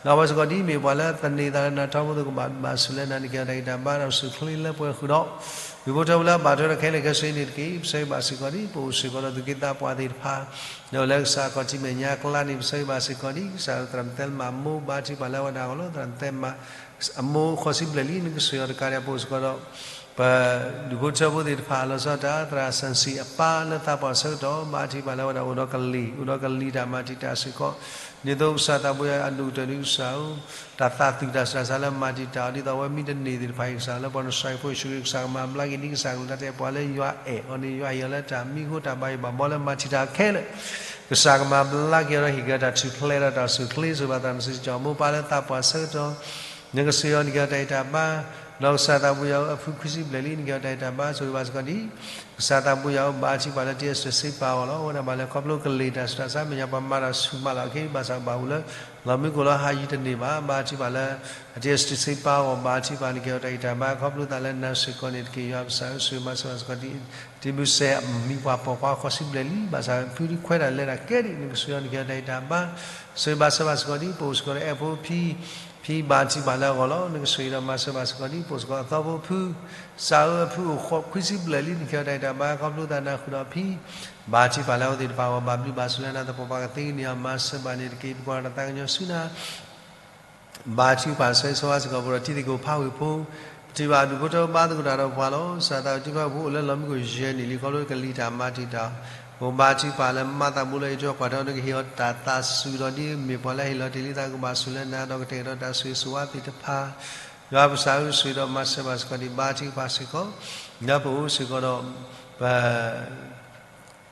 ဒီးအဝဲစ့ၢ်ကီးဒ်အမ့ၢ်ပှၤလၢသန့ၤသးလၢနၤထီဘိ သိးကဘၣ်ဘျုးဘၣ်ဆူၣ်လၢနၤ နကဟ့ၣ်အီၤတၢ်အံးတၢ်ဘါ ဒီးအိၣ်ဆူၣ်အိၣ်ချ့လၢပှဲၤဃုာ်ဒီး ဒူၣ်ဖိထၢဖိလၢအဘၣ်ထွဲဒီးခဲလၢာ်ခဲဆ့န့ၣ်တက့ၢ်. ပဆၢဂ့ၤဘၣ်စ့ၢ်ကီးဒံး ပအိၣ်စ့ၢ်ကီးဒီးသူၣ်က့သးပှၢ်သ့ၣ်တဖၣ် ဒီးအိၣ်လၢကစၢ်ခီၣ်ထံးမဲာ်ညါအကျါန့ၣ် ပဆၢဂ့ၤဘၣ်စ့ၢ်ကီးဒံး ကစၢ်သရၣ်မုၣ်သဲလမၣ်အမိၢ် ဘါထုကဖၣ်လၢအဝဲဒၣ်အဂီၢ်လီၤ. သရၣ်မုၣ်သဲလမၣ်အမိၢ်ဃီဆံဘျဲၣ်လံ နကဆိၣ်ဂ့ၤအီၤတကးဒံး ပအိၣ်စ့ၢ်ကီးဒီး ပဒူၣ်ဖိထၢဖိသ့ၣ်တဖၣ် လီၤဆီဒၣ်တၢ် သရၣ်စၣ်စံၣ်အပၢ်လၢသးပှၢ်ဆၢကတီၢ် ဘါထုကဖၣ်လၢအဝဲဒၣ်အိၣ်ဒီးကလံၤ အိၣ်ဒီးကလံၤတၢ်မၤတံာ်တာ်စ့ၢ်ကီး ဒ်သိးကစၢ်သးပူၤယၤအဒိၣ်ကတၢၢ်ဒ်ကစၢ်ဧၢ တၢ်သးသူၣ်တၢ်ဆးဆါလၢမၤတံာ်တာ်အီၤ ဒ်သိးအဝဲမ့ၢ်တန့ၢ်သ့ၣ်တဖၣ်အံၤ ကစၢ်လၢပှၤနစၢ်ဖိယ့ၣ်ၡူးခရံာ် ကစၢ်ကမၤဘျါက့ၤဒ်ကစၢ်ကလုၢ်တၢ်တဲပှၤလၢယွၤအဲၣ်အီၤန့ၣ် ယွၤဟ့ၣ်အီၤလၢတၢ်မံဃိတၢ်ဘါယွၤဘၣ်ဘီလၢမၤတံာ်တာ်ခဲလၢာ် ကစၢ်ကမၤဘျါက့ၤအီၤဒီးဟ့ၣ်က့ၤအီၤတၢ်ထူၣ်ဖျဲးဒီးတၢ်အိၣ်ဆူၣ်အိၣ်ချ့ ဆိၣ်ဂ့ၤဘၣ်သရၣ်မုၣ်စံၣ်ကၠီၣ်အမိၢ်ပၢ်လၢသးပှၢ်ဆၢကတီၢ် နကဆိၣ်ဂ့ၤအီၤ နကဟ့ၣ်အီၤတၢ်အံးတၢ်ဘါ ဒီးကစၢ်သးပူၤယၤဧၢ အဖုခွံဆံဘျဲၣ်လံ နကဟ့ၣ်အီၤတၢ်အံးတၢ်ဘါ ဆိၣ်ဂ့ၤဘၣ်စ့ၢ်ကီးဒံး ကစၢ်သးပူၤယၤဧၢ ဘါထုကဖၣ်လၢတံၤအစၢၤစ့ပာ်အီၤလီၤ. အဝဲဒၣ်ဘၣ်လၢခီဖျိကလံၤတၢ်ဆူးတၢ်ဆါမဲာ်ညါ ပှၤမၤတၢ်ဆူၣ်မးလီၤ အခဲအံၤဘၣ်ဆၣ်ဘၣ်အိၣ်လၢ လီၤမံခိၣ်လီၤဟးယံၤတန့ၢ်ဘၣ် ဘါထုကဖၣ်လၢ အတံၤအစၢၤစ့ပာ်အီၤ ဘါထုကဖၣ် နကဟ့ၣ်အီၤတၢ်အံးတၢ်ဘါ ခီဖျိသးလၢနၤစ့ၢ်ကီးန့ၣ်တက့ၢ်. ယွၤပကစၢ်ဧၢ ဆိၣ်ဂ့ၤမၤစၢၤဘၣ်စ့ၢ်ကီးဒံး တံၤမုၢ်စဲၣ်အမံၤပှၢ်ပိာ်ခွါဃီဆံဘျဲၣ်လံ ဘၣ်ဆၣ်ဖုဒုးခွဲးတၢ်လဲၤတၢ်ကဲဒံး နကဆိၣ်ဂ့ၤအီၤ နကဟ့ၣ်အီၤတၢ်အံးတၢ်ဘါ ဆိၣ်ဂ့ၤဘၣ်စၢၤဘၣ်စ့ၢ်ကီးဒံး ပအိၣ်စ့ၢ်ကီးဒီးအဲၣ်ဖိဖံ ဖံဘါထုကဖၣ်လၢအဂီၢ်လီၤ. နကဆိၣ်ဂ့ၤဒီးမၤစၢၤဘၣ်စ့ၢ်ကီးဒံး ပအိၣ်စ့ၢ်ကီးအသီဖိဖု စးဧၢ အဖုအိၣ်ဃိးခွံဆံဘျဲၣ်လံ နကဟ့ၣ်အီၤတၢ်အံးတၢ်ဘါ ခီဖျိသးနၤဃုာ်ဒီးအဖံ ဘါထုကဖၣ်လၢအဝဲသ့ၣ်တဖၣ်အဂီၢ် ဘၣ်ဘျုးဘၣ်ဆိၣ်လၢနၤ သပှၢ်ပှၢ်ကသ့န့ၣ် အမၤစၢၤဘၣ်န့ၣ်တက့ၢ်. ပကွၢ်တၢ်သးကညီၤဆူနၤ ဘါထုကဖၣ် ဆိၣ်ဂ့ၤဆိၣ်ဝါစ့ၢ်ကီး ပဒီးတံၤသကိးဖးဝ့ၢ်ဖိ ပထံၣ်ဘၣ်ဒူၣ်ဖိထၢဖိဘါသကိးတၢ်ဒီးပှၤလီၤ. ကစၢ်သးဝဲတံၤဖိဖးဝ့ၢ်ဖိအိၣ်လၢလီၢ်မံခိၣ်ယဲၢ်နံၣ်လံ ခီဖျိကလံၤတၢ်မၤတံာ်တာ် အိၣ်ဘါထုကဖၣ်လၢမၤသးဘူးလၢအံးထွဲကွၢ်ထွဲ နကဟ့ၣ်အီၤတၢ်သးစူၤဒီးဒ်အမ့ၢ်ပှၤလၢဟ့ၣ်လီၤတ့ၢ်လံသးကဘၣ်ဆိၣ်လၢနၤ ဒီးကတဲာ်ကတီၤတၢ်ဆိၣ်ဂ့ၤဆိၣ်ဝါသ့ၣ်တဖၣ် ယွၤပကစၢ်ဧၢ ဆိၣ်ဂ့ၤဒီးမၤစၢၤဘၣ်စ့ၢ်ကီးဒံး ဘါထုကဖၣ်စ့ၢ်ကီး ဒီးပအိၣ်စ့ၢ်ကီးဒီး ပ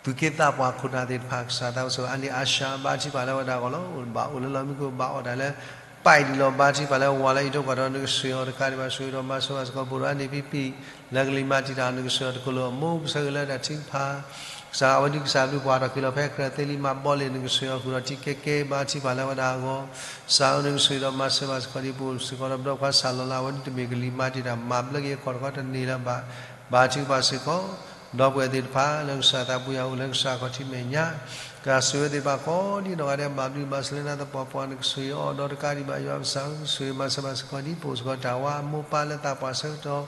သူၣ်က့သးပှၢ်ခိၣ်နၢ်သ့ၣ်တဖၣ် ကစၢ်သးဝဲစ့ၢ်ကီး အါန့ၢ်အါဆှး ဘါထုကဖၣ်လၢအဝဲဒၣ်အဂီၢ်လီၤ. ဘၣ်အိၣ်လၢလီၢ်မံခိၣ် ဘၣ်အီၣ်တၢ်လၢ ပၢ်အံၤဒ်လီၤ ဘါထုကဖၣ်လၢဝၤလၢအံးထွဲကွၢ်ထွဲ နကဆိၣ်ဂ့ၤအီၤတကးဒံးဘၣ် ဆိၣ်ဂ့ၤဒီးမၤစၢၤဘၣ်စ့ၢ်ကီး ပအိၣ်ဒီးအါန့ၢ်ဖံဖံ လၢကလံၤမၤတံာ်တာ် နကဆိၣ်ဂ့ၤအီၤတကလုာ်အမိၢ် ပဆၢဂ့ၤလၢတၢ်ထုကဖၣ် ကစၢ်အဝဲဒၣ်ကစၢ်ဘျုးပှၤဒီးက့ၤလီၤဖဲကြၢးသ့လံ မၤဘီလ့ၣ် နကဆိၣ်ဂ့ၤအီၤဃုာ်ဒီးထံကဲကဲ ဘါထုကဖၣ်လၢအဝဲဒၣ်အဂီၢ် ကစၢ်ဧၢ နကဆိၣ်ဂ့ၤဒီးမၤစၢၤဘၣ်စ့ၢ်ကီးဒံး ပအိၣ်စ့ၢ်ကီးဒီးပဒီပုၢ်ဝဲၢ်ခွါစၢ်လီၤလၢ အဝဲဒၣ်တမ့ၢ်ကလံၤမၤတံာ်တာ် မၤဘျါက့ၤအခီၣ်တခီတန့ၢ်လၢၤဘၣ် ဘါထုကဖၣ်စ့ၢ်ကီး ဒီပုၢ်ဝဲၢ်သ့ၣ်တဖၣ် လၢကစၢ်သးပူၤယၤအိၣ်လၢကစၢ်ခီၣ်ထံးမဲာ်ညါ ကစၢ်ဆိၣ်ဂ့ၤဝဲသ့ၣ်တဖၣ်ကိးဒ်နီၢ်ဂၤဒဲး ဘၣ်ဘျုးဘၣ်ဆိၣ်လၢနၤ သပှၢ်ပှၢ် နကဆိၣ်ဂ့ၤအီၤဒီးတကးဒံးဘၣ် ယွၤပကစၢ်ဧၢ ဆိၣ်ဂ့ၤမၤစၢၤဘၣ်စ့ၢ်ကီးဒံး ပအိၣ်စ့ၢ်ကီးတၢ်ဝါအမိၢ်ပၢ်လၢသးပှၢ်ဆၢကတီၢ်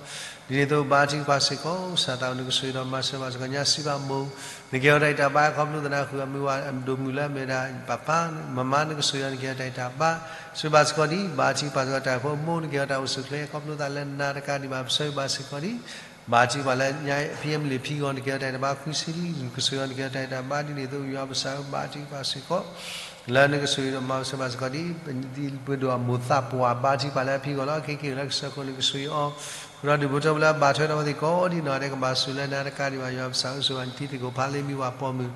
ဒ်န့ၣ်အသိး ဘါထုကဖၣ်စ့ၢ်ကီး ကစၢ်သး နကဆိၣ်ဂ့ၤဒီးမၤစၢၤဘၣ်စ့ၢ်ကီး ညါစံးဘၣ်မိၢ် နကဟ့ၣ်အီၤတၢ်အံးတၢ်ဘါ ခီဖျိသနာ်က့ အမုၢ်ဝၤဒိၣ်မုၢ်လၢအမ့ၢ်ဒၣ်ပၢ်ပၢ် မမါ နကဆိၣ်ဂ့ၤအီၤ နကဟ့ၣ်အီၤတၢ်အံးတၢ်ဘါ ဆိၣ်ဂ့ၤဘၣ်စ့ၢ်ကီးဒံး ဘါထုကဖၣ်စ့ၢ်ကီး တၢ်အိၣ်ဖှိၣ်အမိၢ် နကဟ့ၣ်အီၤတၢ်အိၣ်ဆူၣ်အိၣ်ချ့ ခီဖျိသးလၢနၤတကးဒံးဘၣ် ပဆၢဂ့ၤဘၣ်စ့ၢ်ကီးဒံး ဘါထုကဖၣ်လၢညါဖံအမလ့ၣ်ဖံအဂီၢ် နကဟ့ၣ်အီၤတၢ်အံးတၢ်ဘါခွံဆံလံ နကဆိၣ်ဂ့ၤအီၤ နကဟ့ၣ်အီၤတၢ်အံးတၢ်ဘါ ဒ်န့ၣ်အသိး ယွၤပကစၢ်ဧၢ ဘါထုကဖၣ်စ့ၢ်ကီး လၢနကဆိၣ်ဂ့ၤဒီးမၤစၢၤဘၣ်စ့ၢ်ကီးဒ် ပဒိၣ်အမိၢ်သးပှၢ် ဘါထုကဖၣ်လၢအဖံအဂီၢ်လီၤ ခဲက့ၤလၢကစၢၢ်ခိၣ် နကဆိၣ်ဂ့ၤအီၤ ဃုာ်ဒီးဒူၣ်ဖိထၢဖိလၢအဘၣ်ထွဲဒီးအဝဲသ့ၣ်ကိးဒ်နီၢ်ဂၤဒဲး ကဘၣ်ဆိၣ်လၢနၤတကးဒံးဘၣ် ယွၤပကစၢ်ဧၢ ဆိၣ်ဂ့ၤဘၣ်နထံသကိးဖးလ့မံဝၤပိာ်မုၣ်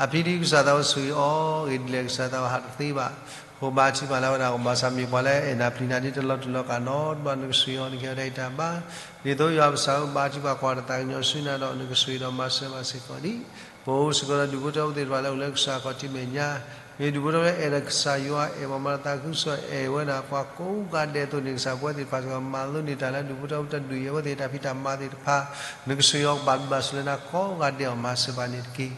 အဖံဒ်ကစၢ်သးဝဲဆိၣ်ဂ့ၤအီၤ ဂ့ၤဒ်လဲၣ်ကစၢ်သးဝဲဟးတသ့ဘၣ် အဃိဘါထုကဖၣ်လၢအဝဲဒၣ် ကဘၣ်ဆၣ်မ့ၢ်ပှၤလၢအဲၣ်နၤပျံၤနၤဒ်တလီၤတူာ်လီၤကာ်နီတဘျီ နကဆိၣ်ဂ့ၤအီၤ နကဟ့ၣ်အီၤတၢ်အံးတၢ်ဘါ ဒ်သိးယွၤပကစၢ်ဧၢ ဘါထုကဖၣ်ကွၢ်တၢ်သးကညီၤဆူနၤဒီး နကဆိၣ်ဂ့ၤဒီးမၤစၢၤဘၣ်စ့ၢ်ကီးဒံး ပအိၣ်စ့ၢ်ကီးဒီးဒူၣ်ဖိထၢဖိသ့ၣ်တဖၣ်လၢအိၣ်လၢကစၢ်ခီၣ်ထံးမဲာ်ညါ မ့ၢ်ဒူၣ်ဖိထၢဖိလၢအဲၣ်ဒိးကစၢ်ယွၤ အဲၣ်ပှၤမၤလၤသးခုကစီၣ် အဲၣ်ဝဲဒၣ်ပှၤကိးဂၤဒဲးအသိးန့ၣ် ကစၢ်ပဝဲသ့ၣ်တဖၣ်စ့ၢ်ကီး မၤလိန့ၢ်တၢ်လၢဒူၣ်ဖိထၢဖိတဒူၣ်အံၤ အဝဲသ့ၣ်တၢ်ဖံးတၢ်မၤသ့ၣ်တဖၣ် နကဆိၣ်ဂ့ၤအီၤ ကဘၣ်ဘျုးဘၣ်ဆိၣ်လၢနၤကိးဂၤဒဲးအီၤ မၤစၢၤဘၣ်န့ၣ်တက့ၢ်.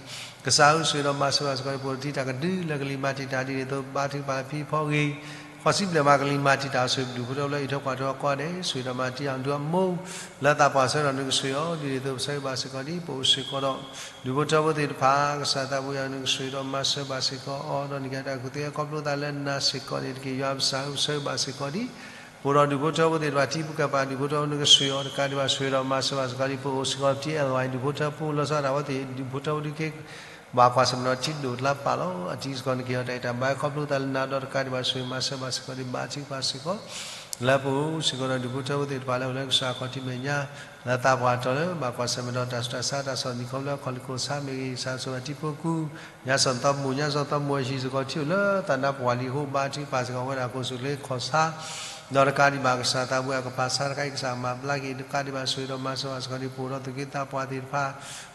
ကစၢ်ဧၢ ဆိၣ်ဂ့ၤဒီးမၤစၢၤဘၣ်စ့ၢ်ကီး ပအိၣ်ဒီးတၢ်ကဒုလၢကလံၤမၤတံာ်တာ်ဒ်န့ၣ်အသိး ဘါထုကဖၣ်လၢဖံဖီဂ့ၤ ခီၣ်စံဘျဲၣ်မၤကလံၤမၤတံာ်တာ်ဆိၣ် ဒူၣ်ဖိထၢဖိလၢအံးထွဲကွၢ်ထွဲအီၤကိးဂၤဒဲး ဆိၣ်ဂ့ၤဒီးမၤတံာ်အီၤဒုးအမိၢ် လၢသးပှၢ်ဆၢကတီၢ်နကဆိၣ်ဂ့ၤအီၤ ဒ်န့ၣ်အသိးပဆၢဂ့ၤဘၣ်စ့ၢ်ကီးဒ် ပအိၣ်စ့ၢ်ကီးဒီး ဒူၣ်ဖိထၢဖိသ့ၣ်တဖၣ် ကစၢ်သးပူၤယွၤနကဆိၣ်ဂ့ၤဒီးမၤစၢၤဘၣ်စ့ၢ်ကီးအီၤ ဒီးနက့ၤတၢ်ကူၣ်သ့အခီဖျိသးလၢနၤစ့ၢ်ကီးန့ၣ်တက့ၢ်. ယွၤပကစၢ်ဧၢ ပဆၢဂ့ၤဘၣ်စ့ၢ်ကီးဒ် ပအိၣ်ဒီးဒူၣ်ဖိထၢဖိသ့ၣ်တဖၣ် ထံပူၤကပၤ ဒူၣ်ဖိထၢဖိနကဆိၣ်ဂ့ၤအီၤတကးဒံးဘၣ် ဆိၣ်ဂ့ၤဒီးမၤစၢၤဘၣ်စ့ၢ်ကီးဒ် ပအိၣ်စ့ၢ်ကီးပတံၤအဲၣ်ဝါအံၤ ဒူၣ်ဖိထၢဖိလီၤဆီဒၣ်တၢ်ဝဲသ့ၣ် ဒူၣ်ဖိထၢဖိဒုးက့ၤ ဘၣ်ကွၢ်ဆၢၣ်မဲာ်ဒီးထံဒိၣ်လါပာ်လီၤ အတံၤစ့ၢ်ကီးနက့ၤအီၤတၢ်အံးတၢ်ဘါခီဖျိသးလၢနၤဒီးတကးဒံးဘၣ် ဆိၣ်ဂ့ၤမၤစၢၤဘၣ်စ့ၢ်ကီးဒ် ဘါထုကဖၣ်စ့ၢ်ကီး လၢပအိၣ်စ့ၢ်ကီးဒီးဒူၣ်ဖိထၢဖိသ့ၣ်တဖၣ်လၢအိၣ်လၢကစၢ်ခီၣ်ထံးမဲာ်ညါ လၢသးပှၢ်တီၤလၢ ဘၣ်ကွၢ်ဆၢၣ်မဲာ်ဒီးတၢ်ဆူးတၢ်ဆါ တၢ်ဆီၣ်သနံးခီဖျိခီၣ်လ့ၢ်ခိၣ်ဆါမ့ၢ်ဂ့ၤ ကစၢ်ဆိၣ်ဂ့ၤထံဖိကီၢ်ဖိ ညါစီၣ်သီမူး ညါစီၣ်သီမူးအဟံၣ်စ့ၢ်ကီးထံအိၣ်လၢသးနါပှၢ်လံအဃိ ဘါထုကဖၣ်စ့ၢ်ကီးဝဲဒၣ် ခိၣ်ဆူၣ်ချ့ခီၣ်ဆါ ဒီးတကးဒံးဘၣ်ကစၢ်သးပူၤအကပၤဆါတခါအံၤ ကစၢ်မၤဘျါက့ၤ တကးဒံးဘၣ် ဆိၣ်ဂ့ၤဒီးမၤစၢၤဘၣ်စ့ၢ်ကီးဒ် ပအိၣ်ဒီးသူၣ်က့သးပှၢ်သ့ၣ်တဖၣ်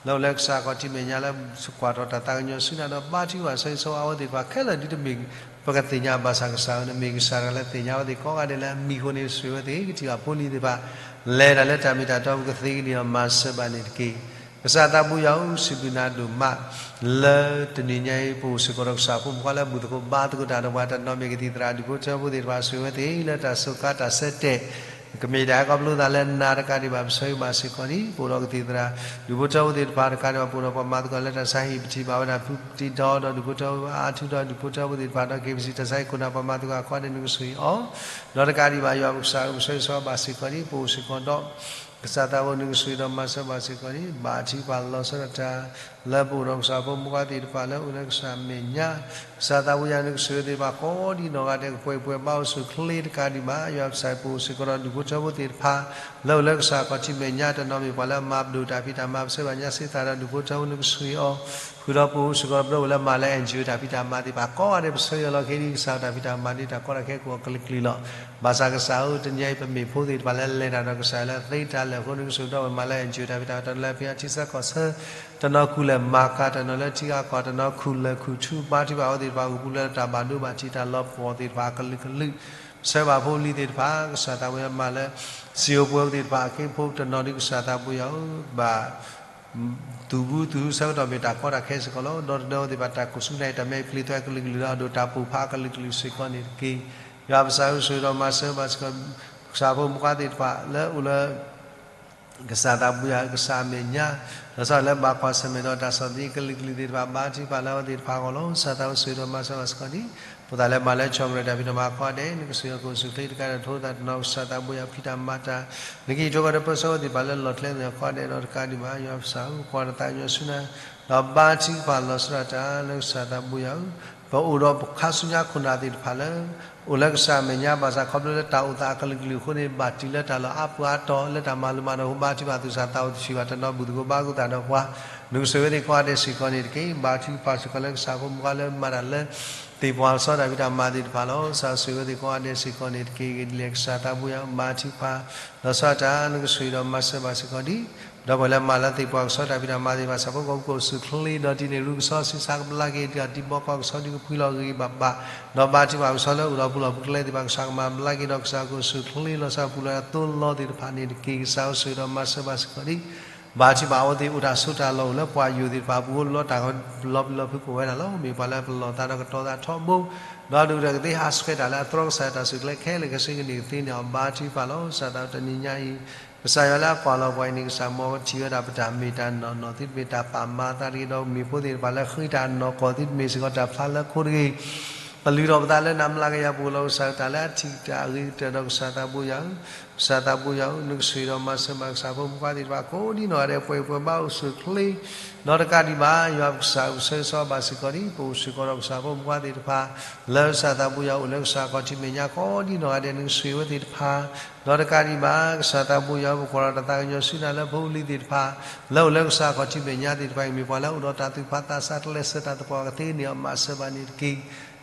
လၢအိၣ်လၢကစၢ်ခီၣ်ထံးမဲာ်ညါလၢ ကွၢ်ထီၣ်တၢ်သးကညီၤဆူနၤဒီး ဘါထုကဖၣ်ဆၢဂ့ၤဆၢဝါအဝဲသ့ၣ်တဖၣ်ခဲလၢာ် ဒ်တမ့ၢ် ပကသ့ၣ်ညါဘၣ်ဆၣ်ကစၢ်ဧၢ နမ့ၢ်ကစၢ်တဂၤလၢသ့ၣ်ညါဝဲသ့ၣ်ကိးဂၤဒဲးလၢအမံၤအဃိန့ၣ် ဆိၣ်ဂ့ၤဝဲသ့ၣ် ကထံၣ်ဘၣ်ဖိလံၤသ့ၣ်တဖၣ် လဲၤတၢ်လၢတၢ်မ့ၢ်တၢ်တီ ပကသ့ကန့ၢ်အီၤ မၤစၢၤဘၣ်န့ၣ်တက့ၢ်. ကစၢ်သးပူၤယွၤဧၢ စံးဘျုးနၤဒိၣ်မး လၢတနံၤညါအံၤ ပအိၣ်စ့ၢ်ကီးဒီးကစၢ်ဖိမုၣ်ဖိလၢအဘူၣ်သကိးဘါသကိးတၢ်ဒီးပှၤတနီၤမ့ၢ်ကသံၣ်သရၣ် ဒူၣ်ဖိထၢဖိသ့ၣ်တဖၣ် ဆိၣ်ဂ့ၤဝဲသ့ၣ်လၢတၢ်စူးကါတၢ်ဆၢတဲာ် ကမ့ၢ်ဒၣ်အခီဖျိသးလၢနၤတကးဒံးဘၣ် ပဆၢဂ့ၤဘၣ်စ့ၢ်ကီးဒ် ပအိၣ်ဒီးကသံၣ်သရၣ် ဒူၣ်ဖိထၢဖိသ့ၣ်တဖၣ်တကးဒံးဘၣ် ပအိၣ်ဒီးပှၤမၤသကိးလၢတၢ်ဆါဟံၣ် ပထံၣ်ဘၣ်ဝဲဒၣ်ဖုပတံၤဒီး ဒူၣ်ဖိထၢဖိအါထူဒီး ဒူၣ်ဖိထၢဖိသ့ၣ်တဖၣ်ဒီး က့ၤပစံးတၢ်ဆါဟံၣ်ခိၣ်နၢ် ပှၤမၤသကိးအခွါဒဲး နကဆိၣ်ဂ့ၤအီၤ ဒီးတကးဒံးဘၣ် ယွၤပကစၢ်ဧၢ ပဆၢဂ့ၤဆၢဝါဘၣ်စ့ၢ်ကီးဒ် ပအိၣ်စ့ၢ်ကီးဒီး ကစၢ်သးပူၤ နကဆိၣ်ဂ့ၤဒီးမၤစၢၤဘၣ်စ့ၢ်ကီးဒ် ဘါထုကဖၣ်လီၤဆီဒၣ်တၢ် လၢပအိၣ်ဒီးကစၢ်ဖိမုၣ်ဖိသ့ၣ်တဖၣ်လၢအိၣ်လၢကစၢ်မဲာ်ညါ ကစၢ်သးပူၤယွၤ နကဆိၣ်ဂ့ၤသ့ၣ်တဖၣ်ကိးဒ်နီၢ်ဂၤဒဲး ကပှဲၤပှဲၤဘါအိၣ်ဆူၣ်ချ့တကးဒံးဘၣ် ယွၤပကစၢ် ပအိၣ်စ့ၢ်ကီးဒီးဒူၣ်ဖိထၢဖိသ့ၣ်တဖၣ် လၢအိၣ်လၢကစၢ်ခီၣ်ထံးမဲာ်ညါ တနီၤမ့ၢ်ပှၤလၢအမၤပဒိၣ်တၢ်ဖံးတၢ်မၤ ပဆၢဘၣ်ညါစ့သးဒီးဒူၣ်ဖိထၢဖိ နကဆိၣ်ဂ့ၤအီၤ ဃုာ်ဒီးပအိၣ်စ့ၢ်ကီးဒီးပှၤလၢအမၤလၢ NGO တၢ်ဖံးတၢ်မၤသ့ၣ်တဖၣ်ကိးဂၤဒဲး ပဆၢဂ့ၤအီၤလီၢ်ခံဒ်ကစၢ်တၢ်ဖံးတၢ်မၤန့ၣ် တၢ်ကီတၢ်ခဲကအိၣ်အကလုာ်ကလုာ်လီၤ. ဘၣ်ဆၣ်ကစၢ်ဧၢ တနံၤအံၤ ပမ့ၢ်ဖိသ့ၣ်တဖၣ်လၢလဲၤတၢ်ဒီးကစၢ်လၢအသ့တၢ်လၢာ်အဃိ နကဆိၣ်ဂ့ၤဒီးပှၤမၤလၢ NGO တၢ်ဖံးတၢ်မၤ တနီၤလၢဖံးအီထံဆၢကီၢ်ဆၢ တနီၤကူၣ်လဲၤမၤကၤ တနီၤလၢထံဂၤကီၢ် တနီၤခူၣ်လဲၤခူၣ်ထူ ဘါထုကဖၣ်ဝဲသ့ၣ်တဖၣ် ဂုာ်ပူၤလၢတၢ်ဘၣ်ဒိဘၣ်ထံး တၢ်လီၤပှီၢ်သ့ၣ်တဖၣ်အကလုာ်ကလုာ် ပဆၢဘၣ်ဖိလံၤသ့ၣ်တဖၣ် ကစၢ်သးပူၤယွၤမၤလၢ စံၣ်ဧိၤပှဲၤဧိၤသ့ၣ်တဖၣ် အခ့အဖိတနီၤဒ်ကစၢ်သးပူၤယွၤဧၢ ဘၣ် သူၣ်ဘုသူၣ်ဟုဆၢကတီၢ်မ့ၢ်တၢ်ကီတၢ်ခဲစ့ၢ်ကီးလီၤ. ဒီးတနီၤသ့ၣ်တဖၣ် တၢ်ကိၢ်ဆူၣ်န့ၣ် တၢ်မဲာ်ချံသွဲကလုာ်ကလုာ်ဒီး အဒိၣ်တၢ်ပိၢ်ဖးအကလုာ်ကလုာ်စ့ၢ်ကီးန့ၣ်တက့ၢ်. ယွၤပကစၢ်ဧၢ ဆိၣ်ဂ့ၤဒီးမၤစၢၤဘၣ်စ့ၢ်ကီး ကစၢ်ဖိမုၣ်ဖိသ့ၣ်တဖၣ် လၢအိၣ်လၢ ကစၢ်သးပူၤယွၤ ကစၢ်မဲာ်ညါ လီၤဆီလၢဘၣ်ကွၢ်ဆၢၣ်မဲာ်ဒီးတၢ်ဆီၣ်သနံးကလုာ်ကလုာ်သ့ၣ်တဖၣ် ဘါထုကဖၣ်လၢအဝဲသ့ၣ်တဖၣ်အဂီၢ်လီၤ. ကစၢ်သးပူၤဆိၣ်ဂ့ၤဒီးမၤစၢၤဘၣ်စ့ၢ်ကီးဒ် ပသးလၢမၤလၢ Congress တၢ်ဖံးတၢ်မၤအဃိဒဲး နကဆိၣ်ဂ့ၤအီၤ ကအိၣ်ဆူၣ်ချ့တကးဒံး ထိသးတနီၤ ကစၢ်သးပူၤယွၤဖံးတၢ်မၤတၢ် နကဟံးထီၣ်ကဒီးပၢဆှၢဝဲသ့ၣ်တဖၣ်လၢလီၢ်ကျဲသ့ၣ်အဃိဒဲး ဒီးတကးဒံးဘၣ် ယွၤပကစၢ်ဧၢ ပကွၢ်တၢ်သးကညီၤဆူနၤ ဒီးဘါထုကဖၣ်လီၤဆီဒၣ်တၢ်လၢကစၢ်သးပူၤယွၤဧၢ ပအိၣ်ဒီးပခါဆူညါခိၣ်နၢ်သ့ၣ်တဖၣ်လၢ အိၣ်လၢကစၢ်အမဲာ်ညါ ဘၣ်ဆၣ်ခီဖျိလၢတၢ်အိၣ်သးအကလုာ်ကလုာ်အဃိန့ၣ် ဘၣ်တုၤလၢတၢ်လီၢ်အါပှၤအါတီၤ လၢတၢ်မၤလိမၤဒိးအဃိ ဘါထုကဖၣ်သူၣ်စၢ်သးအိၣ်တဆံးဘၣ် တနီၤဘူၣ်သကိးဘါသကိးသးဒီးပှၤ နကဆိၣ်ဂ့ၤဝဲသ့ၣ်ကိးဂၤဒဲးစ့ၢ်ကီးန့ၣ်တက့ၢ်. ဘါထုကဖၣ်စ့ၢ်ကီးလၢကစၢ်ဖိမုၣ်ဖိလၢမၤတၢ်လၢ သ့ၣ်ပှၢ်လီၤဆီတၢ်ဖံးတၢ်မၤသ့ၣ်တဖၣ်လီၤ. ကစၢ်ဆိၣ်ဂ့ၤဝဲသ့ၣ်ကိးဂၤဒဲးစ့ၢ်ကီးန့ၣ်တက့ၢ်. ဂ့ၤဒ်လဲၣ်ကစၢ်သးပူၤယွၤ ဘါထုကဖၣ် လီၤဆီဒၣ်တၢ် နကဆိၣ်ဂ့ၤဒီးမၤစၢၤဘၣ်စ့ၢ်ကီးဒ် ဒီပုၢ်ဝဲၢ်လၢမၤလၢသ့ၣ်ပှၢ်ကဆီတၢ်ဖံးတၢ်မၤသ့ၣ်တဖၣ် ဆၣ်ဖိကီၢ်ဖိကအိၣ်ဆူၣ်ချ့ ဒီးတံၤန့ၣ်ရူကဆီဆံးစါကဘျါက့ၤ တံၤဘီကီၢ်ကဆီဒုးကဖှံလီၤဂ့ၤဂ့ၤဘၣ်ဘၣ် ဒီးဘါထုကဖၣ်ကဆီလၢအိၣ်ဒီးပူၤလီၢ်ပူၤကျဲသ့ၣ်တဖၣ် ကစၢ်ကမၤဘျါက့ၤဒီး ကစၢ်ကအိၣ်ဆူၣ်ချ့လီၤဆီပူၤလၢအသိလီၤသ့ၣ်တဖၣ်န့ၣ်တက့ၢ်. ကစၢ်ဆိၣ်ဂ့ၤဒီးမၤစၢၤဘၣ်စ့ၢ်ကီးဒ် ဘါထုကဖၣ်အဝဲသ့ၣ်အိၣ်တၢ်ဆိးတၢ်လီၢ်အိၣ်လၢပှၤယိာ်သ့ၣ်တဖၣ်အပူၤ အိၣ်လီၤတၢ်လီၤပျံၤလီၤဖုးကိးဝဲဒၣ်လီၤ. မ့ၢ်ပှၤလၢပလီၢ်သးဒီးကတီၤသးထီဘိ ဒီးဒုၣ်ဒါကသ့ဟးဆှဲးတၢ်လၢအသြီကစၢ်တၢ်ဆူၣ်ချ့ခဲလၢာ်ခဲဆ့ကန့ၢ်ကသ့န့ၣ်အီၤ ဘါထုကဖၣ်လီၤ. ကစၢ်သးတနံၤညါအံၤ ကစၢ်ယွၤလၢအကွၢ်လီၤပှၤအံၤန့ၣ် ကစၢ်မ်ပထံၣ်ဝဲဒၣ်ပတၢ်မ့ၢ်တၢ်နီၢ်နီၢ် သုတမ့ၢ်တၢ်ပာ်မၤအသးတဂ့ၤ ဒီးမ့ၢ်ဖိသ့ၣ်တဖၣ်လၢဃ့တၢ်နီၢ်ကီၢ် သုတမ့ၢ်စ့ၢ်ကီးတၢ်ဖျါလၢခိတဂ့ၤ ပလုၢ်ထီၣ်ပသးလၢနၤမျးကယၤပူၤလီၤ. ကစၢ်တၢ်လၢအထံၣ်တၢ်အဂ့ၤကတၢၢ်ဒီးကစၢ်သးပူၤယွၤဧၢ, ကစၢ်သးပူၤယွၤဧၢ, နကဆိၣ်ဂ့ၤဒီးမၤစၢၤဘၣ်ကစၢ်ဖိမုၣ်ဖိသ့ၣ်တဖၣ် ကိးဒ်နီၢ်ဂၤဒဲး ပှဲၤပှဲၤဘါအိၣ်ဆူၣ်ချ့ ဒီးတကးဒံးဘၣ် ယွၤပကစၢ်ဧၢ ပဆၢဂ့ၤဆၢဝါဘၣ်စ့ၢ်ကီးဒ် ပအိၣ်စ့ၢ်ကီးဒီးကစၢ်ဖိမုၣ်ဖိသ့ၣ်တဖၣ် လၢကစၢ်သးပူၤယွၤအိၣ်လၢကစၢ်ခီၣ်ထံးမဲာ်ညါ ကိးဒ်နီၢ်ဂၤဒဲး နကဆိၣ်ဂ့ၤဝဲသ့ၣ်တဖၣ် ဒီးတကးဒံးဘၣ် ကစၢ်သးပူၤယွၤဧၢ ပကွၢ်ထီၣ်တၢ်သးကညီၤဆူနၤလၢဖိလံၤသ့ၣ်တဖၣ် လၢအိၣ်လၢကစၢ်ခီၣ်ထံးမဲာ်ညါသ့ၣ်တဖၣ်အံၤ မ့ၢ်ပှၤလၢအအိၣ်ဒီးတၢ်သူၣ်ဖးသးစၢ် တလဲၤဆၢတၢ်သပှၢ်ကသ့န့ၣ် အမၤစၢၤဘၣ်န့ၣ်တက့ၢ်.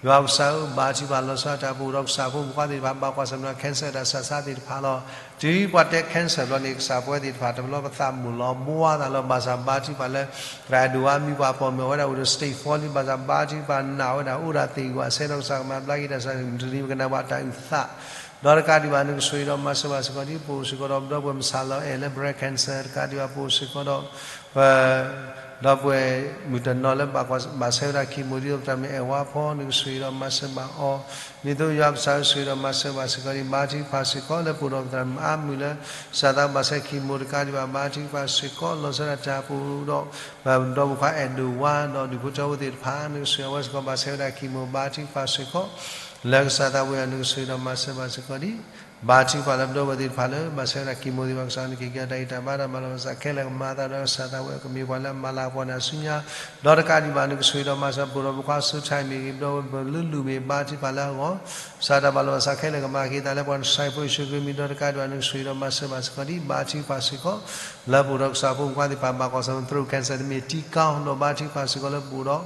ယွၤပကစၢ်ဧၢ ဘါထုကဖၣ်လီၤဆီတၢ် ပအိၣ်ဒီးကစၢ်ဖိမုၣ်ဖိသ့ၣ်တဖၣ် ဘၣ်ကွၢ်ဆၢၣ်မဲာ်ဒီး cancer တၢ်ဆးဆါသ့ၣ်တဖၣ်လီၤ. တုၤပှၤတဲ cancer ဘျီန့ၣ် ကစၢ်ပဝဲသ့ၣ်တဖၣ် တဘျီပသးမုာ်လီၤဘှါသးလီၤ. ဘၣ်ဆၣ်ဘါထုကဖၣ်လၢ သရၣ်ဒိၣ်ဝါမံပှၤပိာ်မုၣ်အဝဲဒၣ်အိၣ်ဒီး stage four လံ ဘၣ်ဆၣ်ဘါထုကဖၣ်နာ်ဝဲဒၣ် အိၣ်ဒၣ်သ့ၣ်ဂီၢ်အဆၢဒီး ကစၢ်ကမၤဘျါက့ၤတၢ်ဆၢ တနံၤပကနၣ်ဘၣ်တၢ်အုၣ်သး ဒီးတကးဒံးဘၣ် နကဆိၣ်ဂ့ၤဒီးမၤစၢၤဘၣ်စ့ၢ်ကီးဒ် ပအိၣ်စ့ၢ်ကီးဒီး ဒီပုၢ်ဝဲၢ်မုၢ်ဆၣ်လီၤအဲၣ်လၢ breast cancer တကးဒံးဘၣ် ပအိၣ်စ့ၢ်ကီးဒီး ပ ဒီပုၢ်ဝဲၢ်မုၣ်တနီၤလၢဘၣ်ကွၢ်ဘၣ်ဆၢဝဲဒၣ် chemo ဒ်သိးပသရၣ်မုၣ်အဲၣ်ဝါဖီ နကဆိၣ်ဂ့ၤဒီးမၤစၢၤဘၣ်အီၤ, ဒ်သိးယွၤပကစၢ်ဆိၣ်ဂ့ၤဒီးမၤစၢၤဘၣ်စ့ၢ်ကီးဒံး ဘါထုကဖၣ်စ့ၢ်ကီးလၢပအိၣ်ဒီးပသရၣ်မုၣ်အါမုၢ်လၢ ကစၢ်သးဘၣ်ဆၢ chemo တကးဒံးဘၣ် ဘါထုကဖၣ်စ့ၢ်ကီး လီၤဆီဒၣ်တၢ်ပူၤဒီး ဒီပုၢ်ဝဲၢ်ခွါအဲၣ်ဒိၣ်ဝါ ဒီးဒူၣ်ဖိထၢဖိသ့ၣ်တဖၣ် နကဆိၣ်ဂ့ၤအဝဲစ့ၢ်ကီး ဘၣ်ဆၢဝဲဒၣ် chemo ဘါထုကဖၣ်စ့ၢ်ကီး လၢကစၢ်သးဘိယွၤ နကဆိၣ်ဂ့ၤဒီးမၤစၢၤဘၣ်စ့ၢ်ကီးဒံး ဘါထုကဖၣ်လၢပဒီပုၢ်ဝဲၢ်သ့ၣ်တဖၣ်လၢ ဘၣ်ဆၢဝဲဒၣ် chemo သ့ၣ်တဖၣ် ကစၢ်နက့ၤကဲတၢ်ဂံၢ်တၢ်ဘါဒီး ဘၣ်လီၤဘၣ်စးခဲလၢာ်ကမၤအသးဒီး ကစၢ်သးဘိယွၤကမ့ၢ်ပှၤလၢအမၤလၤကပီၤတၢ်ဆူညါ ဒီးတကးဒံးဘၣ် နကဆိၣ်ဂ့ၤဒီးမၤစၢၤ ပအိၣ်ဒီးဖိခွါစိၤထၢၣ်မ့ၢ်ဂ့ၤ ဒီပုၢ်ဝဲၢ်လၢလူၤမ့ၢ် ဘါထုကဖၣ်လၢအဂီၢ် ကစၢ်တၢ်ဘၣ်လီၤဘၣ်စးခဲလၢာ်ကမၤက့ၤအသးလၢပှၤ နစၢ်ဖိယ့ၣ်ၡူးခရံာ်မံၤ ဒီးတကးဒံးဘၣ် နကဆိၣ်ဂ့ၤဒီးမၤစၢၤဘၣ်စ့ၢ်ကီးဒံး ဘါထုကဖၣ်စ့ၢ်ကီး လၢပအိၣ်ဒီးကစၢ်ဖိမုၣ်ခွါသ့ၣ်တဖၣ် ဘၣ်ကွၢ်ဆၢၣ်မဲာ် throat cancer တမ့ၢ် ထံကီၢ် ဒီးဘါထုကဖၣ်စ့ၢ်ကီးလၢပအိၣ်ဒီး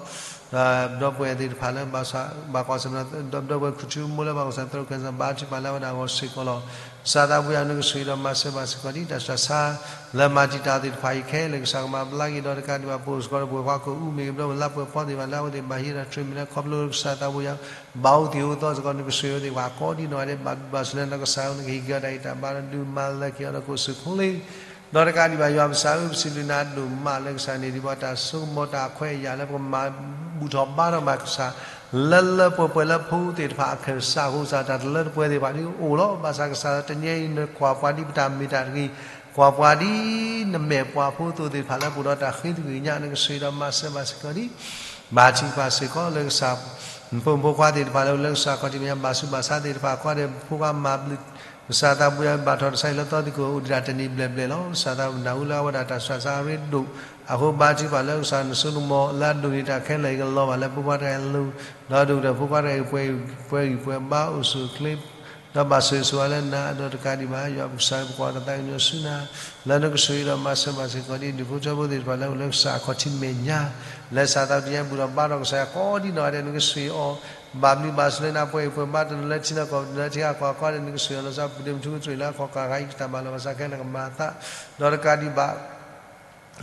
ဒီပုၢ်ဝဲၢ်သ့ၣ်တဖၣ်လၢ ဘၣ်ကွၢ်ဆၢၣ်မဲာ် ဒီပုၢ်ဝဲၢ်ခူၣ်ထူမိၢ်လၢဘၣ်ကွၢ်ဆၢၣ်မဲာ် throat cancer ဘါထုကဖၣ်လၢအဝဲဒၣ်အဂီၢ်စ့ၢ်ကီးလီၤ. ကစၢ်သးဘိယွၤ နကဆိၣ်ဂ့ၤဒီးမၤစၢၤဘၣ်စ့ၢ်ကီးဒံး တၢ်ဆူးတၢ်ဆါ လၢမၤတံာ်တာ်သ့ၣ်တဖၣ်အံၤခဲလၢာ် ကစၢ်ကမၤဘျါက့ၤ ဒီးတကးဒံးဘၣ် ပအိၣ်စ့ၢ်ကီးဒီးပဝဲၢ်ခွါကအိၣ်မ့ၢ်ဂ့ၤ ဒီပုၢ်ဝဲၢ်လါပှဲၤဖီသ့ၣ်တဖၣ်လၢအဝဲသ့ၣ်ဘၣ်ဟံးဒီး treatment လၢခီဖျိကစၢ်သးဘိယွၤ ဘၣ်အိၣ်သ့ၣ်အိၣ်သီစ့ၢ်ကီး နကဆိၣ်ဂ့ၤအဝဲသ့ၣ် ပှၤကိးဒံနီၢ်ဂၤဒဲး ဘၣ်ဘျုးဘၣ်ဆိၣ်လၢနကစၢ် နကဟ့ၣ်က့ၤအီၤတၢ်ဂံၢ်တၢ်ဘါဒီး ဒုးမၤလၢက့ၤအီၤဒီးကအိၣ်ဆူၣ်အိၣ်ချ့ ဒီးတကးဒံးဘၣ် ယွၤပကစၢ်ဧၢ ပစံးဘျုးနၤဒိၣ်မးလၢကစၢ်န့ၢ်ဒံးပှၤတၢ်စိကမီၤတၢ်ခွဲးယာ်လၢပကမၤဘူၣ်ထီၣ်ဘါထီၣ်ဘၣ်ကစၢ် လၢလၢပှဲၤပှဲၤလၢဖိသ့ၣ်တဖၣ်အခၢၣ်စးအဃိ ကစၢ်တၢ်တလၢတပှဲၤသ့ၣ်တဖၣ်ဒ်အိၣ်လီၤ. ဘၣ်ဆၣ်ကစၢ်တနံၤအံၤ နကွၢ်ပှၤဒ်ပတၢ်မ့ၢ်တၢ်တဂ့ၤ, ကွၢ်ပှၤဒ်နမဲာ်ပှၤဖိအသိးသ့ၣ်တဖၣ်လၢပအိၣ်ဒီး တၢ်ဃ့တဂ့ၤညါ နကဆိၣ်ဂ့ၤဒီးမၤစၢၤဘၣ်စ့ၢ်ကီးဒံး ဘါထုကဖၣ်စ့ၢ်ကီးလၢကစၢ် ဖိမုၣ်ဖိခွါသ့ၣ်တဖၣ်လၢ လၢကစၢ်ခီၣ်ထံးမဲာ်ညါ ဘၣ်ဆူးဘၣ်ဆါသ့ၣ်တဖၣ် ခီဒီးဖိခွါမၤဘျုး ကစၢ်သးဘိယွၤ ဘၣ်ထီၣ်တၢ်ဆါဟံၣ်လၢသီသကိး အိၣ်ဒံးတၢ်တနံၤဘျဲၣ်ဘျဲၣ်လီၤ. ကစၢ်သးဘိယွၤ နၢ်ဟူလၢအဝဲဒၣ်တၢ်ဆူးတၢ်ဆါအရ့ဒိၣ် အဃိဘါထုကဖၣ်လၢကစၢ်နစိကမီၤလၢအဒိၣ်န့ၢ်တၢ်ခဲလၢာ်အံၤကလီၤဘၣ်လၢဖိခွါတဂၤအလိၤ ဒီးဒိၣ်ကတၢၢ်ဖိခွါတဂၤအံၤ ပှဲၤဂံၢ်ပှဲၤဘါအိၣ်ဆူၣ်အိၣ်ချ့ ဒီးဘၣ်ဆိၣ်ဂ့ၤဆိၣ်ဝါလၢနၤ ဒီးတကးဒံးဘၣ် ယွၤပကစၢ်ဧၢ ပကွၢ်တၢ်သးကညီၤဆူနၤ လၢနကဆိၣ်ဂ့ၤဒီးမၤစၢၤဘၣ်စ့ၢ်ကီးဒ် ဒူၣ်ဖိထၢဖိသ့ၣ်တဖၣ်လၢအိၣ်လၢကစၢ်အခီၣ်ထံးမဲာ်ညါ လၢကစၢ်သးဘိယွၤဘူၣ်ထီၣ်ဘါထီၣ်ကစၢ်ယွၤကိးဒံနီၢ်ဂၤဒဲး နကဆိၣ်ဂ့ၤအီၤ ဘၣ်ဘျုးဘၣ်ဆိၣ်လၢနၤ ပှဲၤဂံၢ်ပှဲၤဘါတနီၤလၢထံလၢကီၢ် တနီၤလၢထံဂၤကီၢ်ဂၤဒီး နကဆိၣ်ဂ့ၤအီၤလီၤဆီ ပူၤဒ့မုၢ်ထူကတြူၢ်လၢအခီၣ်ကၢ်ဂၤအံၤ တၢ်ဘၣ်လီၤဘၣ်စးခဲလၢာ်ကမၤအသး ဒီးတကးဒံးဘၣ်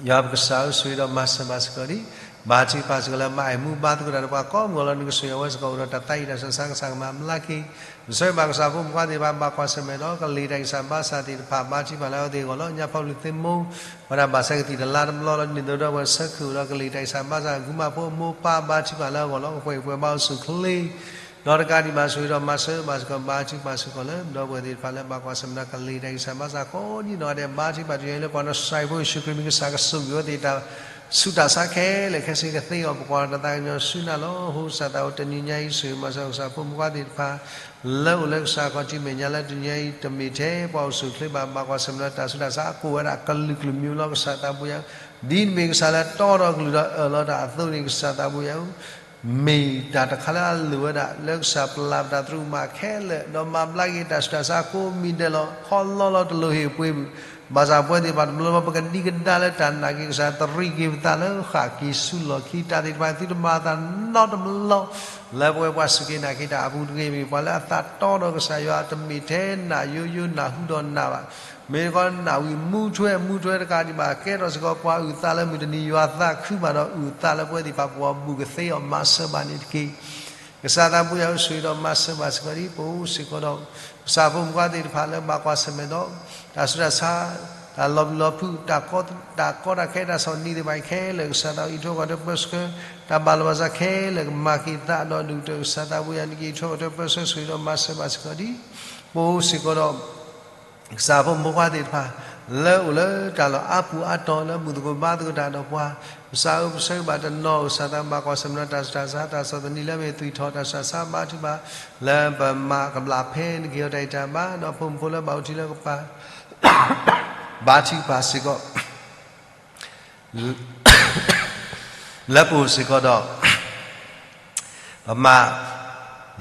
ယွၤပကစၢ်ဧၢ ဆိၣ်ဂ့ၤဒီးမၤစၢၤဘၣ်စ့ၢ်ကီးဒံး ဘါထုကဖၣ်စ့ၢ်ကီးလၢမါအဲၣ်မူဘါသကိးတၢ်ဒီးပှၤကိးမုၢ်ဂီၤလီၤ နကဆိၣ်ဂ့ၤအဝဲစ့ၢ်ကီးအိၣ်ဒီးတၢ်သးအံၤတၢ်ဆူးတၢ်ဆါ ကစၢ်ကမၤဘျါက့ၤ နဆိၣ်ဂ့ၤဘၣ်ကစၢ်ဖိမုၣ်ဖိခွါသ့ၣ်တဖၣ် ဘၣ်ကွၢ်ဆၢၣ်မဲာ်ဒီး ကလံၤတၢ်ဂံၢ်စၢ်ဘါစၢ်သ့ၣ်တဖၣ် ဘါထုကဖၣ်လၢအဝဲသ့ၣ်အဂီၢ်လီၤ ညါဖီဘျုးသ့ၣ်မိၢ် ဝဲဒၣ်ဘၣ်ဆၢကသံၣ်တလါတဘျီလီၤ ဒ်န့ၣ်အသိးဒီးပှၤဆၢခူၣ်ဒီးကလံၤတၢ်ဂံၢ်စၢ်ဘါစၢ် ကုမါဖိအမိၢ်ပၢ် ဘါထုကဖၣ်လၢအဂီၢ်လီၤ ပှဲၤဂံၢ်ပှဲၤဘါအိၣ်ဆူၣ်အိၣ်ချ့ ဒီးတကးဒံးဘၣ် ဆိၣ်ဂ့ၤဒီးမၤစၢၤဘၣ်စ့ၢ်ကီး ဘါထုကဖၣ်စ့ၢ်ကီးလၢ ဒီပုၢ်ဝဲၢ်သ့ၣ်တဖၣ်လၢဘၣ်ကွၢ်ဆၢၣ်မဲာ်ဒီး ကလံၤတၢ်ဂံၢ်စၢ်ဘါစၢ်ကိးဒံနီၢ်ဂၤဒဲး ဘါထုကဖၣ်တယွၤအံၤလၢပှၤနစၢ်ဖိယ့ၣ်ၡူးခရံာ်မံၤ ကစၢ်ကဆိၣ်ဂ့ၤအဝဲသ့ၣ်တၢ်ဆူးတၢ်ဆါခဲလၢာ်ခဲဆ့ကသ့အီၤ ပကွၢ်တၢ်သးကညီၤဆူနၤလီၤ အဃိကစၢ်သးဘိတနံၤညါအံၤ ဆိၣ်ဂ့ၤမၤစၢၤကစၢ်ဖိမုၣ်ဖိခွါသ့ၣ်တဖၣ် လၢအိၣ်လၢကစၢ်အခီၣ်ထံးမဲာ်ညါလၢတနံၤညါအံၤ တမ့ၢ်ထဲပှၤအိၣ်ဆူၣ်အိၣ်ချ့ဘၣ် ဘၣ်ကွၢ်ဆၢၣ်မဲာ်ဒီးတၢ်ဆူးတၢ်ဆါအကိၣ်ဝဲဒၣ်ကလုာ်ကလုာ်မံၤလီၤ ကစၢ်သးဘိယွၤ ဒ်နမ့ၢ်ကစၢ်လၢတီဒီးကလုၢ်ဒီးအၢၣ်လီၤတၢ်အသိးန့ၣ် ကစၢ်သးဘိယွၤဧၢ မ့ၢ်တၢ်တခါလၢအလိၣ်ဝဲဒၣ် လၢကစၢ်ပျၢ်ပတၢ်သရူးကမၣ်ခဲလၢာ် ဒီးမၤဘျါက့ၤတၢ်ဆူးတၢ်ဆါကိးမံၤဒဲးလီၤ ခီလီလီၤတလိၣ်ဟ့ၣ်ပှ့ၤ ဘၣ်ဆၣ်ပဝဲသ့ၣ်တဖၣ်တဘျီဘျီ ပကဒံကဒါလၢတၢ်နာ်က့ၤကစၢ် တရံးက့ၤပသးလၢဃၣ်က့ၤဆူလီၢ်ခံ တၢ်သ့ၣ်တဖၣ်သုတမၤအသးနီတဘျီ လၢပဝဲပှၤစူၢ်က့ၤနာ်က့ၤတၢ်အပူၤတဂ့ၤ မ့ၢ်ပှၤလၢအသးတီဒီးကစၢ်ယွၤ တမ့ၢ်ထဲနၢ်ယိယိနၢ်ဟူဒီးနၢ်ဘၣ် မ့ၢ်တခီနၢ်ဝံၤမူထွဲမူထွဲတကးဒံးဘၣ် ကဲထီၣ်စ့ၢ်ကီးပှၤအုၣ်သးလၢမုၢ်တနံၤ ယွၤသးခုဘၣ်ဒီးအုၣ်သးလၢပဝဲသ့ၣ်တဖၣ်ပဂီၢ် ဘူးကသ့အီၤ မၤစၢၤဘၣ်န့ၣ်တက့ၢ်. ကစၢ်သးဘိယွၤဧၢ ဆိၣ်ဂ့ၤဒီးမၤစၢၤဘၣ်စ့ၢ်ကီးဒ် ပအိၣ်စ့ၢ်ကီးဒီး ကစၢ်ဖိမုၣ်ဖိခွါသ့ၣ်တဖၣ်လၢဘၣ်ကွၢ်ဆၢၣ်မဲာ်ဒီး တၢ်ဆူးတၢ်ဆါ တၢ်လီၤပျံၤလီၤဖုး တၢ်ကီတၢ်ခဲ တၢ်ဆီၣ်နံၤသ့ၣ်တဖၣ်အံၤခဲလၢာ် ကစၢ်သးဘိယွၤ အံးထွဲကွၢ်ထွဲပၢဆှၢ တၢ်ဘၣ်လီၤဘၣ်စးခဲလၢာ် ကမၤက့ၤသးဒီး ဒုးကတၢၢ်ကစၢ်သးဘိယွၤ နက့ၤအံးထွဲကွၢ်ထွဲပၢဆှၢ ဆိၣ်ဂ့ၤဒီးမၤစၢၤဘၣ်စ့ၢ်ကီးဒ် ပအိၣ်စ့ၢ်ကီးဒီး ကစၢ်ဖိမုၣ်ဖိခွါသ့ၣ်တဖၣ် လၢအိၣ်လၢတၢ်လီၢ်အါပူၤအါတီၤ လၢဘူၣ်သကိးဘါသကိးတၢ်ဒီးပှၤ ကစၢ်ဧၢ ပဆၢဂ့ၤဘၣ်တနီၤ ကစၢ်သးဘိယွၤ ဘၣ်ကွၢ်ဆၢၣ်မဲာ်ဒီးတၢ်ဆူးတၢ်ဆါ တၢ်ဆီၣ်သနံးလၢမ့ၢ်သွံၣ်ထီၣ် တၢ်ဆူးတၢ်ဆါ ဘါထုကဖၣ် လၢပမၤကဘျၣ်ဖဲနက့ၤအီၤတၢ်ဂံၢ်တၢ်ဘါ ဒီးဖိမုၣ်ဖိလၢဘၣ်အိၣ်ထံလၢကပၤ ဘါထုကဖၣ်စ့ၢ်ကီး လၢပအိၣ်စ့ၢ်ကီးဒီး ပမၤ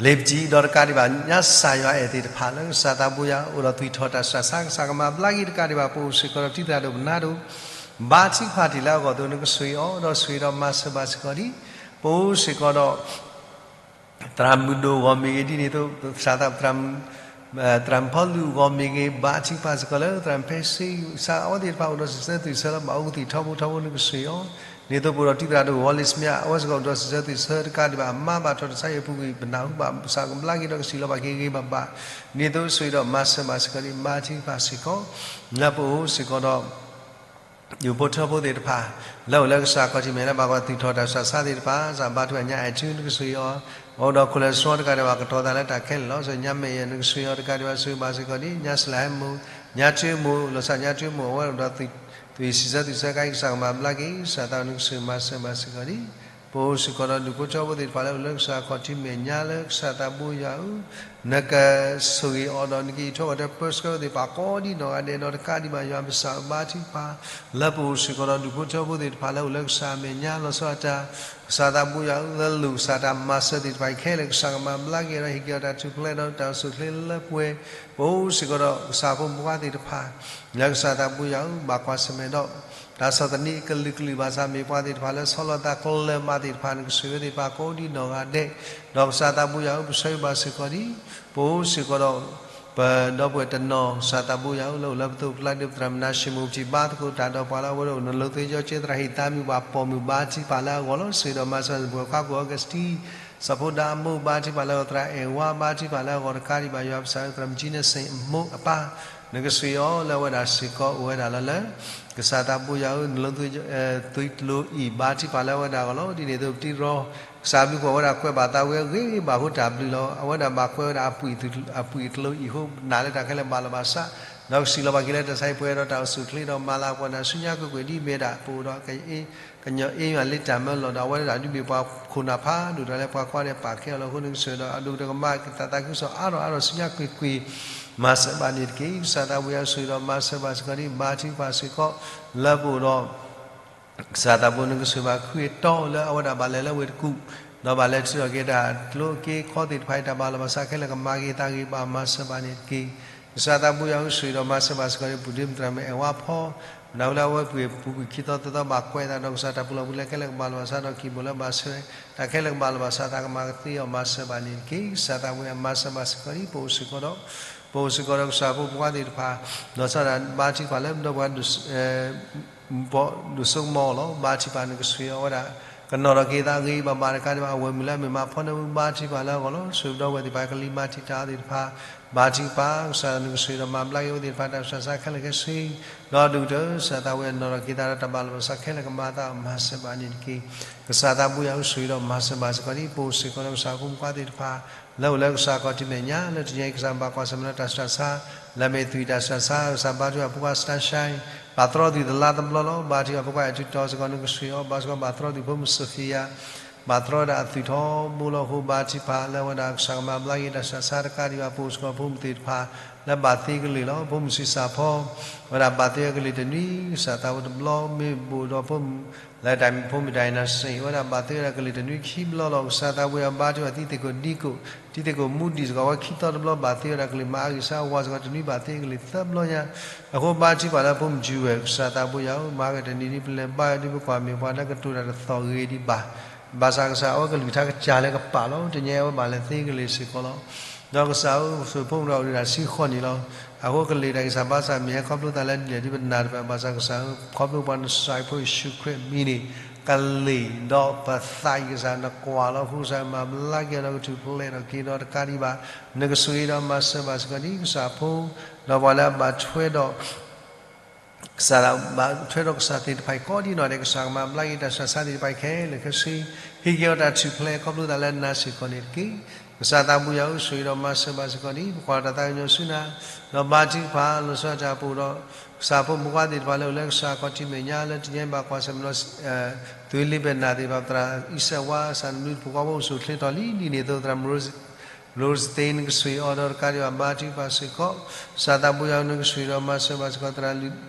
လ့ပကံ ဒီးတကးဒံးဘၣ် ညါစၢ်ယွၤအဲၣ်သ့ၣ်တဖၣ်လၢကစၢ်သးဘိယွၤ အိၣ်ဒီးသွံၣ်ထီၣ်တၢ်ဆူးတၢ်ဆါ ကစၢ်ကမၤဘျါက့ၤတကးဒံးဘၣ် ပအိၣ်စ့ၢ်ကီးဒီးတံၤသရၣ်ဒိၣ်ပနါဒိၣ် ဘါထုကဖၣ်တ့ၢ်လၢအဂီၢ်အသိး နကဆိၣ်ဂ့ၤအီၤ ဒီးဆိၣ်ဂ့ၤဒီးမၤစၢၤဘၣ်စ့ၢ်ကီးဒ် ပအိၣ်စ့ၢ်ကီးဒီး သရၣ်မုၣ်ဒိၣ်အဂီၢ်မ့ၢ်ဂ့ၤ ဒ်န့ၣ်အသိး သရၣ် သရၣ်မုၣ်ဖီလူၤအဂီၢ်မ့ၢ်ဂ့ၤ ဘါထုကဖၣ်စ့ၢ်ကီးလၢ သရၣ်မုၣ်ဖဲစ့ ကစၢ်အဝဲသ့ၣ်တဖၣ်အိၣ်ဒီးစံးဆၢသွံၣ်ဆၢလၢဘၣ်အိၣ်ကသံၣ်ထီဘိထီဘိ နကဆိၣ်ဂ့ၤအီၤ ဒ်သိးပအိၣ်ဒီးတံၤသရၣ်ဒိၣ် ဝီလ့စမ့ အဝဲစ့ၢ်ကီးအိၣ်ဒီးစံးဆၢသွံၣ်ဆၢတကးဒံးဘၣ် အမါဘၣ်ထီၣ်တၢ်ဆါဟံၣ်အပူၤကွံာ် ပနၢ်ဟူဘၣ် ကစၢ်ကဘျါက့ၤဒီးကစံၣ်လီၤဘၣ်က့ၤဂ့ၤဂ့ၤဘၣ်ဘၣ် ဒ်သိးဆိၣ်ဂ့ၤဒီးမၤစၢၤဘၣ်စ့ၢ်ကီးဒ် ဘါထုကဖၣ်စ့ၢ်ကီး လၢပအိၣ်စ့ၢ်ကီးဒီး ဒူၣ်ဖိထၢဖိသ့ၣ်တဖၣ် လၢအိၣ်လၢကစၢ်ခီၣ်ထံးမဲာ်ညါ ဘၣ်ကွၢ်သူၣ်ထီၣ်တၢ်ဆူးတၢ်ဆါသ့ၣ်တဖၣ် ကစၢ်ဘါထုကဖၣ်ညါအဲၣ်ထူ နကဆှံအီၤ, အိၣ်ဒီးခိၣ်လၢာ်ဆှီတကးဒံးဘၣ် ကတီၤသးလၢတၢ်ခဲလၢာ်လီၤ. ဆူညါမဲာ်ယဲၢ်နကဆှံအီၤတကးဒံးဘၣ် ဆှံဘၣ်စ့ၢ်ကီးဒံး ညါစလၢဟဲမူ ညါထူမူ လီၤစၢ်ညါထူမူ အဝဲအိၣ်ဒီး သွံၣ်စံးဆၢ သွံၣ်ဆၢကါ ကစၢ်ကမၤဘျါက့ၤ ကစၢ်သးနကဆှံမၤစၢၤဘၣ်စ့ၢ်ကီးဒံး ပအိၣ်စ့ၢ်ကီးဒီးဒူၣ်ဖိထၢဖိသ့ၣ်တဖၣ်လၢအိၣ်လၢကစၢ်ခီၣ်ထံးမဲာ်ညါလၢကစၢ်သးဘိယွၤဧၢ, နကဆိၣ်ဂ့ၤအီၤဒီးနကအံးထွဲဝဲဒီးပၢဆှၢသ့ၣ်တဖၣ်ကိးဒံနီၢ်ဂၤဒဲးဒီးတကးဒံးဘၣ် ယွၤပစၢ်ဧၢ ဘါထုကဖၣ် လၢပအိၣ်စ့ၢ်ကီးဒီးဒူၣ်ဖိထၢဖိသ့ၣ်တဖၣ်လၢအိၣ်လၢကစၢ်အမဲာ်ညါလီၤဆီဒၣ်တၢ် ကစၢ်သးဘိယွၤဧၢ လၢလိၣ်ကစၢ်တၢ်မၤစၢၤသ့ၣ်တဖၣ်ခဲလၢာ် ကစၢ်ကမၤဘျါက့ၤဒီး ဟ့ၣ်က့ၤအီၤတၢ်ထူၣ်ဖျဲးဒီးတၢ်အိၣ်ဆူၣ်အိၣ်ချ့လၢပှဲၤ ပအိၣ်စ့ၢ်ကီးဒီးကစၢ်ဖိမုၣ်ဖိခွါသ့ၣ်တဖၣ် လၢကစၢ်သးဘိယွၤဧၢ ဘၣ်ကွၢ်ဆၢၣ်မဲာ်ဒီး တၢ်ဆီၣ်သနံးအကလုာ်ကလုာ်ဘၣ်ဆၣ် မ့ၢ်ပှၤသ့ၣ်တဖၣ်လၢဆီလီၤသးကျၢၤမးသ့ၣ်တဖၣ် နကဆိၣ်ဂ့ၤဝဲသ့ၣ်တဖၣ်ကိးဒံနီၢ်ဂၤဒဲး, ဒီးကစၢ်သးဘိယွၤဧၢ ပဆှၢဘၣ်စ့ၢ်ကီးဒံး ပအိၣ်စ့ၢ်ကီးဒီး ပဒီပုၢ်ဝဲၢ်တနီၤ ကစၢ်သးဘိယွၤဧၢ လၢအိၣ်လၢပသိးပကျါဒီး ပသရၣ်မုၣ်နါၡ့ၣ်မိၣ် ပထံၣ်ဘါသကိးတၢ်ဒီးပှၤလၢအဝဲဒၣ်အိၣ်နလိသ့ ကၠီကၠဲ သရၣ်ဟ့ၣ်သးမုၣ် ပှၤပိာ်မုၣ် ဘါထုကဖၣ်လၢအဂီၢ်လီၤ. ဆိၣ်ဂ့ၤဒီးမၤစၢၤပှၤခွါကိၣ်အီကစတံ စီၤဖိဒါအမိၢ် ဘါထုကဖၣ်လၢအဂီၢ် သရၣ်အဲၣ်ဝါ ဘါထုကဖၣ်လၢအဂီၢ်တကးဒံးဘၣ် ယွၤပစၢ်ဧၢ သရၣ်မုၣ်ကၠံန့ဆ့ၣ်အမိၢ်အပၢ် နကဆိၣ်ဂ့ၤအီၤလၢအဝဲဒၣ်စ့ၢ်ကီးအိၣ်ဝဲဒၣ်လၢလၢ ကစၢ်သးဘိယွၤဧၢ နလိ သွံၣ်ကျိၤအံၤ ဘါထုကဖၣ်လၢအဝဲဒၣ်အဂီၢ်လီၤ. ဒ်န့ၣ်အသိးပတံၤရီ ကစၢ်ဘျုးကွၢ်ဝဲဒၣ်ကွဲးဘၣ်သးဝဲဂ့ၤဂ့ၤဘၣ်အဃိတၢ်ဘျုးလီၤ. အဝဲဒၣ်ဘၣ်ကွဲးဝဲဒၣ်အပှံာ် အပှံာ်အကျိၤအံၤအဃိ နာ်လၢတၢ်ခဲလၢာ်ဘၣ်လီၤဘၣ်စး, ဒီးကစံးလီၤဘၣ်က့ၤလၢတၢ်ဆါဟံၣ်ပှဲၤဒီးတၢ်အိၣ်ဆူၣ်အိၣ်ချ့ဒီး မၤလၤပှၤနၢ်ဆူညါကွ့ၢ်ကွ့ၢ်ဒ်မ့ၢ်ဒၣ် ပအိၣ်ဒီး ကညီအ့ယွၤလၢတၢ်မၢလီၤဒီး အဝဲဒၣ်ဒ်မ့ၢ်ပှၤခိၣ်နၢ်ဖးဒိၣ်တဂၤလၢပှၤကွၢ်ဒီးပာ်ကဲအီၤလီၤ. အဃိန့ၣ်ကစၢ်ဒီးအဒိၣ်ကတၢၢ်ကမၤကသးသးခုကစီၣ်အါထီၣ်အါထီၣ် ဆူညါကွ့ၢ်ကွ့ၢ် မၤစၢၤဘၣ်န့ၣ်တက့ၢ်. ကစၢ်သးဘိယွၤဆိၣ်ဂ့ၤဒီးမၤစၢၤဘၣ်စ့ၢ်ကီးဒံး ဘါထုကဖၣ်စ့ၢ်ကီး လၢပအိၣ်ဒီး ကစၢ်သးဘိနကဆိၣ်ဂ့ၤဘၣ်ခရံာ်အတီလၢအဝဲဒၣ်ဘၣ်လဲၤလၢဝ့ၢ်တကူၣ်, ဒီးဘၣ်လဲၤထုးထီၣ်က့ၤတၢ်ကျိၤအက့အခီသ့ၣ်တဖၣ်အံၤ တၢ်ဘၣ်လီၤဘၣ်စးခဲလၢာ် ကမၤက့ၤသးဂ့ၤ ဘၣ်မၤစၢၤဘၣ်န့ၣ်တက့ၢ်. ကစၢ်သးဘိယွၤဧၢ ဆိၣ်ဂ့ၤဒီးမၤစၢၤဘၣ်စ့ၢ်ကီးဒံး ပူၤဒ့မုၣ်သရၣ်မုၣ်အဲၣ်ဝါဖီ မနုၤလၢအဝဲပှ့ၤပူၤကွံာ်ခံသီသၢသီဘၣ်ကွဲးသးဒီး ကစၢ်တၢ်ပူၤလီၢ်ပူၤလဲခဲလၢာ်ကဘၣ်လီၤဘၣ်စးဒီး ကံၢ်ဘိလၢဘၣ်ဆၢ တၢ်ခဲလၢာ်ကဘၣ်လီၤဘၣ်စး သးကမၤကသ့အီၤ မၤစၢၤဘၣ်န့ၣ်တက့ၢ်. ကစၢ်သးဘိယွၤမၤစၢၤဘၣ်စ့ၢ်ကီးဒံး ပအိၣ်စ့ၢ်ကီးဒီး ပအိၣ်စ့ၢ်ကီးဒီးကစၢ်ဖိမုၣ်ဖိခွါသ့ၣ်တဖၣ် ဒီးစးဒၣ်ဘါထုကဖၣ်လၢပဒီပုၢ်ဝဲၢ် ဒိၣ်စိကမီၤလီၤ. ဘါထုကဖၣ်နကဆိၣ်ဂ့ၤအီၤဝဲဒၣ် ကနီၤထီၣ်က့ၤသးဂ့ၤဘၣ်ဘၣ်တကးဒံးဘၣ် အဝဲမုၣ်လၢအမ့ၢ်မၤဖီန့ၢ်ဝဲ ဘါထုကဖၣ်လၢအဂီၢ်လီၤ. ဆိၣ်ဂ့ၤပဒီပုၢ်ဝဲၢ်သ့ၣ်တဖၣ် ကလံၤမၤတံာ်တာ်အီၤသ့ၣ်တဖၣ် ဘါထုကဖၣ် ကစၢ်နကဆိၣ်ဂ့ၤဒီးမၤဘျါက့ၤအဝဲသ့ၣ်တဖၣ်တၢ်ဆူးတၢ်ဆါခဲလၢာ်ခဲဆ့ ဒီးဒိၣ်ကတၢၢ် ကစၢ်သးဘိယွၤနီၤထီၣ်က့ၤသးဒီးတၢ်ဘၣ်လီၤဘၣ်စးခဲလၢာ်ကမၤသးအီၤ မၤစၢၤဘၣ်န့ၣ်တက့ၢ်. ကစၢ်သးဘိယွၤဧၢ ဆိၣ်ဂ့ၤဒီးမၤစၢၤဘၣ်စ့ၢ်ကီးဒံး ပအိၣ်စ့ၢ်ကီးဒီးကစၢ်ဖိမုၣ်ဖိခွါသ့ၣ်တဖၣ် လၢအိၣ်လၢကစၢ်ခီၣ်ထံးမဲာ်ညါ လၢတနံၤအံၤ ကစၢ်ဘၣ်ကွၢ်ဆၢၣ်မဲာ်လၢတၢ်ဆူးတၢ်ဆါ လၢအမ့ၢ်သွံၣ်တၢ်ဆူးတၢ်ဆါ ကစၢ်ဘါထုကဖၣ်ဖိခွါ Star Shine ဘၣ်တြီသွံၣ်တလါတဘျီလီၤ. ဘါထုကဖၣ်ဖိခွါအဲၣ်ထူးတီၤစ့ၢ်ကီး နကဆိၣ်ဂ့ၤအီၤ ဘါစ့ၢ်ကီး ဘၣ်တြီသွံၣ်ဖိမုၣ် Sophia ဘၣ်တြီဝဲဒၣ်အသွံၣ်ထီဘိလီၤ. အဃိဘါထုကဖၣ်လၢအဝဲဒၣ်ကစၢ်ကမၤဘျါက့ၤတၢ်ဆူးတၢ်ဆါတကးဒံးဘၣ် ပအိၣ်စ့ၢ်ကီးဖိမုၣ်သ့ၣ်တဖၣ် လၢဘၣ်သ့ကလံၤလီၤ. ဖိမုၣ်ဆံးစၢ်ဖီ အဝဲဒၣ်ဘၣ်သ့အကလံၤတနွံ ကစၢ်သးဝဲတဘျီ မ့ၢ်ဘၣ်ဒီးဖိမုၣ် လၢတၢ်မံၤဖိမုၣ်တၢ်အံၤနၤစ့ၣ် အဝဲဒၣ်ဘၣ်သ့ဝဲဒၣ်ကလံၤတနွံခံဘျီလီၤ. ကစၢ်သးဝဲအဘါထုကဖၣ်သံသ့ၣ်ကိၣ်ဒံကိၣ် တံၤသ့ၣ်ကိၣ်မူဒံးစ့ၢ်ကီး အဝဲခံသီတဘျီဘၣ်သ့ဝဲဒၣ်ကလံၤမၤအါဂ့ၤဆါဝါစ့ၢ်ကီး တနွံဘၣ်သ့ကလံၤသၢဘျီညါ. အဃိဘါထုကဖၣ်လၢဖိမုၣ်ကၠူဝဲၢ် ကစၢ်သးဘိယွၤဧၢ မၤကတနံၤဒ်ပလဲၤဘါယွၤဒ်ပကွၢ်မ့ၢ်ပှၤလၢကတိၤတၢ်တသီၣ်ဂ့ၤဒံးဘၣ် ဘၣ်ဆၣ်ကစၢ်အဝဲကလုၢ်ကထါကစၢ်လၢကပာ်လီၤ တနံၤအံၤအဝဲဘၣ်လဲၤသ့ကလံၤစ့ၢ်ကီးလီၤ. ဒီးကစၢ်ဧၢ ဆိၣ်ဖိမုၣ်ဒီးအိၣ်ဒံးတၢ်ဆံဃိးနံၣ်လီၤ. အဃိကလံၤတၢ်ဂံၢ်စၢ်ဘါစၢ်မ့ၢ်ဟဲခီဖျိသးလၢဒ်လဲၣ်ဒ်ပနာ်တဖၣ် ဘၣ်ဆၣ်ကစၢ်ဧၢ ခီဖျိပှၤနစၢ်ဖိယ့ၣ်ၡူးခရံာ်အမံၤန့ၣ် ကလံၤဒီးပသးအံၤကစၢ်နကွၢ်လီၤ အဃိကစၢ်မၤဘျါက့ၤဒီးကထူၣ်ဖျဲးထီၣ်က့ၤဒီးတကးဒံးဘၣ် နကဆိၣ်ဂ့ၤဒီးမၤစၢၤဘၣ်စ့ၢ်ကီးဒ်ကစၢ်ဖိ ဒီးပှၤလၢအဘၣ်ထွဲဒီး ကစၢ်ဘၣ်ထွဲဒီးကစၢ်သ့ၣ်တဖၣ်အံၤကိးဒံးနီၢ်ဒဲး ကစၢ်ကမၤဘျါက့ၤတၢ်ဆူးတၢ်ဆါသ့ၣ်တဖၣ်အံၤခဲလၢာ်ခဲဆ့ ဟ့ၣ်က့ၤအီၤတၢ်ထူၣ်ဖျဲးခီဖျိသးလၢနၤစ့ၢ်ကီးန့ၣ်တက့ၢ်. ကစၢ်သးဘိယွၤဧၢ ဆိၣ်ဂ့ၤဒီးမၤစၢၤဘၣ်စ့ၢ်ကီးဒံး ပကွၢ်တၢ်သးကညီၤဆူနၤ ဒီးဘါထုကဖၣ်လီၤဆီဒၣ်တၢ်ပူၤဒီး ကစၢ်ဖိမုၣ်ဖိခွါသ့ၣ်တဖၣ်လၢအိၣ်လၢကစၢ်ခီၣ်ထံးမဲာ်ညါလၢတနံၤအံၤဘၣ်ကွၢ်ဆၢၣ်မဲာ်လီၤ သွ့လံဘဲနၢ်သ့ၣ်တဖၣ် သရၣ်အံၤစဲးဝါ ကစၢ်နဘျုးတပူၤဃီဖိအိၣ်ဆူၣ်အိၣ်ချ့ထီၣ်လံ ဒ်န့ၣ်အသိးသရၣ်မုၣ် ရိစသ့ နကဆိၣ်ဂ့ၤအီၤဒီးတကးဒံးဘၣ် ဘါထုကဖၣ်စ့ၢ်ကီး ကစၢ်သးဘိယွၤဧၢ နကဆိၣ်ဂ့ၤဒီးမၤစၢၤဘၣ်စ့ၢ်ကီးသရၣ်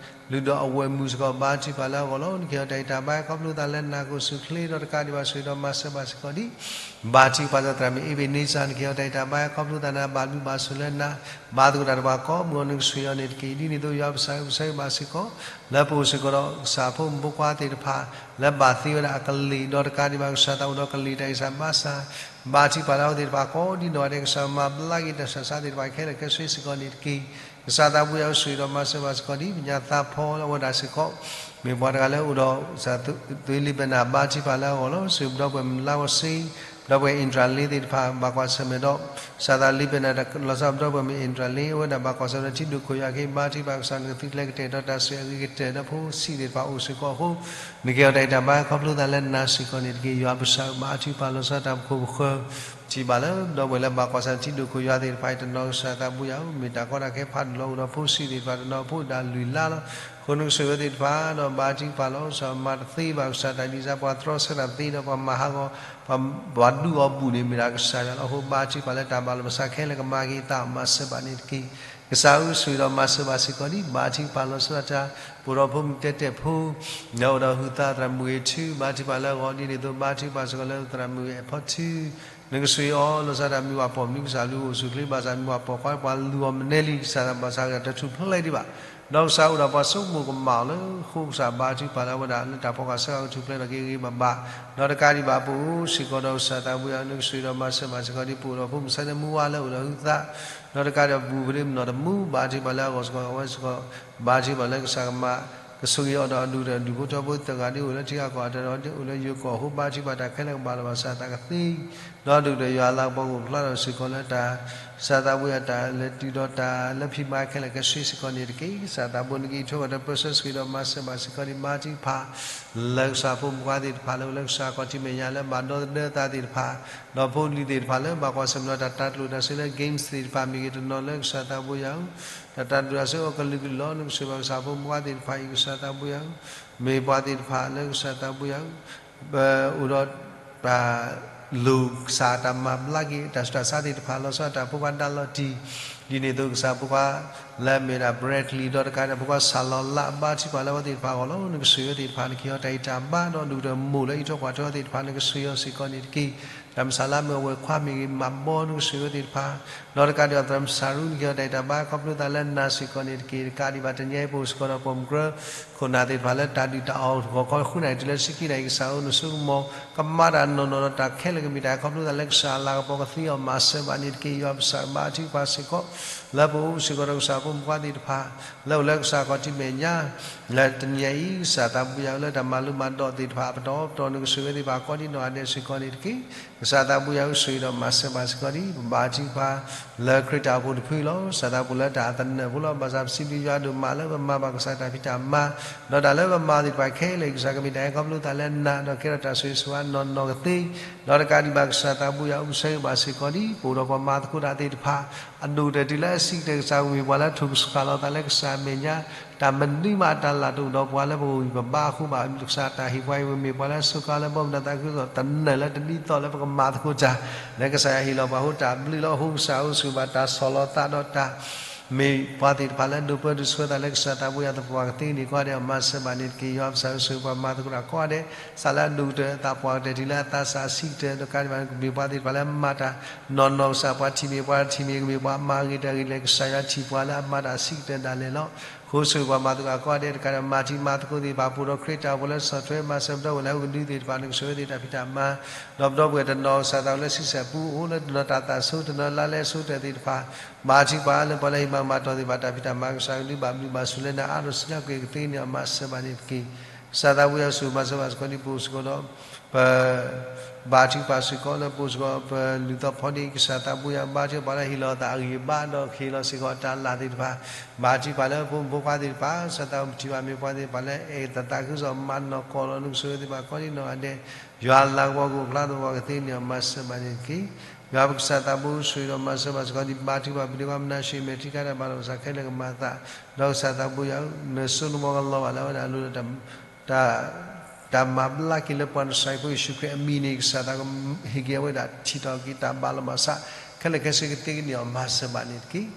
လုၢ်ဒီးအဝဲၢ်မုၣ်စ့ၢ်ကီး ဘါထုကဖၣ်လၢအဂီၢ်လီၤ. နကဟ့ၣ်အီၤတၢ်ဂံၢ်တၢ်ဘါခီဖျိသးလၢနၤ ကအိၣ်ဆူၣ်အိၣ်ချ့ဒီးတကးဒံးဘၣ် ဆိၣ်ဂ့ၤဒီးမၤစၢၤဘၣ်စ့ၢ်ကီးဒံး ဘါထုကဖၣ်စ့ၢ်ကီးသရၣ်မုၣ်အ့ဘ့းန့စၢ် နကဟ့ၣ်အီၤတၢ်ဂံၢ်တၢ်ဘါခီဖျိသးနၤ ဘၣ်ဘျုးဘၣ်ဆိၣ်လၢနၤ ဘါသကိးတၢ်တဖၣ်ကိးမုၢ်အီၤ နကဆိၣ်ဂ့ၤအီၤန့ၣ်တက့ၢ်. ဒ်န့ၣ်အသိးယွၤပစၢ်ဧၢ ပဆၢဂ့ၤဘၣ်စ့ၢ်ကီး လၢပအိၣ်စ့ၢ်ကီးဒီးကစၢ်ဖိမုၣ်ဖိခွါသ့ၣ်တဖၣ် လၢဘၣ်သ့ဝဲဒၣ်အကလံၤဒီးတကးဒံးဘၣ် ကစၢ်သးအိၣ်ဒီးကလံၤတၢ်ဂံၢ်စၢ်ဘါစၢ် ဘါထုကဖၣ်လၢအဝဲသ့ၣ်တဖၣ်ကိးဒံးနီၢ်ဒဲး ကစၢ်မၤဘျါက့ၤတၢ်ဆူးတၢ်ဆါသ့ၣ်တဖၣ်ခဲလၢာ်ခဲဆ့စ့ၢ်ကီးန့ၣ်တက့ၢ်. ကစၢ်သးဘိယွၤဧၢ ဆိၣ်ဂ့ၤဒီးမၤစၢၤဘၣ်စ့ၢ်ကီးဒံး ပညါသးဖီလၢအဝဲဒၣ်စ့ၢ်ကီး မ့ၢ်ပှၤတဂၤလၢအိၣ်ဒီး သွ့လံဘဲနၢ် ဘါထုကဖၣ်လၢအဂီၢ်လီၤ. ဆိၣ်ဂ့ၤပဒီပုၢ်ဝဲၢ်မုၣ်လါဝီၤစ့ ဒီပုၢ်ဝဲၢ် Indraland သ့ၣ်တဖၣ် ဘၣ်ကွၢ်ဆၢၣ်မဲာ်ဒီး ကစၢ်သးလံာ်ပဲၢ်နၤ လီၤဆီဒၣ်တၢ် ဒီပုၢ်ဝဲၢ်မ့ၢ် Indraland အဝဲဒၣ်ဘၣ်ကွၢ်ဆၢၣ်မဲာ်ဒီး ထံဒိၣ်ခိၣ်ယွၤက့ၤ ဘါထုကဖၣ်ကစၢ် နကသုကျဲကတဲာ်ဒီးတၢ်ဆိၣ်ဂ့ၤအဂ့ၤကတၢၢ် ဒီးဖိဆံးသ့ၣ်တဖၣ်အိၣ်စ့ၢ်ကီးအဃိ နကဲထီၣ်တၢ်အံးတၢ်ဘါ ခီဖျိသးလၢနၤစ့ၢ်ကီးန့ၣ်တက့ၢ်. ယွၤပကစၢ်ဘါထုကဖၣ်လီၤဆီဒၣ်တၢ် ပခိၣ်ပဃၢၤ ထံၣ်ဘၣ်လၢ ဒီပုၢ်ဝဲၢ်လၢဘၣ်ကွၢ်ဆၢၣ်မဲာ် ထံဒိၣ်ခိၣ်ယွၤသ့ၣ်တဖၣ်အံၤတနီၤ ကစၢ်သးဘိယွၤဧၢ မ့ၢ်တၢ်ကီတၢ်ခဲဖးဒိၣ်လီၤ အိၣ်ဒီးဖိဆံးသ့ၣ်တဖၣ်တနီၤ ဖိဒၣ်လွံၢ်လါလီၤ. အဃိနကဆိၣ်ဂ့ၤအဝဲသ့ၣ်တဖၣ် ဒီးဘါထုကဖၣ်လီၤဆီ မၤတသ့ဘၣ်ကစၢ်တၢ်ဒ်စၢ် ပှၤတြီဆၢတၢ်သ့ဒီး ပှၤမၤဟးဂီၤ ပှၤဒုးအီၤဘူၣ်န့ၣ် မ့ၢ်ဒၣ်ကစၢ်ယွၤလီၤ. အဃိဘါထုကဖၣ်လၢတၢ်ဘၣ်လီၤပသးခဲလၢာ်ကမၤက့ၤအသး မၤစၢၤဘၣ်န့ၣ်တက့ၢ်. ကစၢ်ဧၢ ဆိၣ်ဂ့ၤဒီးမၤစၢၤဘၣ်စ့ၢ်ကီးဒံး ဘါထုကဖၣ်လီၤဆီဒၣ်တၢ် ပအိၣ်ဒီးဖိမုၣ်တဲတဲာ်ဖိ လၢအိၣ်ဒီးဟုးသးသရၣ်မုၣ်ဂ့ၤထူ ဘါထုကဖၣ်လၢအဂီၢ်ဒ်န့ၣ်အသိး ဘါထုကဖၣ်စ့ၢ်ကီးလၢသရၣ်မုၣ်ဂ့ၤအဖီထူ နကဆိၣ်ဂ့ၤအီၤလီၤဆီဒၣ်တၢ် မ့ၢ်ပှၤပိာ်မနုၤကစၢ်လူၤအိၣ်ဆူၣ်ချ့ ဘၣ်ဆၣ်မ့ၢ်ပှၤပိာ်ခွါ ပှၤလူၤအီၤမနုၤလံ ကစၢ်သးဘၣ်ဆၣ်ကတၢၢ်ထူၣ်ဖျဲးဒံးဘၣ် ဒီးကစၢ်အိၣ်ဒီးပှၤဆိကမိၣ်ကမၣ်အီၤလၢ အဃိကစၢ်ဘါထုကဖၣ်လၢအဝဲဒၣ်လၢတၢ်ဖီၣ်ဃာ်ဆၢကတီၢ်ကထူၣ်ဖျဲးထီၣ်က့ၤဂ့ၤဂ့ၤဘၣ်ဘၣ် ဒီးတကးဒံးဘၣ်ပအိၣ်စ့ၢ်ကီးဒီးကစၢ်သးဘိယွၤ နကဆိၣ်ဂ့ၤဒီးမၤစၢၤဘၣ်စ့ၢ်ကီးဒံး ပအိၣ်ဒီးဖိမုၣ်ဆါန့ၣ်မူဝါလၢအိၣ်ဒီးဟုးသး ဒီးတကးဒံးဘၣ်ပူၤဖဲလၢမနီၣ်တမူ ဘါထုကဖၣ်လၢအဂီၢ်စ့ၢ်ကီး အဝဲစ့ၢ်ကီး ဘါထုကဖၣ်လၢကစၢ်ကမၤ ကဆိၣ်ဂ့ၤအီၤဒီးအဒိၣ်ကတၢၢ် ဒူၣ်ဖိထၢဖိသၢဂၤဒ်အိၣ်လၢထံဂၤကီၢ်ဂၤ တဂၤဒ်အိၣ်လၢယိၤကီၢ်အဃိ ဘါထုကဖၣ်တၢ်ခဲလၢာ်ကဘၣ်လီၤဘၣ်စးသးကသ့ ဒီးဒိၣ်ကတၢၢ်ယွၤအလၤကပီၤကအိၣ်ဖျါထီၣ်စ့ၢ်ကီးလၢတၢ် ကစၢ်သးဘိယွၤတၢ်လဲၤတုၤဒီးတၢ်လၢဖံးမၤခဲလၢာ်ခဲဆ့စ့ၢ်ကီးန့ၣ်တက့ၢ်. ကစၢ်သးဘိန့ၣ်က့ၤထီၣ်ကဒီးပၢဆှၢဆိၣ်ဂ့ၤဒီးမၤစၢၤဘၣ်စ့ၢ်ကီးဒံး ဘါထုကဖၣ် လၢကစၢ်ဖိမုၣ်ဖိခွါသ့ၣ်တဖၣ် လၢအိၣ်လၢကစၢ်ကီၢ်ထံးမဲာ်ညါလၢဘၣ်ဒီသဒၢသးသ့ၣ်တဖၣ် ဒီးဖိလံၤသ့ၣ်တဖၣ်လၢဘၣ်ကွၢ်ဆၢၣ်မဲာ်ဒီးတၢ်တၢ်ကျိၣ်တၢ်စ့လၢ games သ့ၣ်တဖၣ်မ့ၢ်ဂ့ၤတနီၤလၢကစၢ်သးဘိယွၤဧၢ တၢ်တၢ်ကျိၣ်တၢ်စ့အိၣ်ကလုာ်ကလုာ်လီၤ. နကဆိၣ်ဂ့ၤဘၣ်ကစၢ်ဖိမုၣ်ဖိခွါသ့ၣ်တဖၣ်အံၤ ကစၢ်သးဘိယွၤဧၢ မ့ၢ်ပှၤသ့ၣ်တဖၣ်လၢကစၢ်သးဘိယွၤဧၢ ပအိၣ်ဒီး တၢ်လိၣ်ကစၢ်တၢ်မၤဘျါက့ၤ တၢ်ဆူးတၢ်ဆါသ့ၣ်တဖၣ် လီၤဆီဒၣ်တၢ်ဖိခွါဒါလီၤတံၢ် ဒ်န့ၣ်အသိးကစၢ်ဖိခွါ လၢအမ့ၢ်ဒၣ် Bradley ဒီးတကးဒံးဖိခွါစၢ်လီၤလး ဘါထုကဖၣ်လၢအဝဲသ့ၣ်တဖၣ်အဂီၢ်လီၤ. နကဆိၣ်ဂ့ၤအဝဲသ့ၣ်တဖၣ် နကဟ့ၣ်အီၤတၢ်အံးတၢ်ဘါ ဒီးဒိၣ်ကတၢၢ်မိၢ်လၢအအံးထွဲကွၢ်ထွဲအဝဲသ့ၣ်တဖၣ် နကဆိၣ်ဂ့ၤအီၤစ့ၢ်ကီးန့ၣ်တက့ၢ်. တၢ်မုၢ်ဆါလၢအမ့ၢ်အဝဲၢ်ခွါမ့ၢ်ဂ့ၤ မၤဘီ နကဆိၣ်ဂ့ၤအဝဲသ့ၣ်တဖၣ် ဒီးတကးဒံးဘၣ်သရၣ်မုၣ်စၢ်ရူ နကဟ့ၣ်အီၤတၢ်အံးတၢ်ဘါ ခီဖျိသးလၢနၤစ့ၢ်ကီးန့ၣ်တက့ၢ်. တကးဒံးဘၣ်တနံၤအံၤပအိၣ်စ့ၢ်ကီးဒီးပိာ်မုၣ်ကြၢ ခိၣ်နၢ်သ့ၣ်တဖၣ်လၢတၢ်ဒုၣ်တၢ်အီၣ်ဂီၤခီ ဃုနၣ်ရံၣ်တုၤလၢဆံခံနၣ်ရံၣ် ကစၢ်ဧၢ နဆိကမိၣ် ကမၤတၢ်နီၢ်နီၢ်ဒီးတၢ်ခဲလၢာ်ကမ့ၢ်တၢ်ခီဖျိသးလၢကစၢ်အလၤကပီၤကသ့အီၤ မၤစၢၤဘၣ်န့ၣ်တက့ၢ်. ယွၤပကစၢ်ဘါထုကဖၣ်စ့ၢ်ကီး လၢပအိၣ်စ့ၢ်ကီးဒီးကစၢ်ဖိမုၣ်ဖိခွါသ့ၣ်တဖၣ် လၢအိၣ်လၢကစၢ်ကီၢ်ထံးမဲာ်ညါ လၢတနံၤအံၤ ကစၢ်သးဘိယွၤဧၢ လၢတၢ်မၤလိမၤဒိးသ့ၣ်တဖၣ် အပတီၢ်ပတီၢ် နကဆိၣ်ဂ့ၤသ့ၣ်တဖၣ်ကိးဒံးနီၢ်ဂၤဒဲးစ့ၢ်ကီးန့ၣ်တက့ၢ်. ကစၢ်သးဘိယွၤဧၢ ဆိၣ်ဂ့ၤဒီးမၤစၢၤဘၣ်စ့ၢ်ကီးဒံး ပဘါထုကဖၣ် လၢခရံာ်တၢ်အိၣ်ဖှိၣ်တဖုလီၤ. ကစၢ်သးဘိလၢတၢ်အသနၢၣ်ဖိလီၤ. ဘၣ်ဆၣ်ပစံးဘျုးယွၤဒိၣ်မးလၢပမၤဘၣ်ကစၢ်တၢ်ဖံးတၢ်မၤ ဒီးတၢ်လၢပမၤသ့ၣ်တဖၣ်ခဲလၢာ် ကစၢ်ကမ့ၢ်တၢ်ဟဲခီဖျိသးလၢနၤ ဒီးကဲထီၣ်တၢ်ဆိၣ်ဂ့ၤဆိၣ်ဝါနီၢ်နီၢ်ကသ့ ဒီးတကးဒံးဘၣ်ကစၢ်သးဘိယွၤ အိၣ်ဆၢဂ့ၤဘၣ်စ့ၢ်ကီးဒံး ပအိၣ်ဒီးပှၤမၤသကိးတၢ်သ့ၣ်တဖၣ် အဒိၣ်ကတၢၢ်တုၤလၢအဆံးကတၢၢ် ကစၢ်ပမ့ၢ်ပှၤလၢထိၣ်ကဆူၣ်ဃၣ်လီၤသးလၢကစၢ်အမဲာ်ညါ တၢ်မနုၤမးအတၢ်လၢ်တအိၣ်ဒီးပှၤလၢပဂီၢ်အံၤပဘါအဃိဘၣ် ကစၢ်တၢ်ဟ့ၣ်ပှၤအံၤ ပမ့ၢ်ပှၤလၢအစိကါလၢဘီမုၢ်နၤသးခုကစီၣ် တနၢၤလၢတနံၤသီၣ်လၢပကမၤသကိးတၢ် လၢကစၢ်ယွၤဟ့ၣ်လီၤပှၤအဃိတၢ်ဘျုးလီၤ. အဃိကစၢ်ဧၢ ဆိၣ်ဂ့ၤဘၣ်တၢ်ဆီၣ်လီၤသးဒီးတၢ် မ့ၢ်ပှၤသ့ၣ်တဖၣ်လၢဒိးပၢဒိးဆှၢသးလၢကစၢ်သးဘိယွၤသပှၢ်ကသ့န့ၣ် ကိးဂၤဒဲး မၤစၢၤဘၣ်န့ၣ်တက့ၢ်. ယွၤပကစၢ်ဧၢ ဆိၣ်ဂ့ၤပှၤမၤသကိးတၢ်ကိးဂၤဒဲး ကစၢ်လၢအဒိၣ်ကတၢၢ်အသးပှၢ်ကတၢၢ်တုၤလၢအသးစၢ်အဆံးကတၢၢ် ဒီးတကးဒံးဘၣ် ကမ့ၢ်ပှၤသ့ၣ်တဖၣ်လၢမၤတၢ်နီၢ်နီၢ် ကစၢ်ပှၤထံၣ်မ့ၢ်ပှၤထံၣ်မ့ၢ် ကမ့ၢ်ပှၤမၤအဂ့ၤတၢ်ဂ့ၤလၢ ကစၢ်ယွၤထံၣ်ပှၤလၢအမၤတၢ်အဆံးကတၢၢ်ဒၣ်လဲာ်လီၤ. အဃိဆိၣ်ဂ့ၤပှၤမၤသကိးတၢ်ကိးဂၤဒဲး တကးဒံးဘၣ် မၤထံမၤသကိးသ့ၣ်တဖၣ် ပအိၣ်ဒီးခရံာ်တၢ်အိၣ်ဖှိၣ်လၢဆီၣ်ထွဲမၤစၢၤပဒီပုၢ်ဝဲၢ်လၢဟီၣ်ခိၣ်ဒူသ့ၣ်တဖၣ် နကဆိၣ်ဂ့ၤသ့ၣ်တၢ်ဖံးတၢ်မၤ ဒီးပဒီပုၢ်ဝဲၢ်တနီၤ ကစၢ်သးလၢဆံဆဲၣ်ပူၤအိၣ်လၢတနီၤတၢ်သးဆိ တနီၤလါလဲဆိကတၢၢ်သ့ၣ်တဖၣ် ဘါထုကဖၣ်လၢပှၤလၢဟ့ၣ်မၤကမၤတီၢ်သ့ၣ်တဖၣ် တၢ်ဖံးတၢ်မၤ ကစၢ်ကဒုးဘၣ်ဘျုးဘၣ်ဆိၣ်လၢနၤအါထီၣ်ဆံးလၢက့ၤကသ့န့ၣ် မၤစၢၤဘၣ်န့ၣ်တက့ၢ်. ကစၢ်သးဘိယွၤဆိၣ်ဂ့ၤမၤစၢၤဘၣ်စ့ၢ်ကီးဒ်ပအိၣ်စ့ၢ်ကီးဒီး ပ ဘါထုကဖၣ်စ့ၢ်ကီးလၢပအိၣ်စ့ၢ်ကီး ပလုၢ်သီဖီဒ့ ကစၢ်သးဘိယွၤဘါထုကဖၣ်လၢဟ့ၣ်လီၤသးအဂံၢ်အဘါ ဒီးကဟ့ၣ်လီၤစ့ၢ်ကီးတၢ်လၢ်သ့ၣ်တဖၣ် ဘါထုကဖၣ်လၢဖိမုၣ်ဖိခွါသ့ၣ်တဖၣ် ကစၢ်သးဘိထံၣ်ဘၣ်မ့ၢ်ပှၤသ့ၣ်တဖၣ်လၢအဲၣ်သးသးခုကစီၣ်မၤနီၢ်ကီၢ်လီၤ နကဆိၣ်ဂ့ၤသ့ၣ်တဖၣ်ကိးဒံးနီၢ်ဂၤဒဲး ယွၤလၤကပီၤကအိၣ်ဖျါသပှၢ်ကသ့န့ၣ် မၤစၢၤဘၣ်န့ၣ်တက့ၢ်. ယွၤပကစၢ်သးဘိဆိၣ်ဂ့ၤဒီးမၤစၢၤဘၣ်စ့ၢ်ကီးဒ်ဘါထုကဖၣ်ပဒ့ခွါမနၤၡ့မဲာ်ထံကါတၢ်ဘၣ်လီၤပသးခဲလၢာ်ကမၤသး ဒီးကစၢ်သးဘိယွၤဧၢ နစိနမီကလီၤဘၣ်လၢအဝဲဒၣ်အလိၤဒီး တၢ် တၢ်မၤဘျါက့ၤလၢပှၤနစၤရ့းဖိယ့ၣ်ၡူးခရံာ်အမံၤန့ၣ် ကစၢ်သးကဟ့ၣ်က့ၤအဝဲဒၣ်ထံၣ်ထီၣ်က့ၤတၢ်ဘၣ်လီၤမၢ်ဆၣ် ခဲလၢာ်ခဲဆ့ကသ့ကန့ၢ်အီၤ မၤစၢၤဘၣ်န့ၣ်တက့ၢ်.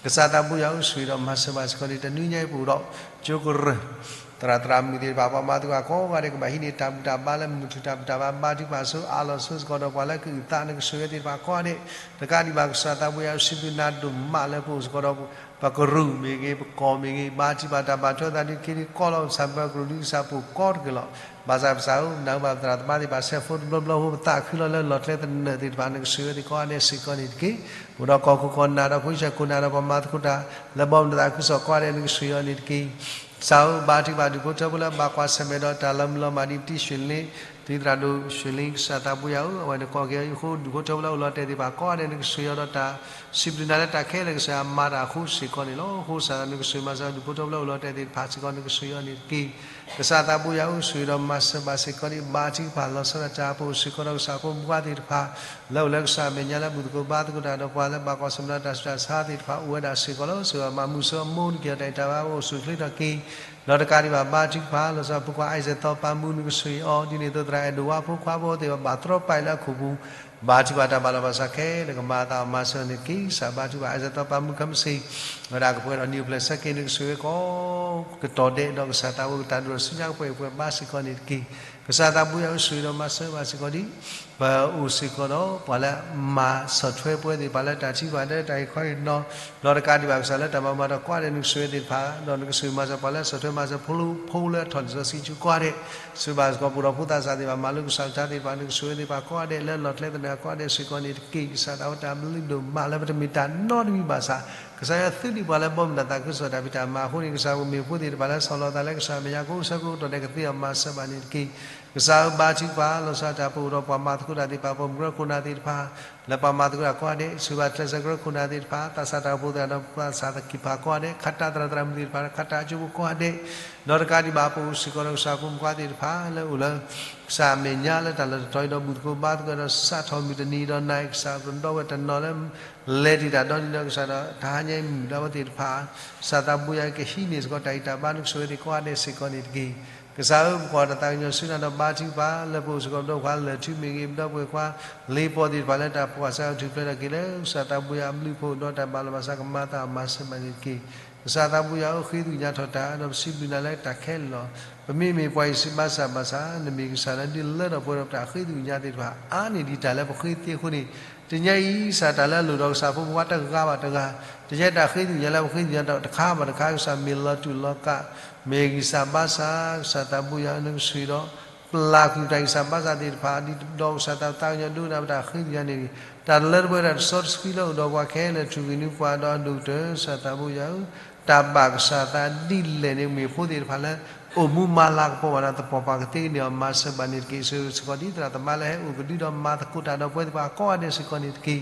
ကစၢ်သးဘိယွၤဧၢ ဆိၣ်ဂ့ၤဒီးမၤစၢၤဘၣ်စ့ၢ်ကီးန့ၣ် တနွံညါအံၤပအိၣ်ဒီး ကၠိကရၢၢ် သရၣ်သရၣ်မုၣ်သ့ၣ်တဖၣ် ပှၤမၤသကိးကိးဂၤဒဲး ကဘၣ်ဟံးန့ၢ်တၢ်ဘူၣ်တၢ်ဘါလၢမုၢ်ထူၣ်တၢ်ဘူၣ်တၢ်ဘါ ဘါထုကဖၣ်ဆိ အၢၣ်လီၤဆိစ့ၢ်ကီးဒီးပှၤလၢကအုၣ်သး နကဆိၣ်ဂ့ၤသ့ၣ်တဖၣ်ကိးဂၤဒဲး တကးဒံးဘၣ် ကစၢ်သးဘိယွၤဧၢ စံးဘျုးနၤဒိၣ်မးလၢပအိၣ်စ့ၢ်ကီးဒီး ပကရူၢ်မ့ၢ်ဂ့ၤ ပကီၢ်မ့ၢ်ဂ့ၤ ဘါထုကဖၣ်တၢ်ဘၣ်ထွဲသးဒုးက့ၤန့ၣ် ကီလီၤပသးပကရူၢ်ဒ်ကစၢ်ပူၤကီတက့ၢ်လီၤ. ဘၣ်ဆၣ်ပစၢ်ဧၢ နၢ်ဟူဘၣ်ပသရၣ်သမါသ့ၣ်တဖၣ် ဆဲးဖိတဘျီဘျီဖိ ပသးခုလီၤလၢလီၢ်ကျဲသနၢၣ်သ့ၣ်တဖၣ် နကဆိၣ်ဂ့ၤသ့ၣ်ကိးဂၤဒဲးစ့ၢ်ကီးန့ၣ်တက့ၢ်. အိၣ်ဒီးကီၢ်ခိၣ်ကီၢ်နၢ်ဒီး ဖိဆၢခိၣ်နၢ်ဒီး ပှၤမၤသကိးတၢ် လၢဘီမုၢ်နသးခုကစီၣ်ကိးဂၤဒဲး နကဆိၣ်ဂ့ၤအီၤန့ၣ်တက့ၢ်. ကစၢ်ဧၢ ဘါထုကဖၣ်ဒူၣ်ဖိထၢဖိလၢဘၣ်ကွၢ်ဆၢၣ်မဲာ်ဒီးတၢ်လီၤမုၢ်လီၤမၢ်ဒ်ပတံၢ်ရွှ့ၣ်လ့ သုသရၣ်ဒိၣ် ရွှေလင်း ကစၢ်သးဘိယွၤဧၢ, အဝဲန့ၣ်ကိးက့ၤအီၤအံၤအဃိ ဒူၣ်ဖိထၢဖိလၢအိၣ်လီၤတဲာ်သ့ၣ်တဖၣ်ကိးဂၤဒဲး နကဆိၣ်ဂ့ၤအီၤဒီးတၢ်စံးဘျုးနၤလၢတၢ်ခဲလၢာ် ကစၢ်ယွၤမၤတၢ်အဃိစ့ၢ်ကီးန့ၣ်လီၤ. အဃိစ့ၢ်ကီး နကဆိၣ်ဂ့ၤမၤစၢၤဒူၣ်ဖိထၢဖိလၢအိၣ်လီၤတဲာ်သ့ၣ်တဖၣ်စ့ၢ်ကီး နကဆိၣ်ဂ့ၤအီၤန့ၣ်တက့ၢ်. ကစၢ်သးဘိယွၤဧၢ, ဆိၣ်ဂ့ၤဒီးမၤစၢၤဘၣ်စ့ၢ်ကီးဒံး ဘါထုကဖၣ်လီၤဆီဒၣ်တၢ်အပူၤစ့ၢ်ကီးဒီး ကစၢ်ဖိမုၣ်ဖိခွါသ့ၣ်တဖၣ် လၢအိၣ်လၢကစၢ်အမဲာ်ညါလၢဘူၣ်သကိးဘါသကိးတၢ်ဒီးပှၤလၢဘၣ်ကွၢ်ဆၢၣ်မဲာ်တၢ်ဆူးတၢ်ဆါသ့ၣ်တဖၣ် အိၣ်ဝဲဒၣ်စ့ၢ်ကီးလီၤ. ဆိၣ်ဂ့ၤမၤမုာ်ဆိအမိၢ် နက့ၤအီၤတၢ်အံၤတၢ်ဘါအိၣ်ဆူၣ်အိၣ်ချ့ထီၣ်က့ၤ ဒီးတကးဒံးဘၣ် ဘါထုကဖၣ်လီၤဆီဖိခွါ အဲၣ်စဲၣ်သီပၤမူ နကဆိၣ်ဂ့ၤအီၤ ဒ်န့ၣ်အသိးသရၣ်အဲၣ်ဒိးဝါဖိခွါဖိသ့ၣ်တဖၣ် ဘၣ်တြီပာ်အံၤလၢအခိၣ်ပူၤ ဘါထုကဖၣ်တၢ်ဘၣ်လီၤဘၣ်စးခဲလၢာ် ကမၤအသးအီၤမၤစၢၤန့ၣ်တက့ၢ်. ကစၢ်ဘါထုကဖၣ် အဲၣ်စဲၣ်သီပၤမူ ခဲမုၢ်ဆ့ၣ် ဝဲဒၣ်ကပှဲၤဒီးနံၣ်အိၣ်ဖျဲၣ်ဆၢက့ၤ နကဆိၣ်ဂ့ၤကိးကတီၢ်ဒဲး ဒီးကစၢ်သးဘိကတၢ်ဒိၣ်ထီၣ်ဆူညါကပှဲၤပှဲၤဘါစ့ၢ်ကီးန့ၣ်တက့ၢ်. ကစၢ်သးဘိယွၤဧၢ, ဆိၣ်ဂ့ၤဒီးမၤစၢၤဘၣ်စ့ၢ်ကီးဒံး ပအိၣ်စ့ၢ်ကီးဒီးပှၤလၢမၤဆီၣ်ထွဲပဝဲသ့ၣ်တဖၣ်လၢတၢ်ထံၣ်ဘၣ်ဒၢတၢ်အံၤခီအံၤနီၤ ဒီးတကးဒံးဘၣ် ကစၢ်လၢတၢ်ဘၣ်မၤဒီးကိးဂၤဒဲး နကဆိၣ်ဂ့ၤသ့ၣ်တဖၣ် ဒီးနကဆိၣ်ဂ့ၤမၤစၢၤပှၤလၢဆီၣ်ထွဲမၤစၢၤဖိလၢ ဖိလၢအထီၣ်လံာ်စီဆှံကၠိကိးဂၤဒဲး စံးဘၣ်စ့ၢ်ကီးပှၤဒီးဖိသးစၢ်သ့ၣ်တဖၣ် မၤလိကစၢ်အကလုၢ်ကထါသ့ၣ်တဖၣ် နကဆိၣ်ဂ့ၤသ့ၣ်တဖၣ်ကိးဂၤဒဲး လၢလီၢ်ကျဲသနၢၣ်ကိးဂၤဒဲးစ့ၢ်ကီးန့ၣ်တက့ၢ်. ကစၢ်သးဘိတၢ်ဘျုးဒိၣ်မးလၢပတမ့ၢ်တၢ်နီတမံၤဘၣ်ဆၣ် ကစၢ်ယွၤသုးဒံးပှၤလၢဘီမုၢ်တၢ်သးခုကစီၣ်တၢ်ဖံးတၢ်မၤအဃိန့ၣ် ကစၢ်ပမ့ၢ်ဖိသ့ၣ်တဖၣ်လၢဆီၣ်လီၤသးလၢကစၢ်အမဲာ်ညါ ကအိၣ်ဆၢကတီၢ်ဒဲး ကသ့အီၤမၤစၢၤဘၣ်န့ၣ်တက့ၢ်. ကစၢ်ဧၢ, ဘါထုကဖၣ်လီၤဆီတၢ်အပူၤဒီးပှၤမၤသကိးတၢ်သ့ၣ်တဖၣ် ပှၤမုၢ်ကရၢခိၣ်နၢ်သ့ၣ်တဖၣ် လၢပှၤမၤသကိးတၢ်ကိးဂၤဒဲး စံးဘၣ်ကျဲးစၢးကရၢခိၣ်နၢ်သ့ၣ်တဖၣ် သးစၢ်တၢ်အိၣ်ဖှိၣ်သ့ၣ်တဖၣ်ဒီး သးစၢ်သ့ၣ်တဖၣ်ကိးဂၤဒဲး ခးတၢ်သရၣ်သရၣ်မုၣ်သ့ၣ်တဖၣ် ခးတၢ်အကၠိဖိကိးဂၤဒဲး ဒီးတကးဒံးဘၣ် ပအိၣ်စ့ၢ်ကီးဒီးကစၢ်ဖိမုၣ်ဖိခွါသ့ၣ်တဖၣ် လၢအိၣ်လၢ ကစၢ်အမဲာ်ညါလၢတၢ်လီၢ်တတီၤအံၤဒီးဘူၣ်သကိးဘါသကိးဒီးစးထီၣ်မုၢ်တနံၤဒီးနၤအံၤ ကစၢ်ပဒီပုၢ်ဝဲၢ်တနီၤလၢ လဲၤတ့ၢ်တၢ်ဒီနံၤဒီးကစၢ်ဒီး တဟါညါအံၤမုၢ်ဒီးဝဲသ့ၣ်တဖၣ် ကစၢ်သးဘိယွၤ ကဟံးန့ၢ်စ့ၢ်ကီးတၢ်ဂံၢ်တၢ်ဘါ နကဆိၣ်ဂ့ၤသ့ၣ်ကိးဂၤဒဲးစ့ၢ်ကီးန့ၣ်တက့ၢ်. ကစၢ်ဧၢ, ပကွၢ်တၢ်သးကညီၤဆူနၤဒီးဘါထုကဖၣ် လၢပအိၣ်စ့ၢ်ကီးပဒီပုၢ်ဝဲၢ်ခွါလၢၢ်ထူမ့ၢ်ဂ့ၤ ပဒီပုၢ်ဝဲၢ်ခွါ လ့ပီသ့ၣ်တဖၣ်လၢတၢ်ဖှီၣ်စး ထူၣ်ဖျဲးထီၣ်က့ၤလၢ ကစၢ်သးဘိယွၤအဘျုးအဖှိၣ်ဒီးတၢ်ဘၣ်လီၤဘၣ်စး ကမၤသးအီၤမၤစၢၤဘၣ်န့ၣ်တက့ၢ်. ကစၢ်သးဘိယွၤဧၢ, ဃ့သးကညီၤထီၣ်တၢ် ဒီးပစံးဘျုးနၤလၢတၢ်ခဲလၢာ်လီၤ. ပမ့မ့ၢ်ပှၤယ့ၣ်ၡူးဘါစၢ်ဘၣ်ဆၣ် နမ့ၢ်ကစၢ်လၢဒုးလၢထီၣ်ပှဲၤထီၣ်ပတၢ်ဃ့သးကညီၤသ့ၣ်တဖၣ် အါန့ၢ်ဒံးတၢ်လၢပဃ့သ့အဃိန့ၣ် တနံၤအံၤ ကစၢ်တၢ်လၢအလိၣ်ဒီးကစၢ်ဖိမုၣ်ဖိခွါတဂၤဘၣ်တဂၤ, တနံၤအံၤတၢ်ဃ့သးကညီၤလၢပဃ့သးကညီၤတခါဘၣ်တခါ ကစၢ်မ့ၢ်လီၤတူာ်လီၤကာ်, မ့ၢ်ဂံၢ်စၢ်ဘါစၢ် ကစၢ်သးဘိယွၤ နကဆိၣ်ဂ့ၤဒီး ပျၢ်ကွံာ်တၢ်ဂံၢ်စၢ်ဘါစၢ်သ့ၣ်တဖၣ် ဒ်သိးကစၢ်သးဘိယွၤဒိကနၣ်ပတၢ်ဃ့သးကညီၤန့ၣ် တၢ်လၢတပှဲၤတၢ်တစီတဆှံလၢအိၣ်ဒီးပှၤခဲလၢာ် ထူၣ်ဂ့ၤနွံပှၤဒီးဒိၣ်ကတၢၢ် ကစၢ်သးဘိယွၤဧၢ, တၢ်ဘၣ်ကစၢ်သးဒ်လဲၣ်န့ၣ် မ့ၢ်ဖိသ့ၣ်တဖၣ်လၢ အိၣ်မူမၤလၤကပီၤဘၣ်ဒီးသပှၢ်ပှၢ်ကသ့ကန့ၢ်အီၤ မၤစၢၤဘၣ်န့ၣ်တက့ၢ်. စ့ၢ်ကီးဒ်သရၣ်သမါလၢဟဲအိၣ်ကဒုဒီးမၤသကိးတၢ်ဒီးပဝဲသ့ၣ်တဖၣ်ကိးဂၤဒဲးစ့ၢ်ကီးန့ၣ်တက့ၢ်.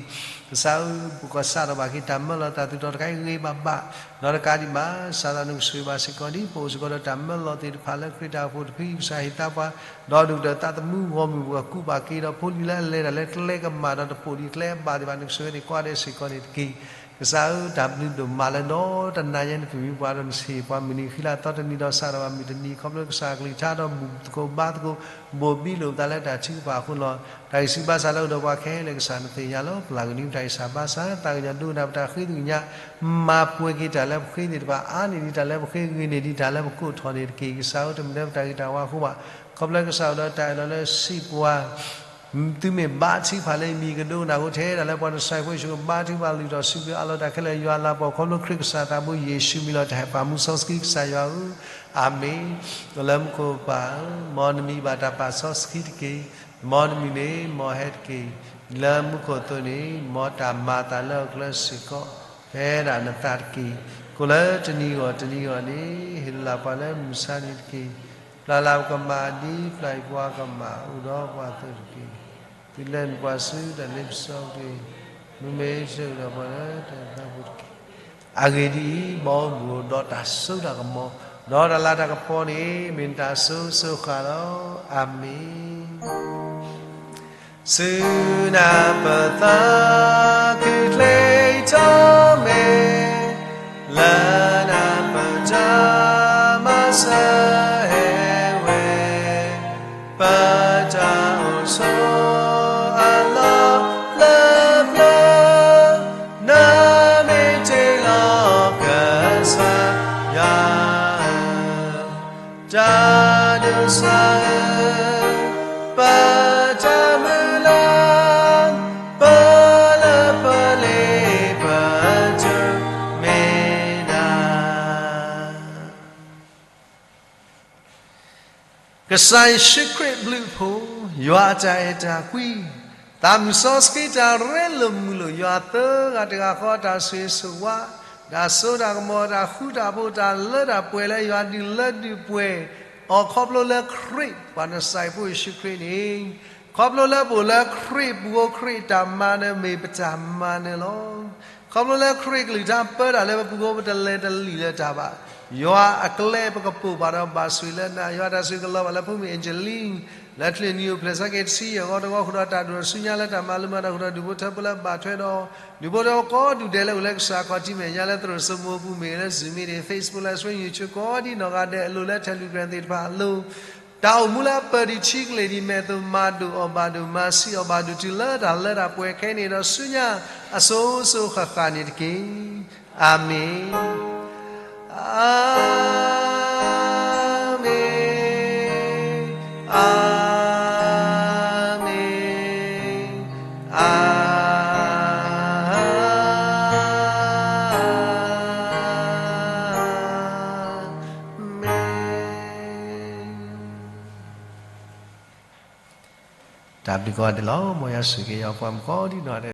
ကစၢ်ဧၢ, ပကစးထီၣ်ဘၣ်က့ၤတၢ်မၢလီၤတၢ်သူၣ်ထီၣ်တခါအံၤဂ့ၤဂ့ၤဘၣ်ဘၣ်, ဒီးတကးဒံးဘၣ် ကစၢ်သးနကဆိၣ်ဂ့ၤဘၣ်စ့ၢ်ကီးဒ် ပအိၣ်စ့ၢ်ကီးဒီးတၢ်မၢလီၤသ့ၣ်တဖၣ်လၢခရံာ်တၢ်အိၣ်ဖှိၣ်တဖု ကစၢ်ဟ့ၣ်သါပှၤ, ဒီးဒိၣ်ကတၢၢ်သးသမူဂီၢ်မုၢ်ပှၤကူးဘၣ်က့ၤဒီး ဖိလံၤလၢအလဲၤတၢ်လၢကျဲကမၣ်ဒီးတပိာ်ဒံးကျဲအဘၣ်သ့ၣ်တဖၣ် နကဆိၣ်ဂ့ၤသ့ၣ်ကိးဂၤဒဲးစ့ၢ်ကီးန့ၣ်တက့ၢ်. ကစၢ်ဧၢ, တၢ်ဘျုးဒိၣ်မးလၢဒီတနၤညါန့ၣ် ပမံၤပှၤဒီးနဆံးပှၤမုၢ်နံၤဃံလၤသီတနံၤဒီးစးထီၣ်ဘၣ်မုၢ်တနံၤ ခီဖျိကစၢ်အကလုၢ်ကထါဒီးဘူၣ်သကိးဘါသကိး ဘိၣ်ဘံလိာ်ပသးလၢတၢ်ထုကဖၣ်အဃိလီၤ. တၢ်ဂံၢ်စၢ်ဘါစၢ်လၢအိၣ်ဒီးပှၤခဲလၢာ် ကစၢ်နသ့ၣ်ညါလီၤ. ပျၢ်ကွံာ်န့ၢ်ပတၢ်ဂံၢ်စၢ်ဘါစၢ် သးကညီၤဒိကနၣ်ပတၢ်ဃ့သးကညီၤ မၤပှဲၤက့ၤတၢ်လၢပဃ့သ့ၣ်တဖၣ် အါန့ၢ်ဒံးတၢ်လၢပဃ့ ဂ့ၤန့ၢ်ဒံးတၢ်လၢပကိးထီၣ်န့ၣ်တက့ၢ်. ကစၢ်ဧၢ, တမ့ၢ်လၢပတၢ်ဂ့ၤတၢ်ဝါအဃိဘၣ်, ခီဖျိကစၢ်အိၣ်ဒီးတၢ်အဲၣ်လီၤလၢစံးပှၤ သုမ့ၢ်ဘါထုကဖၣ်လၢယမံၤ ကဒိကနၣ်အဃိ ထဲဒၣ်လၢပှၤတစဲးဖိယ့ၣ်ၡူးကဘါထုကဖၣ် လုၢ်ထီၣ်စံးဘျုးအးလီၤတၢ်ခဲလၢာ် ယွၤလၤကပီၤ ခီဖျိခရံာ်ကစၢ်သးဘိယ့ၣ်ၡူးမံၤလီၤ. တၢ်ဟဲပာ်မူစီဆှံကစၢ်ယွၤဧၢ, အၤမ့ၣ်. လၢမူခိၣ်ပၢ်ဧၢ, မ်နမံၤဘၣ်တၢ်ပာ်စီဆှံတက့ၢ်. မ်နမုၢ်န့ၣ်မ်ဟဲတက့ၢ်. လၢမူခိၣ်အသိးန့ၣ် မ်တၢ်မၤအသးလၢအကျဲစ့ၢ်ကီး ဖဲဒၣ်နသးတက့ၢ်. ကိးလၢတနံၤဂီၢ်တနံၤဂီၢ်န့ၣ် ဟ့ၣ်လီၤပှၤလၢမုၢ်ဆါန့ၣ်တက့ၢ်. ပျၢ်လၢပကမၣ်ဒ်ပျၢ်ကွံာ်ပှၤကမၣ်အိၣ်ဒီးပှၤအသိးတက့ၢ်. သုလဲၤနုာ်ပှၤဆူတၢ်လ့ပစီတက့ၢ်. မ့မ့ၢ်ဆၢကတီၢ်ပှၤလၢတၢ်သးဖိတက့ၢ်. အဂ့ၢ်ဒ်အံၤ, မ်အအိၣ်ဘူးဒီးတၢ်စိတၢ်ကမီၤ, ဒီးတၢ်လၤတၢ်ကပီၤန့ၣ် မ့ၢ်နတၢ်စိစိဃၣ်လီၤ. အၤမ့ၣ်. ဆူနၢ်ပၢၢ်သးခုချ့ထီၣ်မဲာ်, လၢနၢ်ပၢၢ်တၢ်မၤစၢၤဟဲဝဲ, ပတၢ်အိၣ်ဆိးအလီၢ်လၢပျၢၤ, နမ့ၢ်တ့ၢ်လီၤကစၢ်ယွၤဧၢ, တၢ်ဒိးစၢ်ဧၢ, ပတၢ်မုၢ်လၢ်, ပလၢပလ့ပတုၤမ့ၢ်ဒၣ် ကစၢ်ယ့ၣ်ၡူးခရံာ်အဘျုးအဖှိၣ်, ယွၤအတၢ်အဲၣ်တၢ်ကွံ, သးမုၢ်စီဆှံတၢ်ရ့လိာ်မုာ်လိာ်ယွၤသၢဂၤတဂၤဃီ တၢ်ဆိၣ်ဂ့ၤဆိၣ်ဝါ, တၢ်စိတၢ်ကမီၤ, တၢ်ဃူတၢ်ဖိး, တၢ်လၢတၢ်ပှဲၤလၢယွၤဒုးလၢဒုးပှဲၤ, အီၤခီဖျိလၢခရံာ် ပှၤနစဲးဖိယ့ၣ်ၡူးခရံာ်န့ၣ်, ခီဖျိလၢပအိၣ်လၢခရံာ်ပူၤ ခရံာ်တၢ်မၤန့ၣ်မ့ၢ်ပတၢ်မၤန့ၣ်လီၤ. ခီဖျိလၢခရံာ်ကလုၢ်ကထါပၢတၢ်လၢပပူၤ ပတလဲၤတလံာ်လၢၤတၢ်ဘၣ်. ယွၤအကျဲပကပိာ်ပှၤဒီးဘၣ်ဆိၣ်ဂ့ၤလၢနၤ, ယွၤတၢ်ဆိၣ်ဂ့ၤကလီၤဘၣ်လၢဖိမုၣ် Angeline လၢချုးနံၤအိၣ်ဖျဲၣ်ဆၢက့ၤတဆံယဲၢ်ဂီၤတဂီၤ ဃုာ်ဒီးတၢ်ဒိၣ်ထီၣ်ဆူညါလၢတၢ်မၤလိမၤဒိး ဃုာ်ဒီးဒူၣ်ဖိထၢဖိလၢဘၣ်ထွဲဒီး ဒူၣ်ဖိထၢဖိကိးဒူၣ်ဒဲးလၢအိၣ်လၢကစၢ်ခီၣ်ထံးမဲာ်ညါလၢသရိာ်စိမိၤအပူၤမ့ၢ်ဂ့ၤ လၢ Zoom မ့ၢ်ဂ့ၤ Facebook လၢ Zoom YouTube ကိးဒ်နီၢ်ဂၤဒဲး အလိၤလၢထဲလံာ်ပြၣ်သ့ၣ်တဖၣ်အလိၤ တၢ်အိၣ်မူလၢအပၢၢ်ဒံးထံကလ့ၢ်ဒံးမဲာ်သိး မၤဒိၣ်အီၣ်ဘၣ်ဒိၣ် မၤဆံးအီၣ်ဘၣ်ဒိၣ် တုၤလၢတၢ်လၢတၢ်ပှဲၤခဲအံၤန့ၣ်ဒီး ဆူညါအစိၤစိၤဃၣ်ဃၣ်န့ၣ်တက့ၢ်. အၤမ့ၣ်, အၤမ့ၣ်, အၤမ့ၣ်, အၤမ့ၣ်. တၢ်ဘျုးကိးဂၤဒဲးလီၤ. မ်ယွၤဆိၣ်ဂ့ၤက့ၤယွၤပှၤမုၣ်ကိးဒ်နီၢ်ဂၤဒဲး